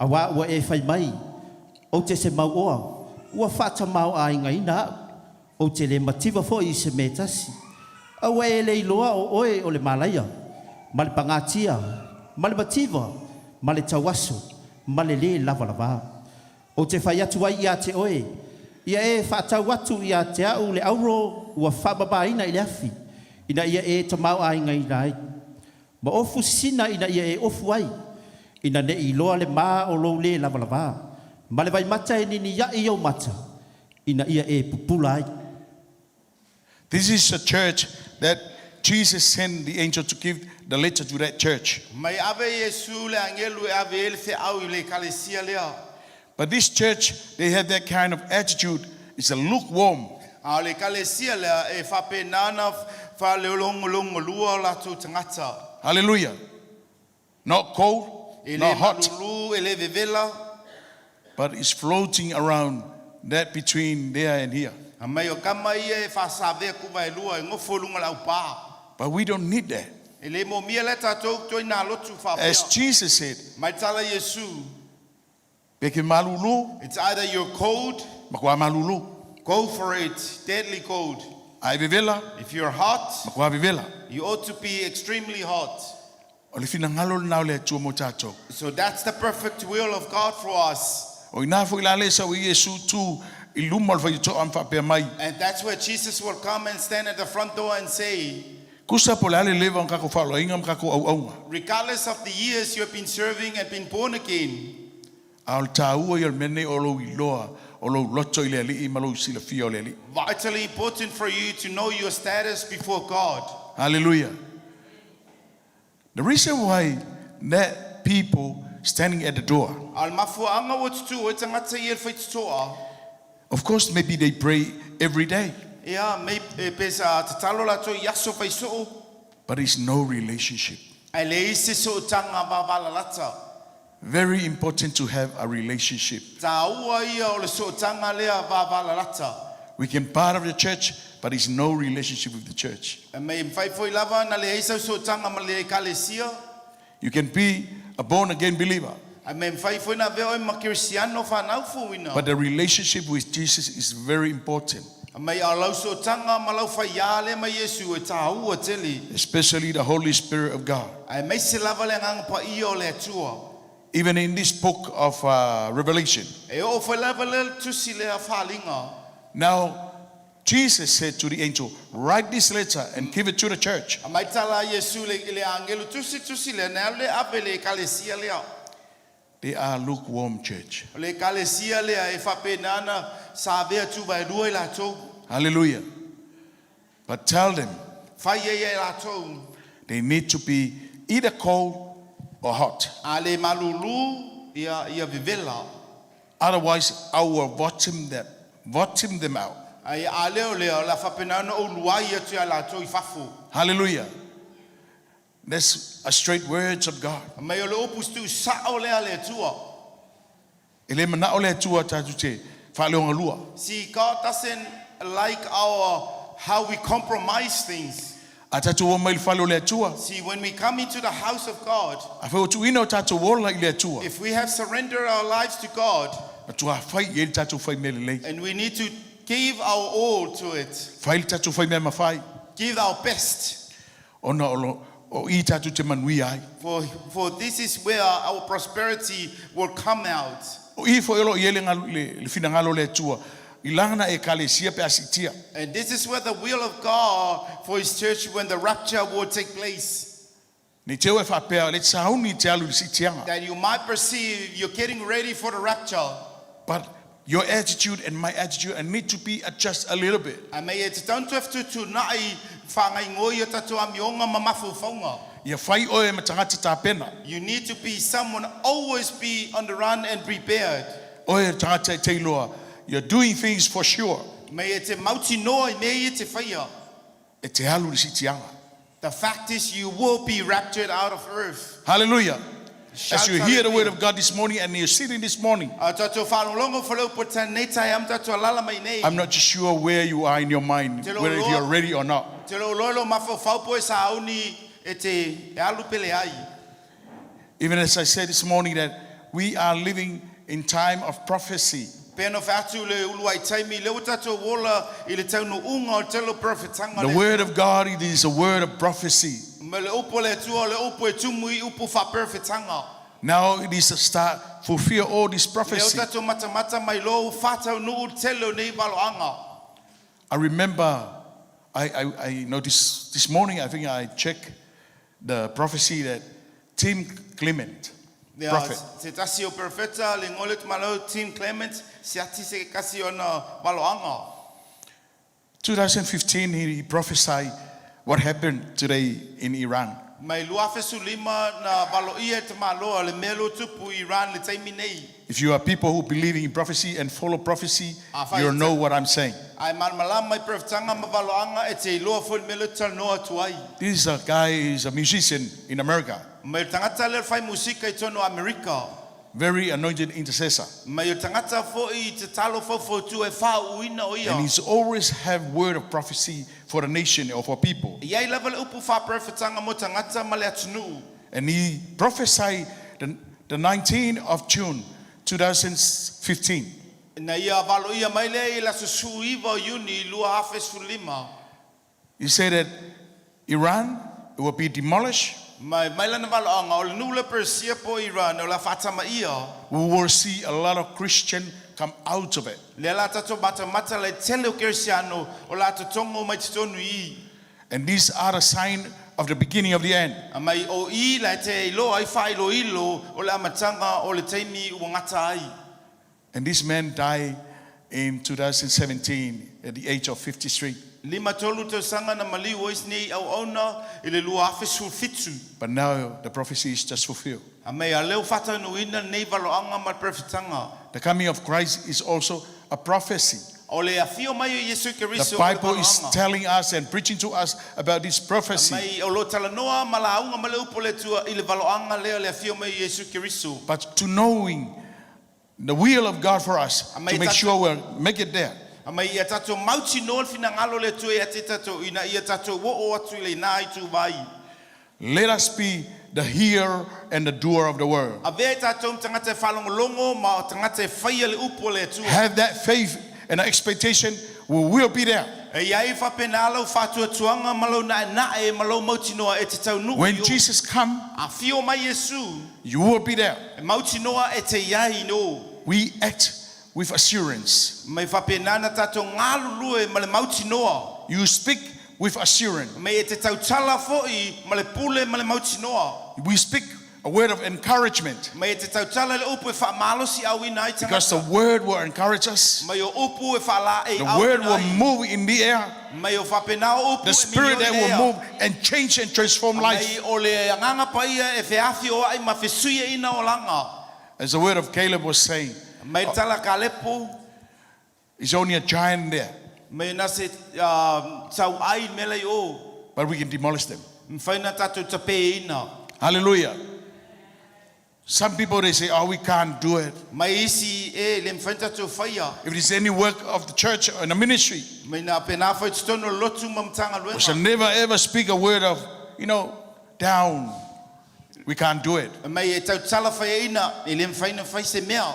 [SPEAKER 7] auā ua e fai mai, Ou te se mauoa, ua faatamaoaigaina au, ou te lē mativa foi i se mea e tasi. A ua e le iloa o oe o le malaia, ma le pagatia, ma le mativa, ma le tauaso, ma le lē lavalavā. Ou te fai atu ai ia te oe, ia e faatau atu ia te au le auro ua faamamāina i le afi, ina ia e tamaoaigaina ai, ma ofu sisina ina ia e ofu ai, ina ne i iloa le ma o lou lē lavalavā, ma le vaimata e niniaʻi i ou mata, ina ia e pupula ai.
[SPEAKER 5] This is a church that Jesus sent the angel to give the letter to that church.
[SPEAKER 6] Mai ave Iesu le agelu e ave ai le feau i le ekalesia lea.
[SPEAKER 5] But this church, they have that kind of attitude. It's a lukewarm.
[SPEAKER 6] A o le ekalesia lea e faapena ona faaleologologolua o latou tagata.
[SPEAKER 5] Hallelujah. Not cold,
[SPEAKER 6] E lē
[SPEAKER 5] not hot,
[SPEAKER 6] malulu, e lē vevela.
[SPEAKER 5] but it's floating around that between there and here.
[SPEAKER 6] Mai o kama ia e faasavea kuvaelua e gofo i luga o le aupā.
[SPEAKER 5] But we don't need that.
[SPEAKER 6] E lē moomia lea tatou ituaiga lotu
[SPEAKER 5] As
[SPEAKER 6] faapea.
[SPEAKER 5] Jesus said,
[SPEAKER 6] Mai tala Iesu,
[SPEAKER 5] pe ke malulu,
[SPEAKER 6] it's either you're cold,
[SPEAKER 5] matua malulu.
[SPEAKER 6] go for it, deadly cold.
[SPEAKER 5] A e vevela,
[SPEAKER 6] If you're hot,
[SPEAKER 5] matua vevela.
[SPEAKER 6] you ought to be extremely hot.
[SPEAKER 5] O le finagalo lena o le Atua mo tatou.
[SPEAKER 6] So that's the perfect will of God for us.
[SPEAKER 5] O i ina foi la le sau ai Iesu tu i luma o le faitotoa ma faapea mai,
[SPEAKER 6] And that's where Jesus will come and stand at the front door and say,
[SPEAKER 5] Kusa po o le a le leva o kako faaoloaiga ma kako auaunga.
[SPEAKER 6] regardless of the years you have been serving and been born again,
[SPEAKER 5] A o le taua ia o le mea lenei o lou iloa o lou loto i le Alii ma lou silafia o le Alii.
[SPEAKER 6] vitally important for you to know your status before God.
[SPEAKER 5] Hallelujah. The reason why that people standing at the door,
[SPEAKER 6] A o le mafuaaga ua tutū ai tagata ia i le faitotoa,
[SPEAKER 5] of course maybe they pray every day,
[SPEAKER 6] ia, mei, e, pe sa tatalo latou i aso faisoo,
[SPEAKER 5] but it's no relationship.
[SPEAKER 6] ae leai se sootaga vavalalata.
[SPEAKER 5] Very important to have a relationship.
[SPEAKER 6] Taua ia o le sootaga lea vavalalata.
[SPEAKER 5] We can part of the church, but it's no relationship with the church.
[SPEAKER 6] E mei mafai foi lava na leai sau sootaga ma le ekalesia,
[SPEAKER 5] You can be a born again believer,
[SPEAKER 6] ae mei mafai foi na avea oe ma kerisiano fanau fouina.
[SPEAKER 5] but the relationship with Jesus is very important,
[SPEAKER 6] Mai a o lau sootaga ma lau faiā lea ma Iesu e taua tele.
[SPEAKER 5] especially the Holy Spirit of God.
[SPEAKER 6] Aemaise lava le Agaga Paia o le Atua.
[SPEAKER 5] Even in this book of uh, Revelation.
[SPEAKER 6] E oo foi lava lea le tusi lea Faaaliga.
[SPEAKER 5] Now, Jesus said to the angel, Write this letter and give it to the church.
[SPEAKER 6] Aumai tala a Iesu i le agelu, tusi tusi lea, na alu lea ave i le ekalesia lea.
[SPEAKER 5] They are lukewarm church.
[SPEAKER 6] O le ekalesia lea e faapena ona savea tuvaelua i latou.
[SPEAKER 5] Hallelujah. But tell them
[SPEAKER 6] Fai ai e latou.
[SPEAKER 5] they need to be either cold or hot.
[SPEAKER 6] A le malulu, ia, ia vevela.
[SPEAKER 5] Otherwise, I will bottom them, bottom them out.
[SPEAKER 6] Ai a le o lea, o le a faapena ona ou luai atu iā latou i fafo.
[SPEAKER 5] Hallelujah. That's a straight words of God.
[SPEAKER 6] Mai o le upu tuusao lea a le Atua.
[SPEAKER 5] E le manao le Atua tatou te faaleogalua.
[SPEAKER 6] See, God doesn't like our how we compromise things.
[SPEAKER 5] A tatou omai i le fale o le Atua,
[SPEAKER 6] See, when we come into the house of God,
[SPEAKER 5] afai ua tuuina o tatou ola i le Atua,
[SPEAKER 6] if we have surrendered our lives to God,
[SPEAKER 5] matua fai i ai le tatou fai mea lelei.
[SPEAKER 6] and we need to give our all to it,
[SPEAKER 5] Fai le tatou fai mea mafai,
[SPEAKER 6] give our best,
[SPEAKER 5] ona o lo o i tatou te manuia ai.
[SPEAKER 6] for, for this is where our prosperity will come out.
[SPEAKER 5] O i foi o lo o i ai le, galu, le, le finagalo o le Atua i lana ekalesia pe a siitia.
[SPEAKER 6] And this is where the will of God for His church when the rapture will take place.
[SPEAKER 5] Ne i te ua e faapea, le sauni i te alu i le siitiaga.
[SPEAKER 6] That you might perceive you're getting ready for the rapture.
[SPEAKER 5] But Your attitude and my attitude I need to be adjust a little bit.
[SPEAKER 6] A mei e tatau ona toe fetuutuunai faagaigoi o tatou amioga ma mafaufauga.
[SPEAKER 5] Ia fai oe ma tagata tapena.
[SPEAKER 6] You need to be someone always be on the run and prepared.
[SPEAKER 5] Oe le tagata e te iloa, you're doing things for sure.
[SPEAKER 6] Mei e te mautinoa i mea ia e te whaia.
[SPEAKER 5] E te alu i le siitiaga.
[SPEAKER 6] The fact is you will be raptured out of earth.
[SPEAKER 5] Hallelujah. As
[SPEAKER 6] Shout
[SPEAKER 5] you hear the word
[SPEAKER 6] hallelujah.
[SPEAKER 5] of God this morning and you're sitting this morning,
[SPEAKER 6] A tatou faalogologo fale upu nei taeao ma tatou alaala mai nei.
[SPEAKER 5] I'm not sure where you are in your mind,
[SPEAKER 6] Te lo
[SPEAKER 5] whether if
[SPEAKER 6] loa-
[SPEAKER 5] you're ready or not.
[SPEAKER 6] Te lo loa lo mafaufau po e sauni e te e alu pele ai.
[SPEAKER 5] Even as I said this morning that we are living in time of prophecy.
[SPEAKER 6] Pe no whaatu le ulu ai taimi le o tatou wola i le taunuunga o te lo profetanga
[SPEAKER 5] The
[SPEAKER 6] le
[SPEAKER 5] word of God, it is a word of prophecy.
[SPEAKER 6] Me le upu le Atua, le upu e tumu i upu wha-perfetanga.
[SPEAKER 5] Now it is a start, fulfill all this
[SPEAKER 6] Le o
[SPEAKER 5] prophecy.
[SPEAKER 6] tatou matamata mai lo whātau nuu tele o nei valoanga.
[SPEAKER 5] I remember, I noticed this morning, I think I checked the prophecy that Tim Clement,
[SPEAKER 6] Ia,
[SPEAKER 5] prophet,
[SPEAKER 6] Se tasi o perfeta, le ngole te malo Tim Clement, se ati se kasi ona valoanga.
[SPEAKER 5] 2015, he prophesied what happened today in Iran.
[SPEAKER 6] Mai 2015 na valo ia te maloa le mea lo tupu i Iran le taimi nei.
[SPEAKER 5] If you are people who believe in prophecy and follow prophecy,
[SPEAKER 6] Ah, fai-
[SPEAKER 5] you know what I'm saying.
[SPEAKER 6] Ai malmalama mai perfetanga ma valoanga e te iloa fo le mea lo talanoa atu ai.
[SPEAKER 5] This is a guy, he's a musician in America,
[SPEAKER 6] Mai o tangata le whai musika i tono Amerika.
[SPEAKER 5] very anointed intercessor.
[SPEAKER 6] Mai o tangata fo i te talo faufotu e wha uina o ia.
[SPEAKER 5] And he's always have word of prophecy for the nation or for people.
[SPEAKER 6] Ia i lava le upu wha-perfetanga mo tangata ma le atunuu.
[SPEAKER 5] And he prophesied the 19th of June 2015.
[SPEAKER 6] Na ia valo ia mai lea i la susu iwa o Iuni i lua afe sefululima.
[SPEAKER 5] He said that Iran will be demolished.
[SPEAKER 6] Mai mai lana valoanga o le nuu le Persia po Iran o la whaatama ia.
[SPEAKER 5] We will see a lot of Christian come out of it.
[SPEAKER 6] Le la tatou matamata le tele o Kerisiano o la totongo mai te tonu i.
[SPEAKER 5] And these are the sign of the beginning of the end.
[SPEAKER 6] A mai o i la te iloa ai whailo ilo o le amatanga o le taimi ua ngata ai.
[SPEAKER 5] And this man died in 2017 at the age of 53.
[SPEAKER 6] Lima tolu tausaga na maliu o isi nei auauna i le 2017.
[SPEAKER 5] But now the prophecy is just fulfilled.
[SPEAKER 6] A mei a leo whataunuina nei valoanga ma le perfetanga.
[SPEAKER 5] The coming of Christ is also a prophecy.
[SPEAKER 6] O le afio mai o Iesu
[SPEAKER 5] The
[SPEAKER 6] Keriso o le
[SPEAKER 5] Bible is
[SPEAKER 6] valoanga.
[SPEAKER 5] telling us and preaching to us about this prophecy.
[SPEAKER 6] Mai o lo talanoa ma la aunga ma le upu le Atua i le valoanga lea le afio mai o Iesu Keriso.
[SPEAKER 5] But to knowing the will of God for us,
[SPEAKER 6] Amai
[SPEAKER 5] to make
[SPEAKER 6] tatou-
[SPEAKER 5] sure we'll make it there.
[SPEAKER 6] A mai ia tatou mautinoa le finagalo le Atua ia te tatou ina ia tatou oo atu i le ina i tū vai.
[SPEAKER 5] Let us be the hearer and the doer of the word.
[SPEAKER 6] Avea i tatou ma tagata e faalogologo ma o tagata e faia le upu o le Atua.
[SPEAKER 5] Have that faith and expectation, we will be there.
[SPEAKER 6] E iai faapena lau faatuatuaga ma lou naenae ma lou mautinoa e te taunuu
[SPEAKER 5] When
[SPEAKER 6] i o.
[SPEAKER 5] Jesus comes,
[SPEAKER 6] Afio mai Iesu,
[SPEAKER 5] you will be there.
[SPEAKER 6] e mautinoa e te iai no.
[SPEAKER 5] We act with assurance.
[SPEAKER 6] Mai faapena na tatou galulue ma le mautinoa.
[SPEAKER 5] You speak with assurance.
[SPEAKER 6] Mai e te tautala fo'i ma le pule ma le mautinoa.
[SPEAKER 5] We speak a word of encouragement
[SPEAKER 6] Mai e te tautala le upu e faamalosi auina ai
[SPEAKER 5] because the
[SPEAKER 6] tagata.
[SPEAKER 5] word will encourage us.
[SPEAKER 6] Mai o upu e faalaei
[SPEAKER 5] The word
[SPEAKER 6] auina
[SPEAKER 5] will
[SPEAKER 6] ai.
[SPEAKER 5] move in the air.
[SPEAKER 6] Mai o faapena o upu
[SPEAKER 5] The
[SPEAKER 6] e
[SPEAKER 5] spirit
[SPEAKER 6] minioi
[SPEAKER 5] that will
[SPEAKER 6] lea.
[SPEAKER 5] move and change and transform life.
[SPEAKER 6] Mai o le agaga paia e feafi o ai ma fesuiaina o laga.
[SPEAKER 5] As the word of Caleb was saying,
[SPEAKER 6] Mai le tala Kalepo,
[SPEAKER 5] it's only a giant there,
[SPEAKER 6] mai na se tau ai le mea lai o.
[SPEAKER 5] but we can demolish them.
[SPEAKER 6] Mawhai na tatou tapeina.
[SPEAKER 5] Hallelujah. Some people they say, oh, we can't do it.
[SPEAKER 6] Mai isi e le mawhai na tatou whaia.
[SPEAKER 5] If it's any work of the church or in the ministry,
[SPEAKER 6] Mai na pena whai totonu o le lotu ma
[SPEAKER 5] we shall
[SPEAKER 6] Matagaluega.
[SPEAKER 5] never ever speak a word of, you know, down. We can't do it.
[SPEAKER 6] Mai e tautala whaiaina, e le mawhai na whai se mea.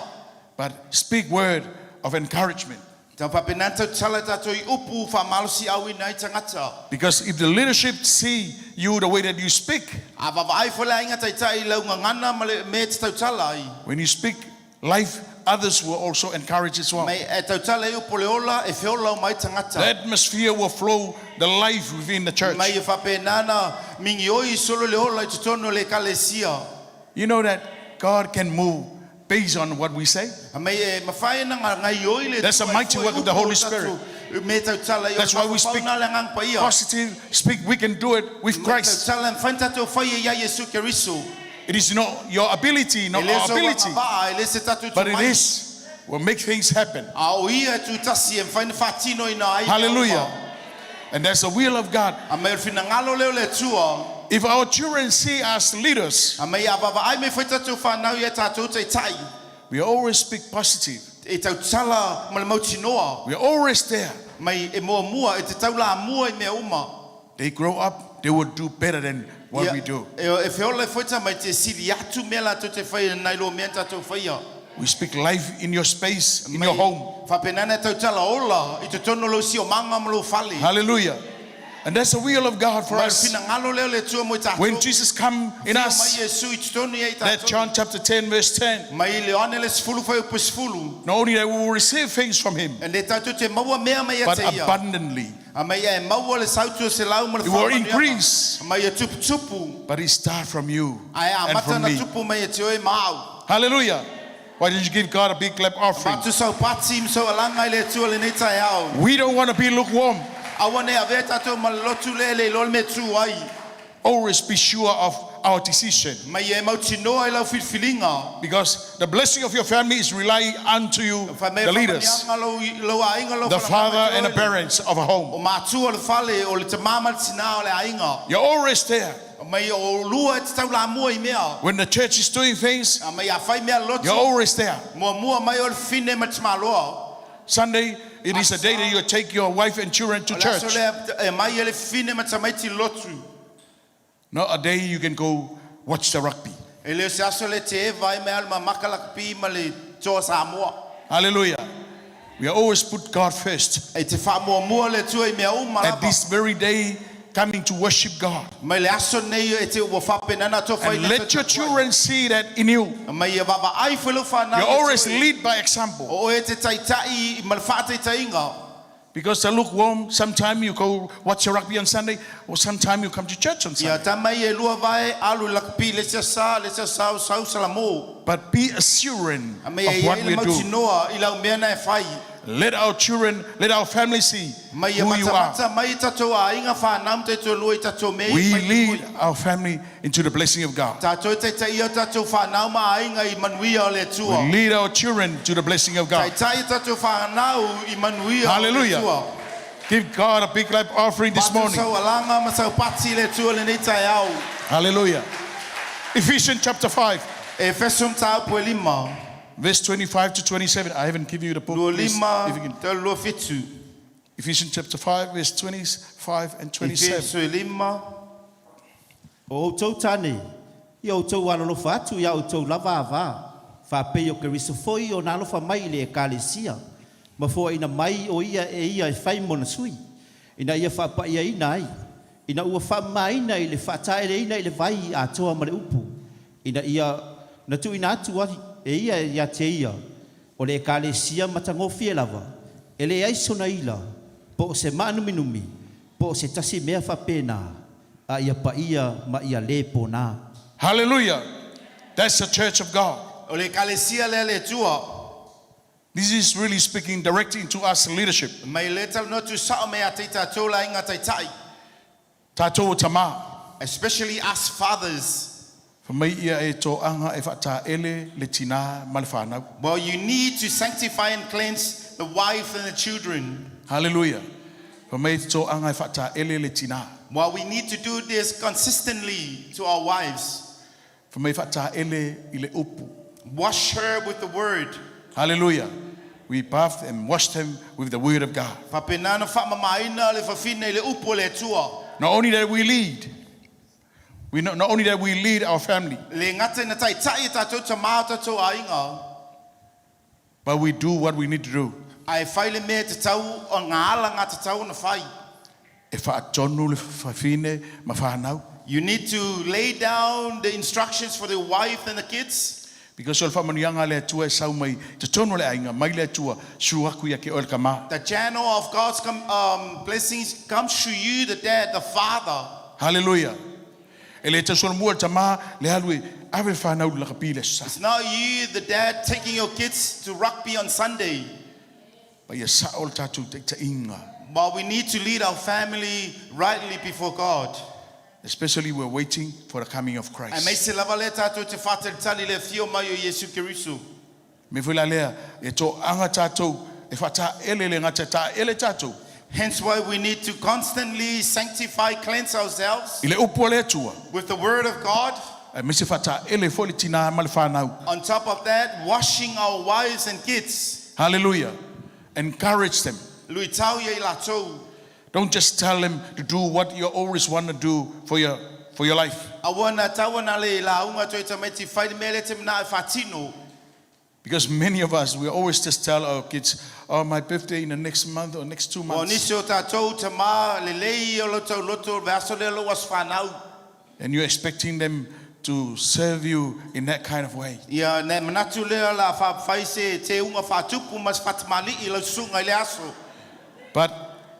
[SPEAKER 5] But speak word of encouragement.
[SPEAKER 6] Tau whapena tautala tatou i upu whamalosi au ina i tangata.
[SPEAKER 5] Because if the leadership see you the way that you speak,
[SPEAKER 6] A vavaai fo le ainga taitai i lau ngangana ma le me te tautala ai.
[SPEAKER 5] when you speak life, others will also encourage as well.
[SPEAKER 6] Mai e tautala i upu le ola e feola o mai tangata.
[SPEAKER 5] The atmosphere will flow the life within the church.
[SPEAKER 6] Mai e whapena na mingi oi solo le ola i totonu o le ekalesia.
[SPEAKER 5] You know that God can move based on what we say.
[SPEAKER 6] A mei e mawhai na ngā ngai oi le
[SPEAKER 5] That's
[SPEAKER 6] Atua
[SPEAKER 5] the
[SPEAKER 6] e
[SPEAKER 5] mighty
[SPEAKER 6] fua
[SPEAKER 5] work of the
[SPEAKER 6] upu o
[SPEAKER 5] Holy Spirit.
[SPEAKER 6] tātou Me tautala i o
[SPEAKER 5] That's why we speak
[SPEAKER 6] whakawhau nā le nganga pa ia.
[SPEAKER 5] Positive, speak, we can do it with
[SPEAKER 6] Me
[SPEAKER 5] Christ.
[SPEAKER 6] tautala mwhai tātou whai e ia Yesu Keriso.
[SPEAKER 5] It is not your ability,
[SPEAKER 6] E
[SPEAKER 5] not
[SPEAKER 6] le
[SPEAKER 5] our
[SPEAKER 6] so
[SPEAKER 5] ability,
[SPEAKER 6] wanga e le se tātou
[SPEAKER 5] but it
[SPEAKER 6] tumai.
[SPEAKER 5] is will make things happen.
[SPEAKER 6] A o ia e tūtasi e mwhai na whātino i nā ai.
[SPEAKER 5] Hallelujah. And that's the will of God.
[SPEAKER 6] A mei o whina leo le Atua.
[SPEAKER 5] If our children see us leaders,
[SPEAKER 6] A mei a wawa ai me whai tātou whānau i a tātou te tai.
[SPEAKER 5] we always speak positive.
[SPEAKER 6] E tautala ma le mautinoa.
[SPEAKER 5] We're always there.
[SPEAKER 6] Mai e mua mua, e te taula a mua i mea uma.
[SPEAKER 5] They grow up, they will do better than what
[SPEAKER 6] Ia,
[SPEAKER 5] we do.
[SPEAKER 6] E, e whiola e whaita mai te siri atu mea la tau te whai nei lo mea tātou whaia.
[SPEAKER 5] We speak life in your space, in
[SPEAKER 6] Mai,
[SPEAKER 5] your home.
[SPEAKER 6] Whapenana tautala ola, i te tono lo si o manga ma lo fale.
[SPEAKER 5] Hallelujah. And that's the will of God for
[SPEAKER 6] Mai
[SPEAKER 5] us.
[SPEAKER 6] whina ngalo leo le tua mo i tātou.
[SPEAKER 5] When Jesus come in
[SPEAKER 6] Whio
[SPEAKER 5] us,
[SPEAKER 6] Mai Yesu i te tonu ia i
[SPEAKER 5] that
[SPEAKER 6] tātou.
[SPEAKER 5] John chapter 10, verse 10,
[SPEAKER 6] Mai le one le sefulu whai upu sefulu.
[SPEAKER 5] not only that we will receive things from him,
[SPEAKER 6] E le tātou te maua mea mai a
[SPEAKER 5] but
[SPEAKER 6] te ia.
[SPEAKER 5] abundantly.
[SPEAKER 6] A mai e maua le sautu o se lau ma le
[SPEAKER 5] It will
[SPEAKER 6] whaamanu
[SPEAKER 5] increase.
[SPEAKER 6] A mai e tuputupu.
[SPEAKER 5] But it starts from you
[SPEAKER 6] Ai a
[SPEAKER 5] and
[SPEAKER 6] mata
[SPEAKER 5] from
[SPEAKER 6] na
[SPEAKER 5] me.
[SPEAKER 6] tupu mai e te oe maau.
[SPEAKER 5] Hallelujah. Why didn't you give God a big clap offering?
[SPEAKER 6] Matu sau pati mso alanga i le tua le nei tai au.
[SPEAKER 5] We don't want to be lukewarm.
[SPEAKER 6] Awa ne avea tātou ma le lotu le le lol me tū ai.
[SPEAKER 5] Always be sure of our decision.
[SPEAKER 6] Mai e mautinoa i lau whilwhilinga.
[SPEAKER 5] Because the blessing of your family is relying unto you,
[SPEAKER 6] Wha mea
[SPEAKER 5] the leaders,
[SPEAKER 6] whamanianga lau, lau ainga lau
[SPEAKER 5] the
[SPEAKER 6] whalakama
[SPEAKER 5] father
[SPEAKER 6] te
[SPEAKER 5] and the
[SPEAKER 6] oele.
[SPEAKER 5] parents of a home.
[SPEAKER 6] O mātua le fale, o le te mama le tina o le ainga.
[SPEAKER 5] You're always there.
[SPEAKER 6] Mai o lua e te tau la mua i mea.
[SPEAKER 5] When the church is doing things,
[SPEAKER 6] A mai a whai mea lotu.
[SPEAKER 5] you're always there.
[SPEAKER 6] Mua mua mai o le whine ma te maloa.
[SPEAKER 5] Sunday, it is a day that you take your wife and children to
[SPEAKER 6] O le aso
[SPEAKER 5] church.
[SPEAKER 6] lea, e mai e le whine ma te maiti lotu.
[SPEAKER 5] Not a day you can go watch the rugby.
[SPEAKER 6] E leo se aso le te eva e mea ma makalakapi ma le toa Samoa.
[SPEAKER 5] Hallelujah. We always put God first.
[SPEAKER 6] E te whaamua mua le tua i mea uma
[SPEAKER 5] At
[SPEAKER 6] lava.
[SPEAKER 5] this very day, coming to worship God.
[SPEAKER 6] Mai le aso nei e te ua whapenana tō whai
[SPEAKER 5] And let your children see that in you.
[SPEAKER 6] Mai e wawa ai whelo whanau.
[SPEAKER 5] You always lead by example.
[SPEAKER 6] O e te taitai ma le whaataitainga.
[SPEAKER 5] Because the lukewarm, sometimes you go watch the rugby on Sunday, or sometimes you come to church on
[SPEAKER 6] Ia
[SPEAKER 5] Sunday.
[SPEAKER 6] tamai e lua vai alu lakapi le sia sa le sia sa o sau salamo.
[SPEAKER 5] But be assured
[SPEAKER 6] A mai
[SPEAKER 5] of
[SPEAKER 6] e
[SPEAKER 5] what
[SPEAKER 6] ia
[SPEAKER 5] we
[SPEAKER 6] le
[SPEAKER 5] do.
[SPEAKER 6] mautinoa i lau mea na e whai.
[SPEAKER 5] Let our children, let our family see
[SPEAKER 6] Mai e
[SPEAKER 5] who you are.
[SPEAKER 6] matamata mai tatou a inga whanau te tō lua i tatou me.
[SPEAKER 5] We lead our family into the blessing of God.
[SPEAKER 6] Tātou te te ia tatou whanau ma ainga i manuia o le tua.
[SPEAKER 5] We lead our children to the blessing of God.
[SPEAKER 6] Taitai tatou whanau i manuia o le
[SPEAKER 5] Hallelujah.
[SPEAKER 6] tua.
[SPEAKER 5] Give God a big clap offering this
[SPEAKER 6] Patu
[SPEAKER 5] morning.
[SPEAKER 6] sau alanga ma sau pati le tua le nei tai au.
[SPEAKER 5] Hallelujah. Ephesians chapter 5,
[SPEAKER 6] E fesum tāupu e lima.
[SPEAKER 5] verse 25 to 27. I haven't given you the book.
[SPEAKER 6] Lua
[SPEAKER 5] Please,
[SPEAKER 6] lima,
[SPEAKER 5] if you can.
[SPEAKER 6] te lua fitu.
[SPEAKER 5] Ephesians chapter 5, verse 25 and 27.
[SPEAKER 6] Efeso e lima.
[SPEAKER 7] O outou tane, ia outou alolofa atu ia outou lava avā, faapei o Keriso foi o na alofa mai i le ekalesia, ma foaina mai o ia e ia e fai mona sui, ina ia faapaiaina ai, ina ua faamamaina i le faataeleina i le vai atoa ma le upu, ina ia na tuuina atu ai e ia ia te ia, o le ekalesia matagofie lava, e leai sona ila, po o se maanuminumi, po o se tasi mea faapena, a ia paia ma ia lē pōnā.
[SPEAKER 5] Hallelujah. That's the church of God.
[SPEAKER 6] O le ekalesia lea le tua.
[SPEAKER 5] This is really speaking directly into us leadership.
[SPEAKER 6] Mai le tau notu sao mea te tātou la inga taitai.
[SPEAKER 5] Tātou o tamā.
[SPEAKER 6] Especially us fathers.
[SPEAKER 5] Fa mai ia e tō anga e whaataele le tina ma le whānau.
[SPEAKER 6] Well, you need to sanctify and cleanse the wife and the children.
[SPEAKER 5] Hallelujah. Fa mai te tō anga e whaataele le tina.
[SPEAKER 6] Well, we need to do this consistently to our wives.
[SPEAKER 5] Fa mai whaataele i le upu.
[SPEAKER 6] Wash her with the word.
[SPEAKER 5] Hallelujah. We bathed and washed him with the word of God.
[SPEAKER 6] Fapenana whaamamaina le whawhine i le upu o le Atua.
[SPEAKER 5] Not only that we lead, we not only that we lead our family,
[SPEAKER 6] Le ngata na taitai e tātou ta mā tātou ainga.
[SPEAKER 5] but we do what we need to do.
[SPEAKER 6] Ai whai le mea te tau o ngā ala ngā te tau na whai.
[SPEAKER 5] E whaatonu le whawhine ma whanau.
[SPEAKER 6] You need to lay down the instructions for the wife and the kids.
[SPEAKER 5] Because o le whaamanuiaga le Atua e sau mai te tonu le aiga mai le Atua su aku ia ke oe le kamā.
[SPEAKER 6] The channel of God's blessings comes to you, the dad, the father.
[SPEAKER 5] Hallelujah. E E le tausolomua i le tamā le alu e ave le fanau i le lakapi i le Aso Sa.
[SPEAKER 6] It's not you, the dad, taking your kids to rugby on Sunday.
[SPEAKER 5] Ma ia sao le tatou taitaiga.
[SPEAKER 6] But we need to lead our family rightly before God.
[SPEAKER 5] Especially we're waiting for the coming of Christ.
[SPEAKER 6] Aemaise lava lea tatou te faatalitali i le afio mai o Iesu Keriso.
[SPEAKER 5] Mea foi la lea, e toaga tatou, e faataele le gata e taele tatou.
[SPEAKER 6] Hence why we need to constantly sanctify, cleanse ourselves.
[SPEAKER 5] I le upu a le Atua.
[SPEAKER 6] With the word of God.
[SPEAKER 5] Aemaise faataele foi le tina ma le fanau.
[SPEAKER 6] On top of that, washing our wives and kids.
[SPEAKER 5] Hallelujah. Encourage them.
[SPEAKER 6] Luitau ia i latou.
[SPEAKER 5] Don't just tell them to do what you always want to do for your for your life.
[SPEAKER 6] Aua na taua na le lauga atu e tamaiti fai le mea lea e te manao e faatino.
[SPEAKER 5] Because many of us, we always just tell our kids, oh, my birthday in the next month or next two
[SPEAKER 6] Ua
[SPEAKER 5] months.
[SPEAKER 6] nisi o tatou tama lelei o lo tau loto le aso lea lou aso fanau.
[SPEAKER 5] And you're expecting them to serve you in that kind of way.
[SPEAKER 6] Ia na manatu lea la fa fai se te unga faatupu ma se faatamalii i lau susuga i le aso.
[SPEAKER 5] But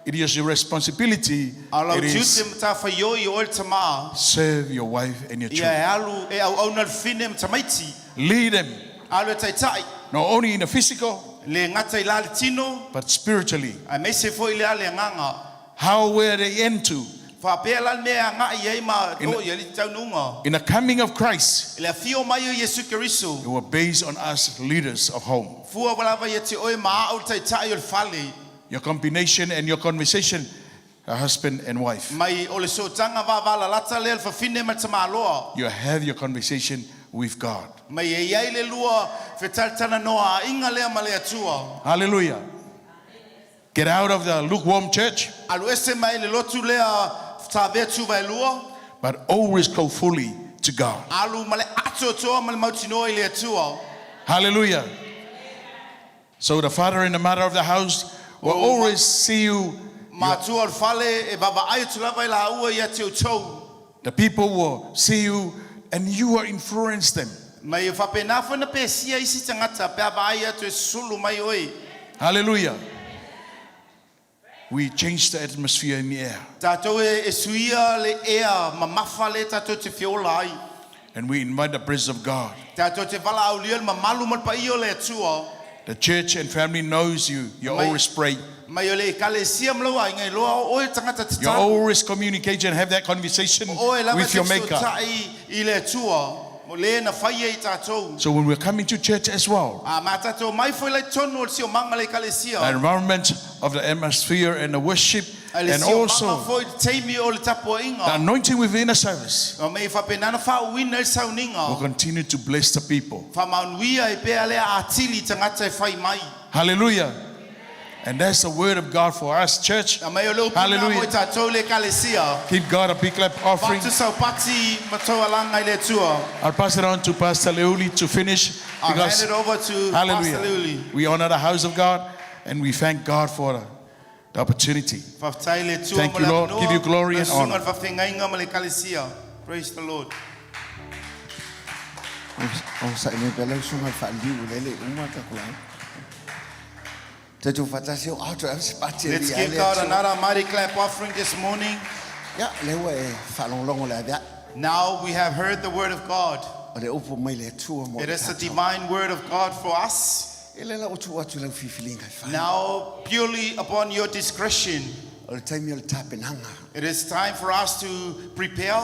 [SPEAKER 5] it is your responsibility,
[SPEAKER 6] A o lau
[SPEAKER 5] it is
[SPEAKER 6] tiute matafaioi o oe le tama.
[SPEAKER 5] serve your wife and your
[SPEAKER 6] Ia
[SPEAKER 5] children.
[SPEAKER 6] e alu e auauna le fine ma tamaiti.
[SPEAKER 5] Lead them.
[SPEAKER 6] Alu e taitai.
[SPEAKER 5] Not only in the physical,
[SPEAKER 6] Le gata i la le tino.
[SPEAKER 5] but spiritually.
[SPEAKER 6] Aemaise foi i le ale agaga.
[SPEAKER 5] How were they into?
[SPEAKER 6] Faapea la le mea e agai ai ma
[SPEAKER 5] In
[SPEAKER 6] o i le taunuuga.
[SPEAKER 5] In the coming of Christ.
[SPEAKER 6] I le afio mai o Iesu Keriso.
[SPEAKER 5] It was based on us leaders of home.
[SPEAKER 6] Fua lava ia te oe ma au le taitai o le fale.
[SPEAKER 5] Your combination and your conversation, a husband and wife.
[SPEAKER 6] Mai o le sootaga vavalalata lea le fafine ma le tamaloa.
[SPEAKER 5] You have your conversation with God.
[SPEAKER 6] Mai e i ai le lua fetalatalanoa aiga lea ma le Atua.
[SPEAKER 5] Hallelujah. Get out of the lukewarm church.
[SPEAKER 6] Alu ese mai le lotu lea tavea tuvaelua.
[SPEAKER 5] But always go fully to God.
[SPEAKER 6] Alu ma le atoatoa ma le mautinoa i le Atua.
[SPEAKER 5] Hallelujah. So the father and the mother of the house will
[SPEAKER 6] Oh,
[SPEAKER 5] always see you.
[SPEAKER 6] Matua o le fale e vaavaai atu lava i laua ia te outou.
[SPEAKER 5] The people will see you and you will influence them.
[SPEAKER 6] Ma e faapena foi na pesia isi tagata pe a vaai atu e sulu mai oe.
[SPEAKER 5] Hallelujah. We change the atmosphere in the air.
[SPEAKER 6] Tatou e suia le ea mamafa lea tatou te feola ai.
[SPEAKER 5] And we invite the presence of God.
[SPEAKER 6] Tatou te valaaulia le mamalu ma le paia o le Atua.
[SPEAKER 5] The church and family knows you. You
[SPEAKER 6] Mai,
[SPEAKER 5] always pray.
[SPEAKER 6] mai o le ekalesia ma lou aiga iloa o oe le tagata
[SPEAKER 5] You
[SPEAKER 6] tatau.
[SPEAKER 5] always communicate and have that conversation
[SPEAKER 6] O oe lava
[SPEAKER 5] with
[SPEAKER 6] te
[SPEAKER 5] your maker.
[SPEAKER 6] fesootai i le Atua, mo le na faia i tatou.
[SPEAKER 5] So when we're coming to church as well,
[SPEAKER 6] A ma tatou mai foi lai totonu o le siomaga le ekalesia.
[SPEAKER 5] the environment of the atmosphere and the worship
[SPEAKER 6] A le
[SPEAKER 5] and
[SPEAKER 6] siomaga
[SPEAKER 5] also
[SPEAKER 6] foi le taimi o le
[SPEAKER 5] the
[SPEAKER 6] tapuaiga.
[SPEAKER 5] anointing within the service
[SPEAKER 6] Ma me faapena na faauuina ai le sauniga.
[SPEAKER 5] will continue to bless the people.
[SPEAKER 6] Faamanuia e pea lea atili i tagata e fai mai.
[SPEAKER 5] Hallelujah. And that's the word of God for us, church.
[SPEAKER 6] A mai o le upu na mo i
[SPEAKER 5] Hallelujah.
[SPEAKER 6] tatou le ekalesia.
[SPEAKER 5] Give God a big clap offering.
[SPEAKER 6] Fatu saupati ma taualaga i le Atua.
[SPEAKER 5] I'll pass it on to Pastor Leuli to finish.
[SPEAKER 6] I'll hand
[SPEAKER 5] Because,
[SPEAKER 6] it over to Pastor
[SPEAKER 5] hallelujah,
[SPEAKER 6] Leuli.
[SPEAKER 5] we honor the house of God and we thank God for the, the opportunity.
[SPEAKER 6] Faafetai le Atua
[SPEAKER 5] Thank
[SPEAKER 6] mo
[SPEAKER 5] you,
[SPEAKER 6] le
[SPEAKER 5] Lord.
[SPEAKER 6] avanoa.
[SPEAKER 5] Give you glory
[SPEAKER 6] Lau
[SPEAKER 5] and
[SPEAKER 6] susuga
[SPEAKER 5] honor.
[SPEAKER 6] le faafeagaiga ma le ekalesia. Praise the Lord.
[SPEAKER 8] Onosai mai pea lau susuga i le faaliliu o lea e le i uma le tatou lauga. Tatou faatasi o atoa ave se pati e
[SPEAKER 6] Let's
[SPEAKER 8] lia ai
[SPEAKER 6] give
[SPEAKER 8] le
[SPEAKER 6] God
[SPEAKER 8] Atua.
[SPEAKER 6] another mighty clap offering this morning.
[SPEAKER 8] Ia, lea ua e faalogologo i le aveae.
[SPEAKER 6] Now we have heard the word of God.
[SPEAKER 8] O le upu mai le Atua mo
[SPEAKER 6] It
[SPEAKER 8] i
[SPEAKER 6] is the
[SPEAKER 8] tatou.
[SPEAKER 6] divine word of God for us.
[SPEAKER 8] E le la ua tuu atu i lau filifiliga e fai.
[SPEAKER 6] Now, purely upon your discretion,
[SPEAKER 8] O le taimi o le tapenaga.
[SPEAKER 6] it is time for us to prepare.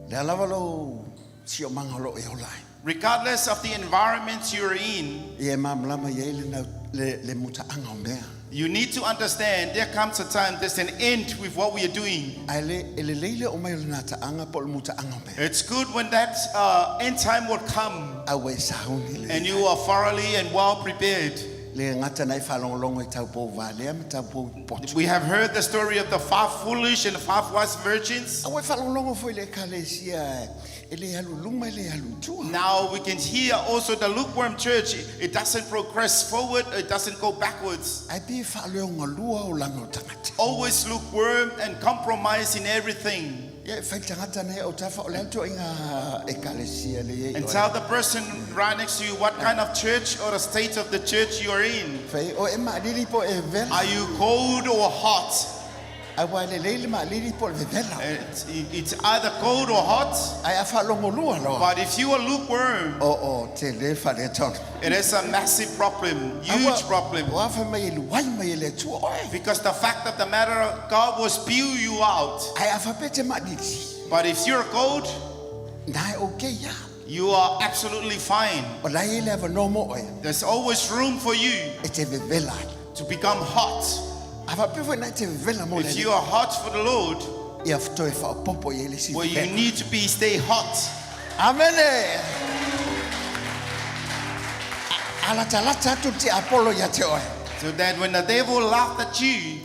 [SPEAKER 8] Le a lava lou siomaga o lo o e ola ai.
[SPEAKER 6] Regardless of the environment you're in,
[SPEAKER 8] Ia e malamalama i ai le, nau, le, le mutaaga o mea.
[SPEAKER 6] you need to understand there comes a time there's an end with what we are doing.
[SPEAKER 8] Ae le, e lelei le oo mai o le nataaga po o le mutaaga o mea.
[SPEAKER 6] It's good when that uh, end time will come
[SPEAKER 8] A ua e sauni
[SPEAKER 6] and
[SPEAKER 8] lelei.
[SPEAKER 6] you are thoroughly and well prepared.
[SPEAKER 8] Le gata na e faalogologo i taupou valea ma taupou poto.
[SPEAKER 6] We have heard the story of the five foolish and the five wise virgins.
[SPEAKER 8] A ua e faalogologo foi i le ekalesia e le alu i luma e le alu i tua.
[SPEAKER 6] Now we can hear also the lukewarm church. It doesn't progress forward, it doesn't go backwards.
[SPEAKER 8] Ae pei e faaleogalua olaga o tagata.
[SPEAKER 6] Always lukewarm and compromise in everything.
[SPEAKER 8] Ia e fai le tagata nei autafa o le a le ituaiga ekalesia le i ai
[SPEAKER 6] And
[SPEAKER 8] oe.
[SPEAKER 6] tell the person right next to you what kind of church or the state of the church you are in.
[SPEAKER 8] Fai o e maalili po o e vela.
[SPEAKER 6] Are you cold or hot?
[SPEAKER 8] Aua e lelei le maalili po o le vevela.
[SPEAKER 6] It's either cold or hot.
[SPEAKER 8] Ae a faalogolua loa.
[SPEAKER 6] But if you are lukewarm,
[SPEAKER 8] Oo, tele le faaletonu.
[SPEAKER 6] it is a massive problem, huge problem.
[SPEAKER 8] Aua fai mai e luai mai e le Atua oe.
[SPEAKER 6] Because the fact of the matter, God will spew you out.
[SPEAKER 8] Ae a faapea e te maalili.
[SPEAKER 6] But if you're cold,
[SPEAKER 8] Na e okay ia.
[SPEAKER 6] you are absolutely fine.
[SPEAKER 8] O la e i ai le avanoa mo oe.
[SPEAKER 6] There's always room for you
[SPEAKER 8] E te vevela ai.
[SPEAKER 6] to become hot.
[SPEAKER 8] A faapea foi na e te vevela mo le
[SPEAKER 6] If
[SPEAKER 8] Alii.
[SPEAKER 6] you are hot for the Lord,
[SPEAKER 8] Ia toe faaopoopo i ai le isi
[SPEAKER 6] well, you
[SPEAKER 8] vevela.
[SPEAKER 6] need to be stay hot.
[SPEAKER 8] Amene. A latalata atu le tiapolo ia te oe.
[SPEAKER 6] So that when the devil laughed at you,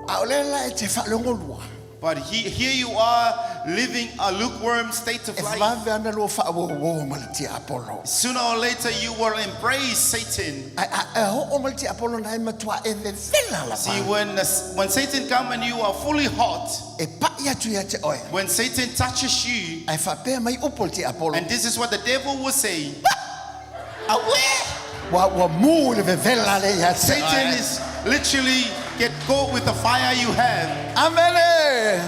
[SPEAKER 8] A o lea la e te faalogolua.
[SPEAKER 6] but he, here you are living a lukewarm state of
[SPEAKER 8] E
[SPEAKER 6] life.
[SPEAKER 8] vave ana lua faauouo ma le tiapolo.
[SPEAKER 6] Sooner or later, you will embrace Satan.
[SPEAKER 8] Ae a e oo mai le tiapolo na e matua e vevela lava.
[SPEAKER 6] See, when, the, when Satan comes and you are fully hot,
[SPEAKER 8] E pai atu ia te oe.
[SPEAKER 6] when Satan touches you,
[SPEAKER 8] Ae faapea mai upu a le tiapolo.
[SPEAKER 6] and this is what the devil will say, Awe!
[SPEAKER 8] Ua, ua mu le vevela le ia te
[SPEAKER 6] Satan
[SPEAKER 8] oe.
[SPEAKER 6] is literally get caught with the fire you have.
[SPEAKER 8] Amene!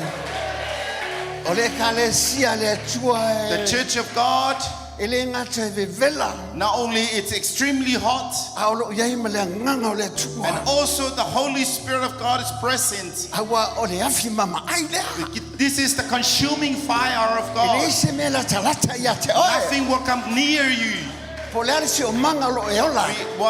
[SPEAKER 8] O le Ekalesia a le Atua
[SPEAKER 6] The
[SPEAKER 8] e,
[SPEAKER 6] church of God,
[SPEAKER 8] e le gata e vevela,
[SPEAKER 6] not only it's extremely hot,
[SPEAKER 8] a o lo o i ai ma le Agaga o le Atua.
[SPEAKER 6] and also the Holy Spirit of God is present.
[SPEAKER 8] Aua o le afi mamaai lea.
[SPEAKER 6] This is the consuming fire of
[SPEAKER 8] E
[SPEAKER 6] God.
[SPEAKER 8] leai se mea latalata ia te oe.
[SPEAKER 6] Nothing will come near you.
[SPEAKER 8] Po o le a le siomaga o lo o e ola.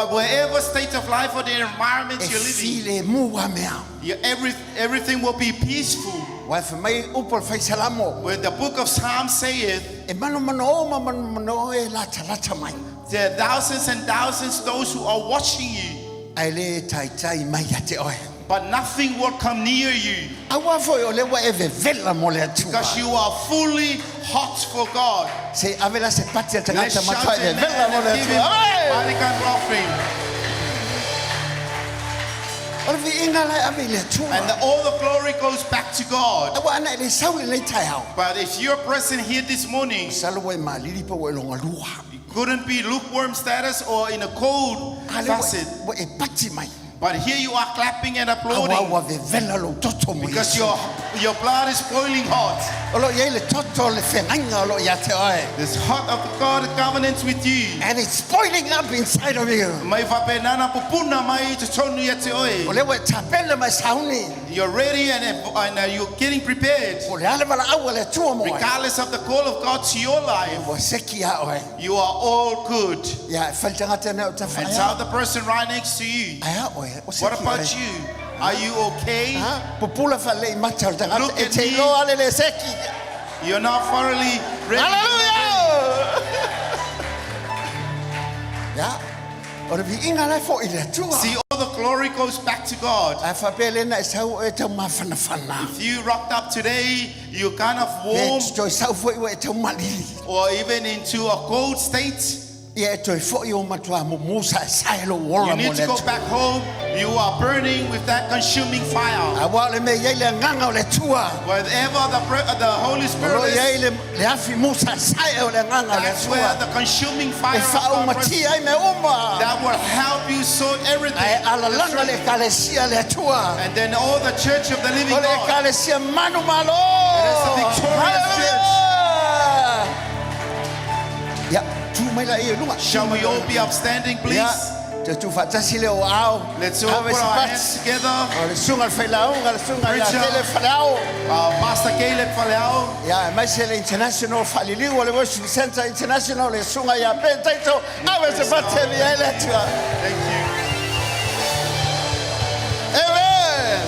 [SPEAKER 6] Whatever state of life or the environment
[SPEAKER 8] E
[SPEAKER 6] you're living,
[SPEAKER 8] filemu lava mea.
[SPEAKER 6] you, every, everything will be peaceful.
[SPEAKER 8] Aua e fai mai upu o le Faisalamo.
[SPEAKER 6] When the book of Psalms saith,
[SPEAKER 8] E manomano ma manomano e latalata mai.
[SPEAKER 6] there are thousands and thousands those who are watching you,
[SPEAKER 8] Ae le taitai mai ia te oe.
[SPEAKER 6] but nothing will come near you
[SPEAKER 8] Aua foi o lea ua e vevela mo le Atua.
[SPEAKER 6] because you are fully hot for God.
[SPEAKER 8] Se i ave la se pati a le
[SPEAKER 6] Let's
[SPEAKER 8] tagata
[SPEAKER 6] shout
[SPEAKER 8] matua e
[SPEAKER 6] amen
[SPEAKER 8] vevela mo le
[SPEAKER 6] and give him
[SPEAKER 8] Atua. Amen!
[SPEAKER 6] mighty kind offering.
[SPEAKER 8] O le viiga la e ave i le Atua.
[SPEAKER 6] And all the glory goes back to God.
[SPEAKER 8] Aua ana e le sau lenei taeao.
[SPEAKER 6] But if you're present here this morning,
[SPEAKER 8] Masalo ua e malili pe ua e logalua.
[SPEAKER 6] you couldn't be lukewarm status or in a cold
[SPEAKER 8] A lea ua
[SPEAKER 6] facet.
[SPEAKER 8] ua e pati mai.
[SPEAKER 6] But here you are clapping and
[SPEAKER 8] Aua
[SPEAKER 6] applauding
[SPEAKER 8] ua vevela lou toto mo
[SPEAKER 6] because
[SPEAKER 8] Iesu.
[SPEAKER 6] your, your blood is boiling hot.
[SPEAKER 8] O lo o i ai le toto o le feagaiga o lo o ia te oe.
[SPEAKER 6] This heart of God covenants with you.
[SPEAKER 8] And it's boiling up inside of you.
[SPEAKER 6] Mai faapena pupuna mai i totonu ia te
[SPEAKER 8] O
[SPEAKER 6] oe.
[SPEAKER 8] lea ua e tapena ma e sauni.
[SPEAKER 6] You're ready and, and you're getting prepared.
[SPEAKER 8] Po o le a le valaau a le Atua mo oe.
[SPEAKER 6] Regardless of the call of God to your life,
[SPEAKER 8] Ua seki ia oe.
[SPEAKER 6] you are all good.
[SPEAKER 8] Ia, e fai le tagata nei o tafa
[SPEAKER 6] And
[SPEAKER 8] ae a.
[SPEAKER 6] tell the person right next to you,
[SPEAKER 8] Ae a oe, o
[SPEAKER 6] what
[SPEAKER 8] seki
[SPEAKER 6] about
[SPEAKER 8] oe.
[SPEAKER 6] you? Are you okay?
[SPEAKER 8] Ha? Pupula faalelei mata o le tagata
[SPEAKER 6] Look
[SPEAKER 8] e
[SPEAKER 6] at
[SPEAKER 8] te
[SPEAKER 6] me.
[SPEAKER 8] iloa le le seki.
[SPEAKER 6] You're not thoroughly ready.
[SPEAKER 8] Hallelujah! Ia, o le viiga la e foi i le Atua.
[SPEAKER 6] See, all the glory goes back to God.
[SPEAKER 8] A faapea lena e sau oe e tau mafanafana.
[SPEAKER 6] If you rocked up today, you're kind of
[SPEAKER 8] Pe
[SPEAKER 6] warm
[SPEAKER 8] toe sau foi ua e tau malili.
[SPEAKER 6] or even into a cold state.
[SPEAKER 8] Ia e toe foi ua matua mumu saesae lou ola
[SPEAKER 6] You
[SPEAKER 8] mo
[SPEAKER 6] need
[SPEAKER 8] le
[SPEAKER 6] to go
[SPEAKER 8] Atua.
[SPEAKER 6] back home. You are burning with that consuming fire.
[SPEAKER 8] Aua o le mea e i ai le agaga o le Atua.
[SPEAKER 6] Wherever the, the Holy
[SPEAKER 8] O
[SPEAKER 6] Spirit
[SPEAKER 8] lo o i ai
[SPEAKER 6] is,
[SPEAKER 8] le, le afi musaesae o le agaga o le
[SPEAKER 6] that's where
[SPEAKER 8] Atua.
[SPEAKER 6] the consuming
[SPEAKER 8] E
[SPEAKER 6] fire of God
[SPEAKER 8] faaumatia ai mea uma.
[SPEAKER 6] that will help you sort everything.
[SPEAKER 8] Ae alalaga le ekalesia a le Atua.
[SPEAKER 6] And then all the church of the living
[SPEAKER 8] O le
[SPEAKER 6] God.
[SPEAKER 8] ekalesia manumalo.
[SPEAKER 6] It is a victorious church.
[SPEAKER 8] Hallelujah! Ia, tu mai la ia i luga.
[SPEAKER 6] Shall we all be upstanding,
[SPEAKER 8] Ia,
[SPEAKER 6] please?
[SPEAKER 8] te tu faatasi le o ao.
[SPEAKER 6] Let's all
[SPEAKER 8] Ave
[SPEAKER 6] put
[SPEAKER 8] se
[SPEAKER 6] our
[SPEAKER 8] pati.
[SPEAKER 6] hands together.
[SPEAKER 8] O le susuga i le failauga, le susuga ia
[SPEAKER 6] Preacher.
[SPEAKER 8] Tele Faleao.
[SPEAKER 6] Pastor Caleb Faleao.
[SPEAKER 8] Ia, aemaise le International Faaliliu o le Worship Center International, le susuga ia Ben Taito. Ave se pati e via ai le Atua.
[SPEAKER 6] Thank you.
[SPEAKER 8] Amen.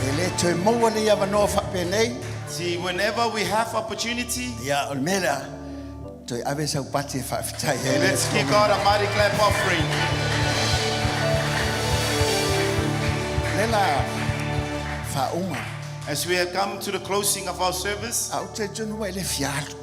[SPEAKER 8] E le toe maua nei avanoa faapenei.
[SPEAKER 6] See, whenever we have opportunity,
[SPEAKER 8] Ia, o le mea lea, toe ave sau pati e faafetai ai le
[SPEAKER 6] let's
[SPEAKER 8] Atua.
[SPEAKER 6] give God a mighty clap offering.
[SPEAKER 8] Le la faauma.
[SPEAKER 6] As we have come to the closing of our service,
[SPEAKER 8] A ou te talitonu ua e le fia alu.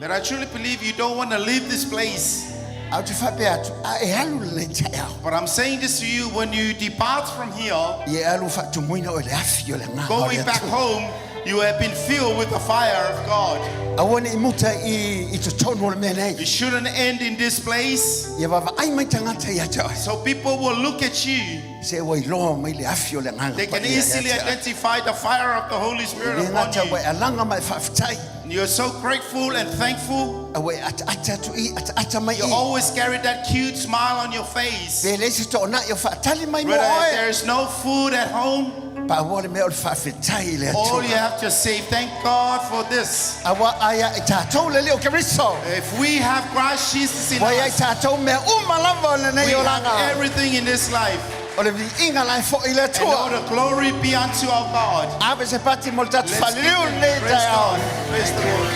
[SPEAKER 6] that I truly believe you don't want to leave this place.
[SPEAKER 8] A ou te faapea atu, a e alu lenei taeao.
[SPEAKER 6] But I'm saying this to you when you depart from here,
[SPEAKER 8] Ia e alu faatumuina oe i le afi o le agaga o le
[SPEAKER 6] going back
[SPEAKER 8] Atua.
[SPEAKER 6] home, you have been filled with the fire of God.
[SPEAKER 8] Aua ne i muta i, i totonu o le mea nei.
[SPEAKER 6] You shouldn't end in this place.
[SPEAKER 8] Ia vaavaai mai tagata ia te oe.
[SPEAKER 6] So people will look at you.
[SPEAKER 8] Se ua iloa mai le afi o le Agaga
[SPEAKER 6] They can
[SPEAKER 8] Paia ia
[SPEAKER 6] easily
[SPEAKER 8] te oe.
[SPEAKER 6] identify the fire of the Holy
[SPEAKER 8] E
[SPEAKER 6] Spirit
[SPEAKER 8] le
[SPEAKER 6] upon
[SPEAKER 8] gata
[SPEAKER 6] you.
[SPEAKER 8] ua e alaga ma e faafetai.
[SPEAKER 6] And you're so grateful and thankful.
[SPEAKER 8] A ua e ataata atu i, ataata mai
[SPEAKER 6] You
[SPEAKER 8] i.
[SPEAKER 6] always carry that cute smile on your face.
[SPEAKER 8] Pe leai se toonai o faatali mai mo
[SPEAKER 6] Whether
[SPEAKER 8] oe.
[SPEAKER 6] there is no food at home,
[SPEAKER 8] Pau o le mea o le faafetai i le
[SPEAKER 6] all you
[SPEAKER 8] Atua.
[SPEAKER 6] have to say, thank God for this.
[SPEAKER 8] Auā a ia i tatou le Alii o Keriso.
[SPEAKER 6] If we have Christ Jesus in
[SPEAKER 8] Ua i ai
[SPEAKER 6] us,
[SPEAKER 8] tatou mea uma lava o lenei
[SPEAKER 6] we have
[SPEAKER 8] olaga.
[SPEAKER 6] everything in this life.
[SPEAKER 8] O le viiga la e foi i le
[SPEAKER 6] And all
[SPEAKER 8] Atua.
[SPEAKER 6] the glory be unto our God.
[SPEAKER 8] Ave se pati mo le tatou
[SPEAKER 6] Let's give
[SPEAKER 8] faliliu
[SPEAKER 6] thanks.
[SPEAKER 8] lenei
[SPEAKER 6] Praise
[SPEAKER 8] taeao.
[SPEAKER 6] God. Praise the Lord.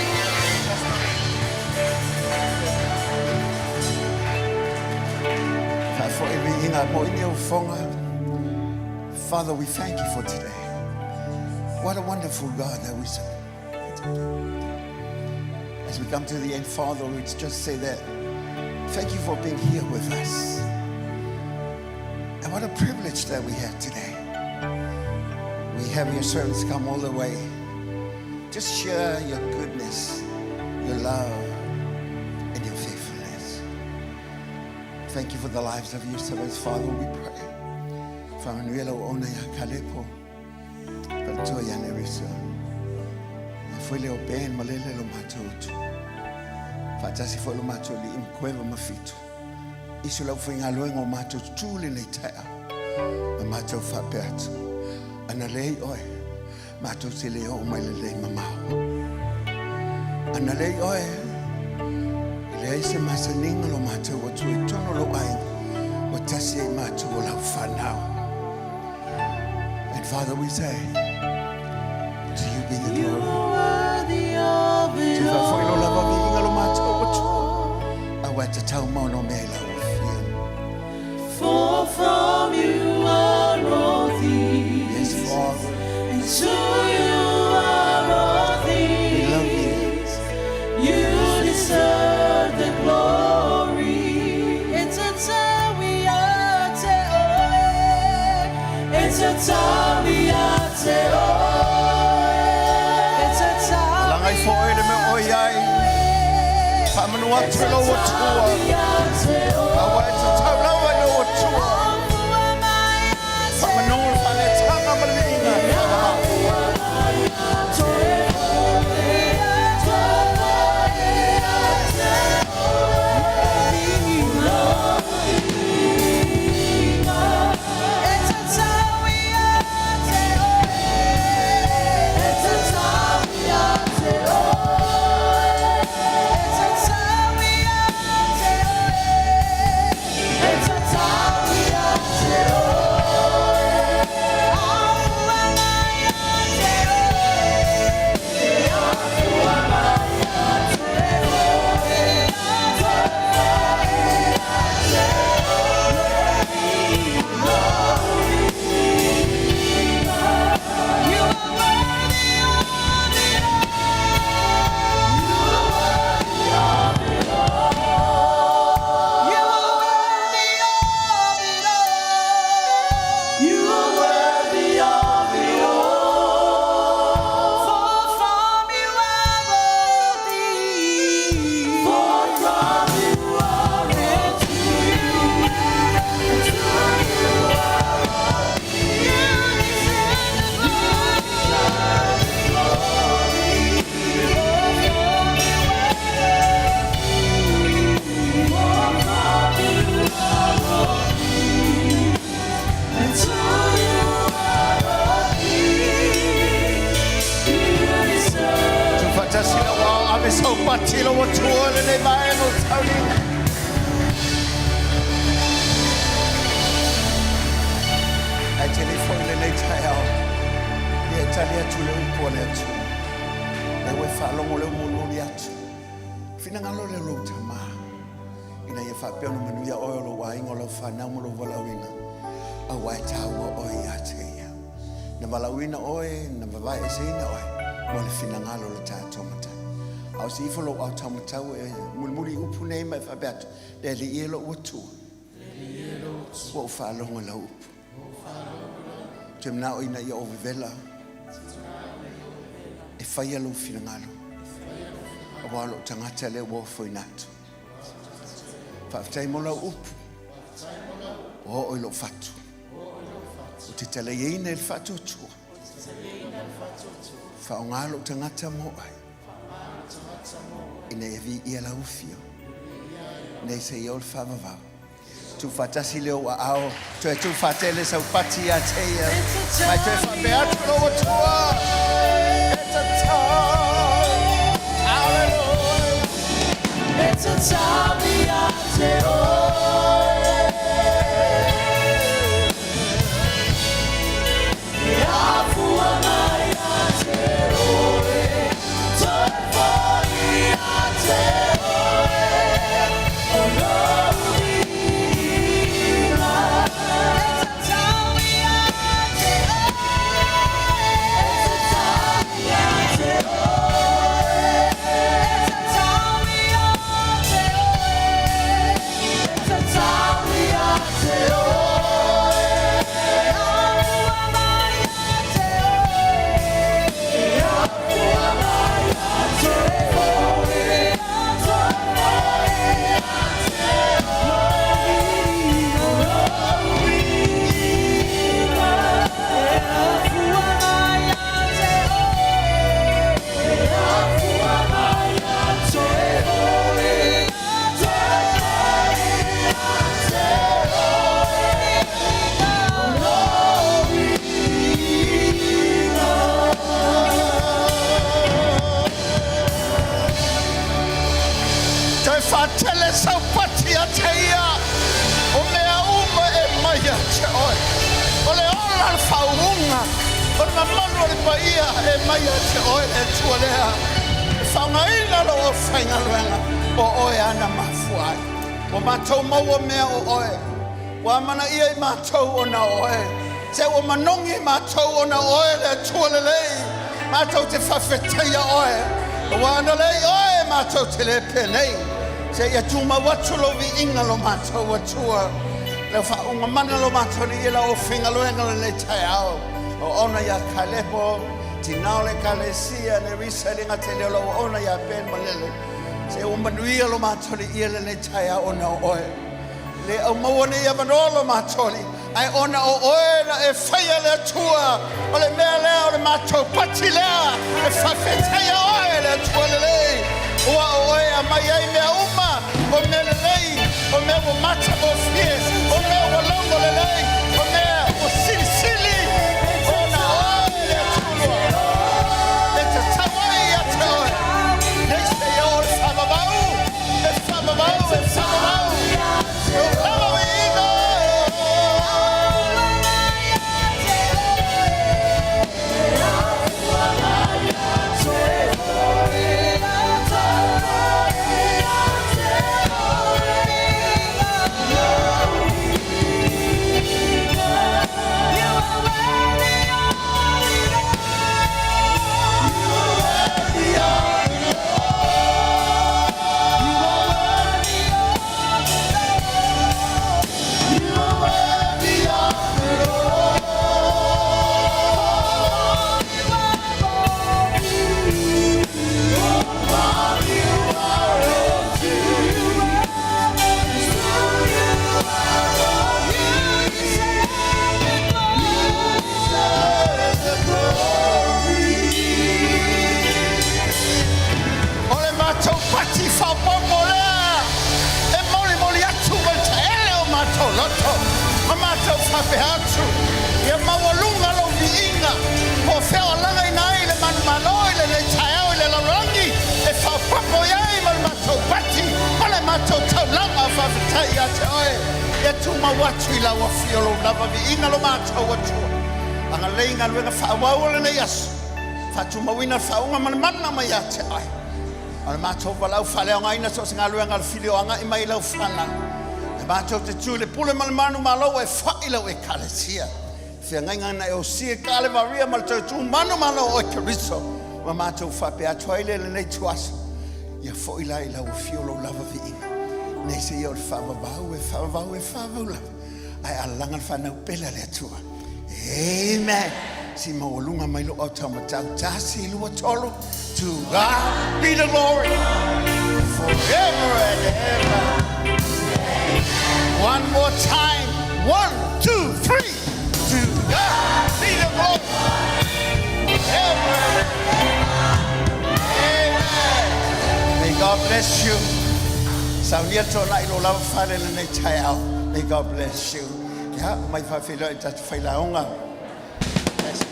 [SPEAKER 8] Faafoi viiga mo i nei fofoga. Father, we thank you for today. What a wonderful God that we serve. As we come to the end, Father, we just say that thank you for being here with us. And what a privilege that we have today. We have your servants come all the way. Just share your goodness, your love, and your faithfulness. Thank you for the lives of your servants, Father, we pray. Faamanuia lau auauna ia Kalepo, faletua ia Nerissa. E foi leo Ben ma lele lo matou utu. Faatasi foi lo matou alii ma Kueva ma Fitu. Isu lau faigaluega o matou tu lenei taeao. Ma matou faapea atu. Ana leai oe, matou te le oo mai lenei mamao. Ana leai oe, e leai se masaniga lo matou atua i totonu o lou aiga, ua tasi ai matou o lau fanau. And Father, we say, to you be the
[SPEAKER 1] You
[SPEAKER 8] glory.
[SPEAKER 1] are worthy of it
[SPEAKER 8] Te faafoi lo lava viiga lo matou atua.
[SPEAKER 1] all.
[SPEAKER 8] Aua e tatau mau no mea i lau afia.
[SPEAKER 1] For from you are all things,
[SPEAKER 8] Yes, Father,
[SPEAKER 1] and to you are all
[SPEAKER 8] we love you.
[SPEAKER 1] things. You deserve the glory. It's a time we are te oe. It's a time we are te oe. It's a time
[SPEAKER 8] Alaga ifo oe le mea o i ai. Faamanu atu i lou Atua. Aua e tatau lava i lou Atua. Faamanu le faaletaga ma le viiga.
[SPEAKER 1] You are worthy of it all. For from you are all things. For from you are and to you and to you are all things. You deserve the glory. For from you are all things. And to you are all things. You deserve
[SPEAKER 8] Tuufaatasi lau ao ave sau pati i lou Atua i lenei vaega o le tauliga. Ae te le i foi lenei taeao, ia e tali atu le upu a le Atua. Lea ua e faalogo lea ua molimoli atu. Finagalo lea o lou Tama, ina ia faapea ona manuia oe o lou aiga, o lau fanau ma lou valaauina, aua e taua oe ia te ia. Na valaauina oe, na vavaeeseina oe, mo le finagalo o le tatou Matai. A o se ifo lou aotaumatau e mulimuli i upu nei ma e faapea atu, Le Alii e lou Atua, ua ou faalogo i lau upu. Ou te manao ina ia ou vevela e faia lou finagalo, aua o lou tagata lea ua ofoina atu. Faafetai mo lau upu, ua oo i lou fatu. Ou te taliaina i le faatuatua. Faaaoga lou tagata mo oe. Ina ia viia lau afio. Nei se i oo le faavavau. Tuufaatasi lea o ou aao, toe tuufaatele sau pati ia te ia. Mai toe faapea atu lou Atua, E tatau. Hallelujah.
[SPEAKER 1] E tatau ia te oe. E afua mai ia te oe, toe foi ia te oe, o lou viiga. E tatau ia te oe, e tatau ia te oe, e tatau ia te oe, e tatau ia te oe, e afua mai ia te oe, e afua mai ia te oe, toe foi ia te oe, lou viiga. E afua mai ia te oe, e afua mai ia te oe, toe foi ia te oe, lou viiga.
[SPEAKER 3] Toe faatele sau pati ia te ia, o mea uma e mai ia te oe. O le ola le faauuga, o le mamalu o le paia e mai ia te oe le Atua lea. E faaaogaina lou aufaigaluega, o oe lava na mafua ai. Ua matou maua mea o oe. Ua amanaia i matou ona o oe. Se ua manogi i matou ona o oe le Atua lelei. Matou te faafetaia oe, aua ana leai oe matou te le penei. Se ia tumau atu lou viiga lo matou Atua. Lau faauuga mana lo matou alii e lau aufaigaluega lenei taeao. Auauna ia Kalepo, tina o le Ekalesia, Nerisa e le gata i lea o lau auauna ia Ben Malele. Se ua manuia lo matou alii lenei taeao ona o oe. Le aumaua nei avanoa lo matou alii, ae ona o oe na e faia le Atua, o le mea lea o le matou pati lea e faafetaia oe le Atua lelei, ua o oe e aumai ai mea uma, o mea lelei, o mea ua matagofie, o mea ua logo lelei, o mea ua silisili, ona o oe le Atua e tatau ai ia te oe. Nei se i oo le faavavau, e faavavau, e faavavau, lou lava viiga. O le matou pati faaopoopo lea e molimoli atu ma le taele o matou loto ma matou faapea atu, Ia maualuga lou viiga, po o fea o alagaina ai le manumalo i lenei taeao i le lalolagi e faaopoopo i ai ma le matou pati ma le matou taulaga o faafetai ia te oe. Ia tumau atu i lau afio lou lava viiga lo matou Atua. Agalelei i galuega faaauau o lenei aso, faatumauina le faauuga ma le mana mai ia te oe. O le matou valaau faaleaogaina so o se galuega a le fili o agai mai i lau fanau. E matou te tu i le pule ma le manumalo ua e fa'i lau Ekalesia. Feagaiga na e osia i Kalevaria ma le toe tu manumalo o oe Keriso. Ma matou faapea atu ai lea i lenei ituaso. Ia foi la i lau afio lou lava viiga. Nei se ia o le faavavau e faavavau e faavavau lava. Ae alaga le fanau pele a le Atua. Amen. Si maualuga mai lou autaumatau. Tasi, lua, tolu. To God be the glory forever and ever. One more time. One, two, three. To God be the glory. Amen. Amen. May God bless you. Saunia tō nai lo lava fale le nei taeao. May God bless you. Ia, mai faafeiloai i tatou failauga. Bless you.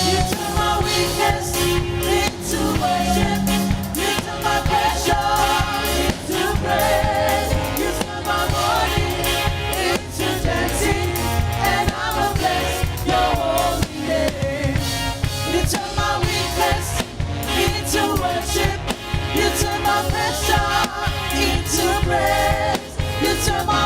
[SPEAKER 1] You turn my weakness into worship. You turn my pressure into praise. You turn my mourning into dancing, and I will bless your holy name. You turn my weakness into worship. You turn my pressure into praise. You turn my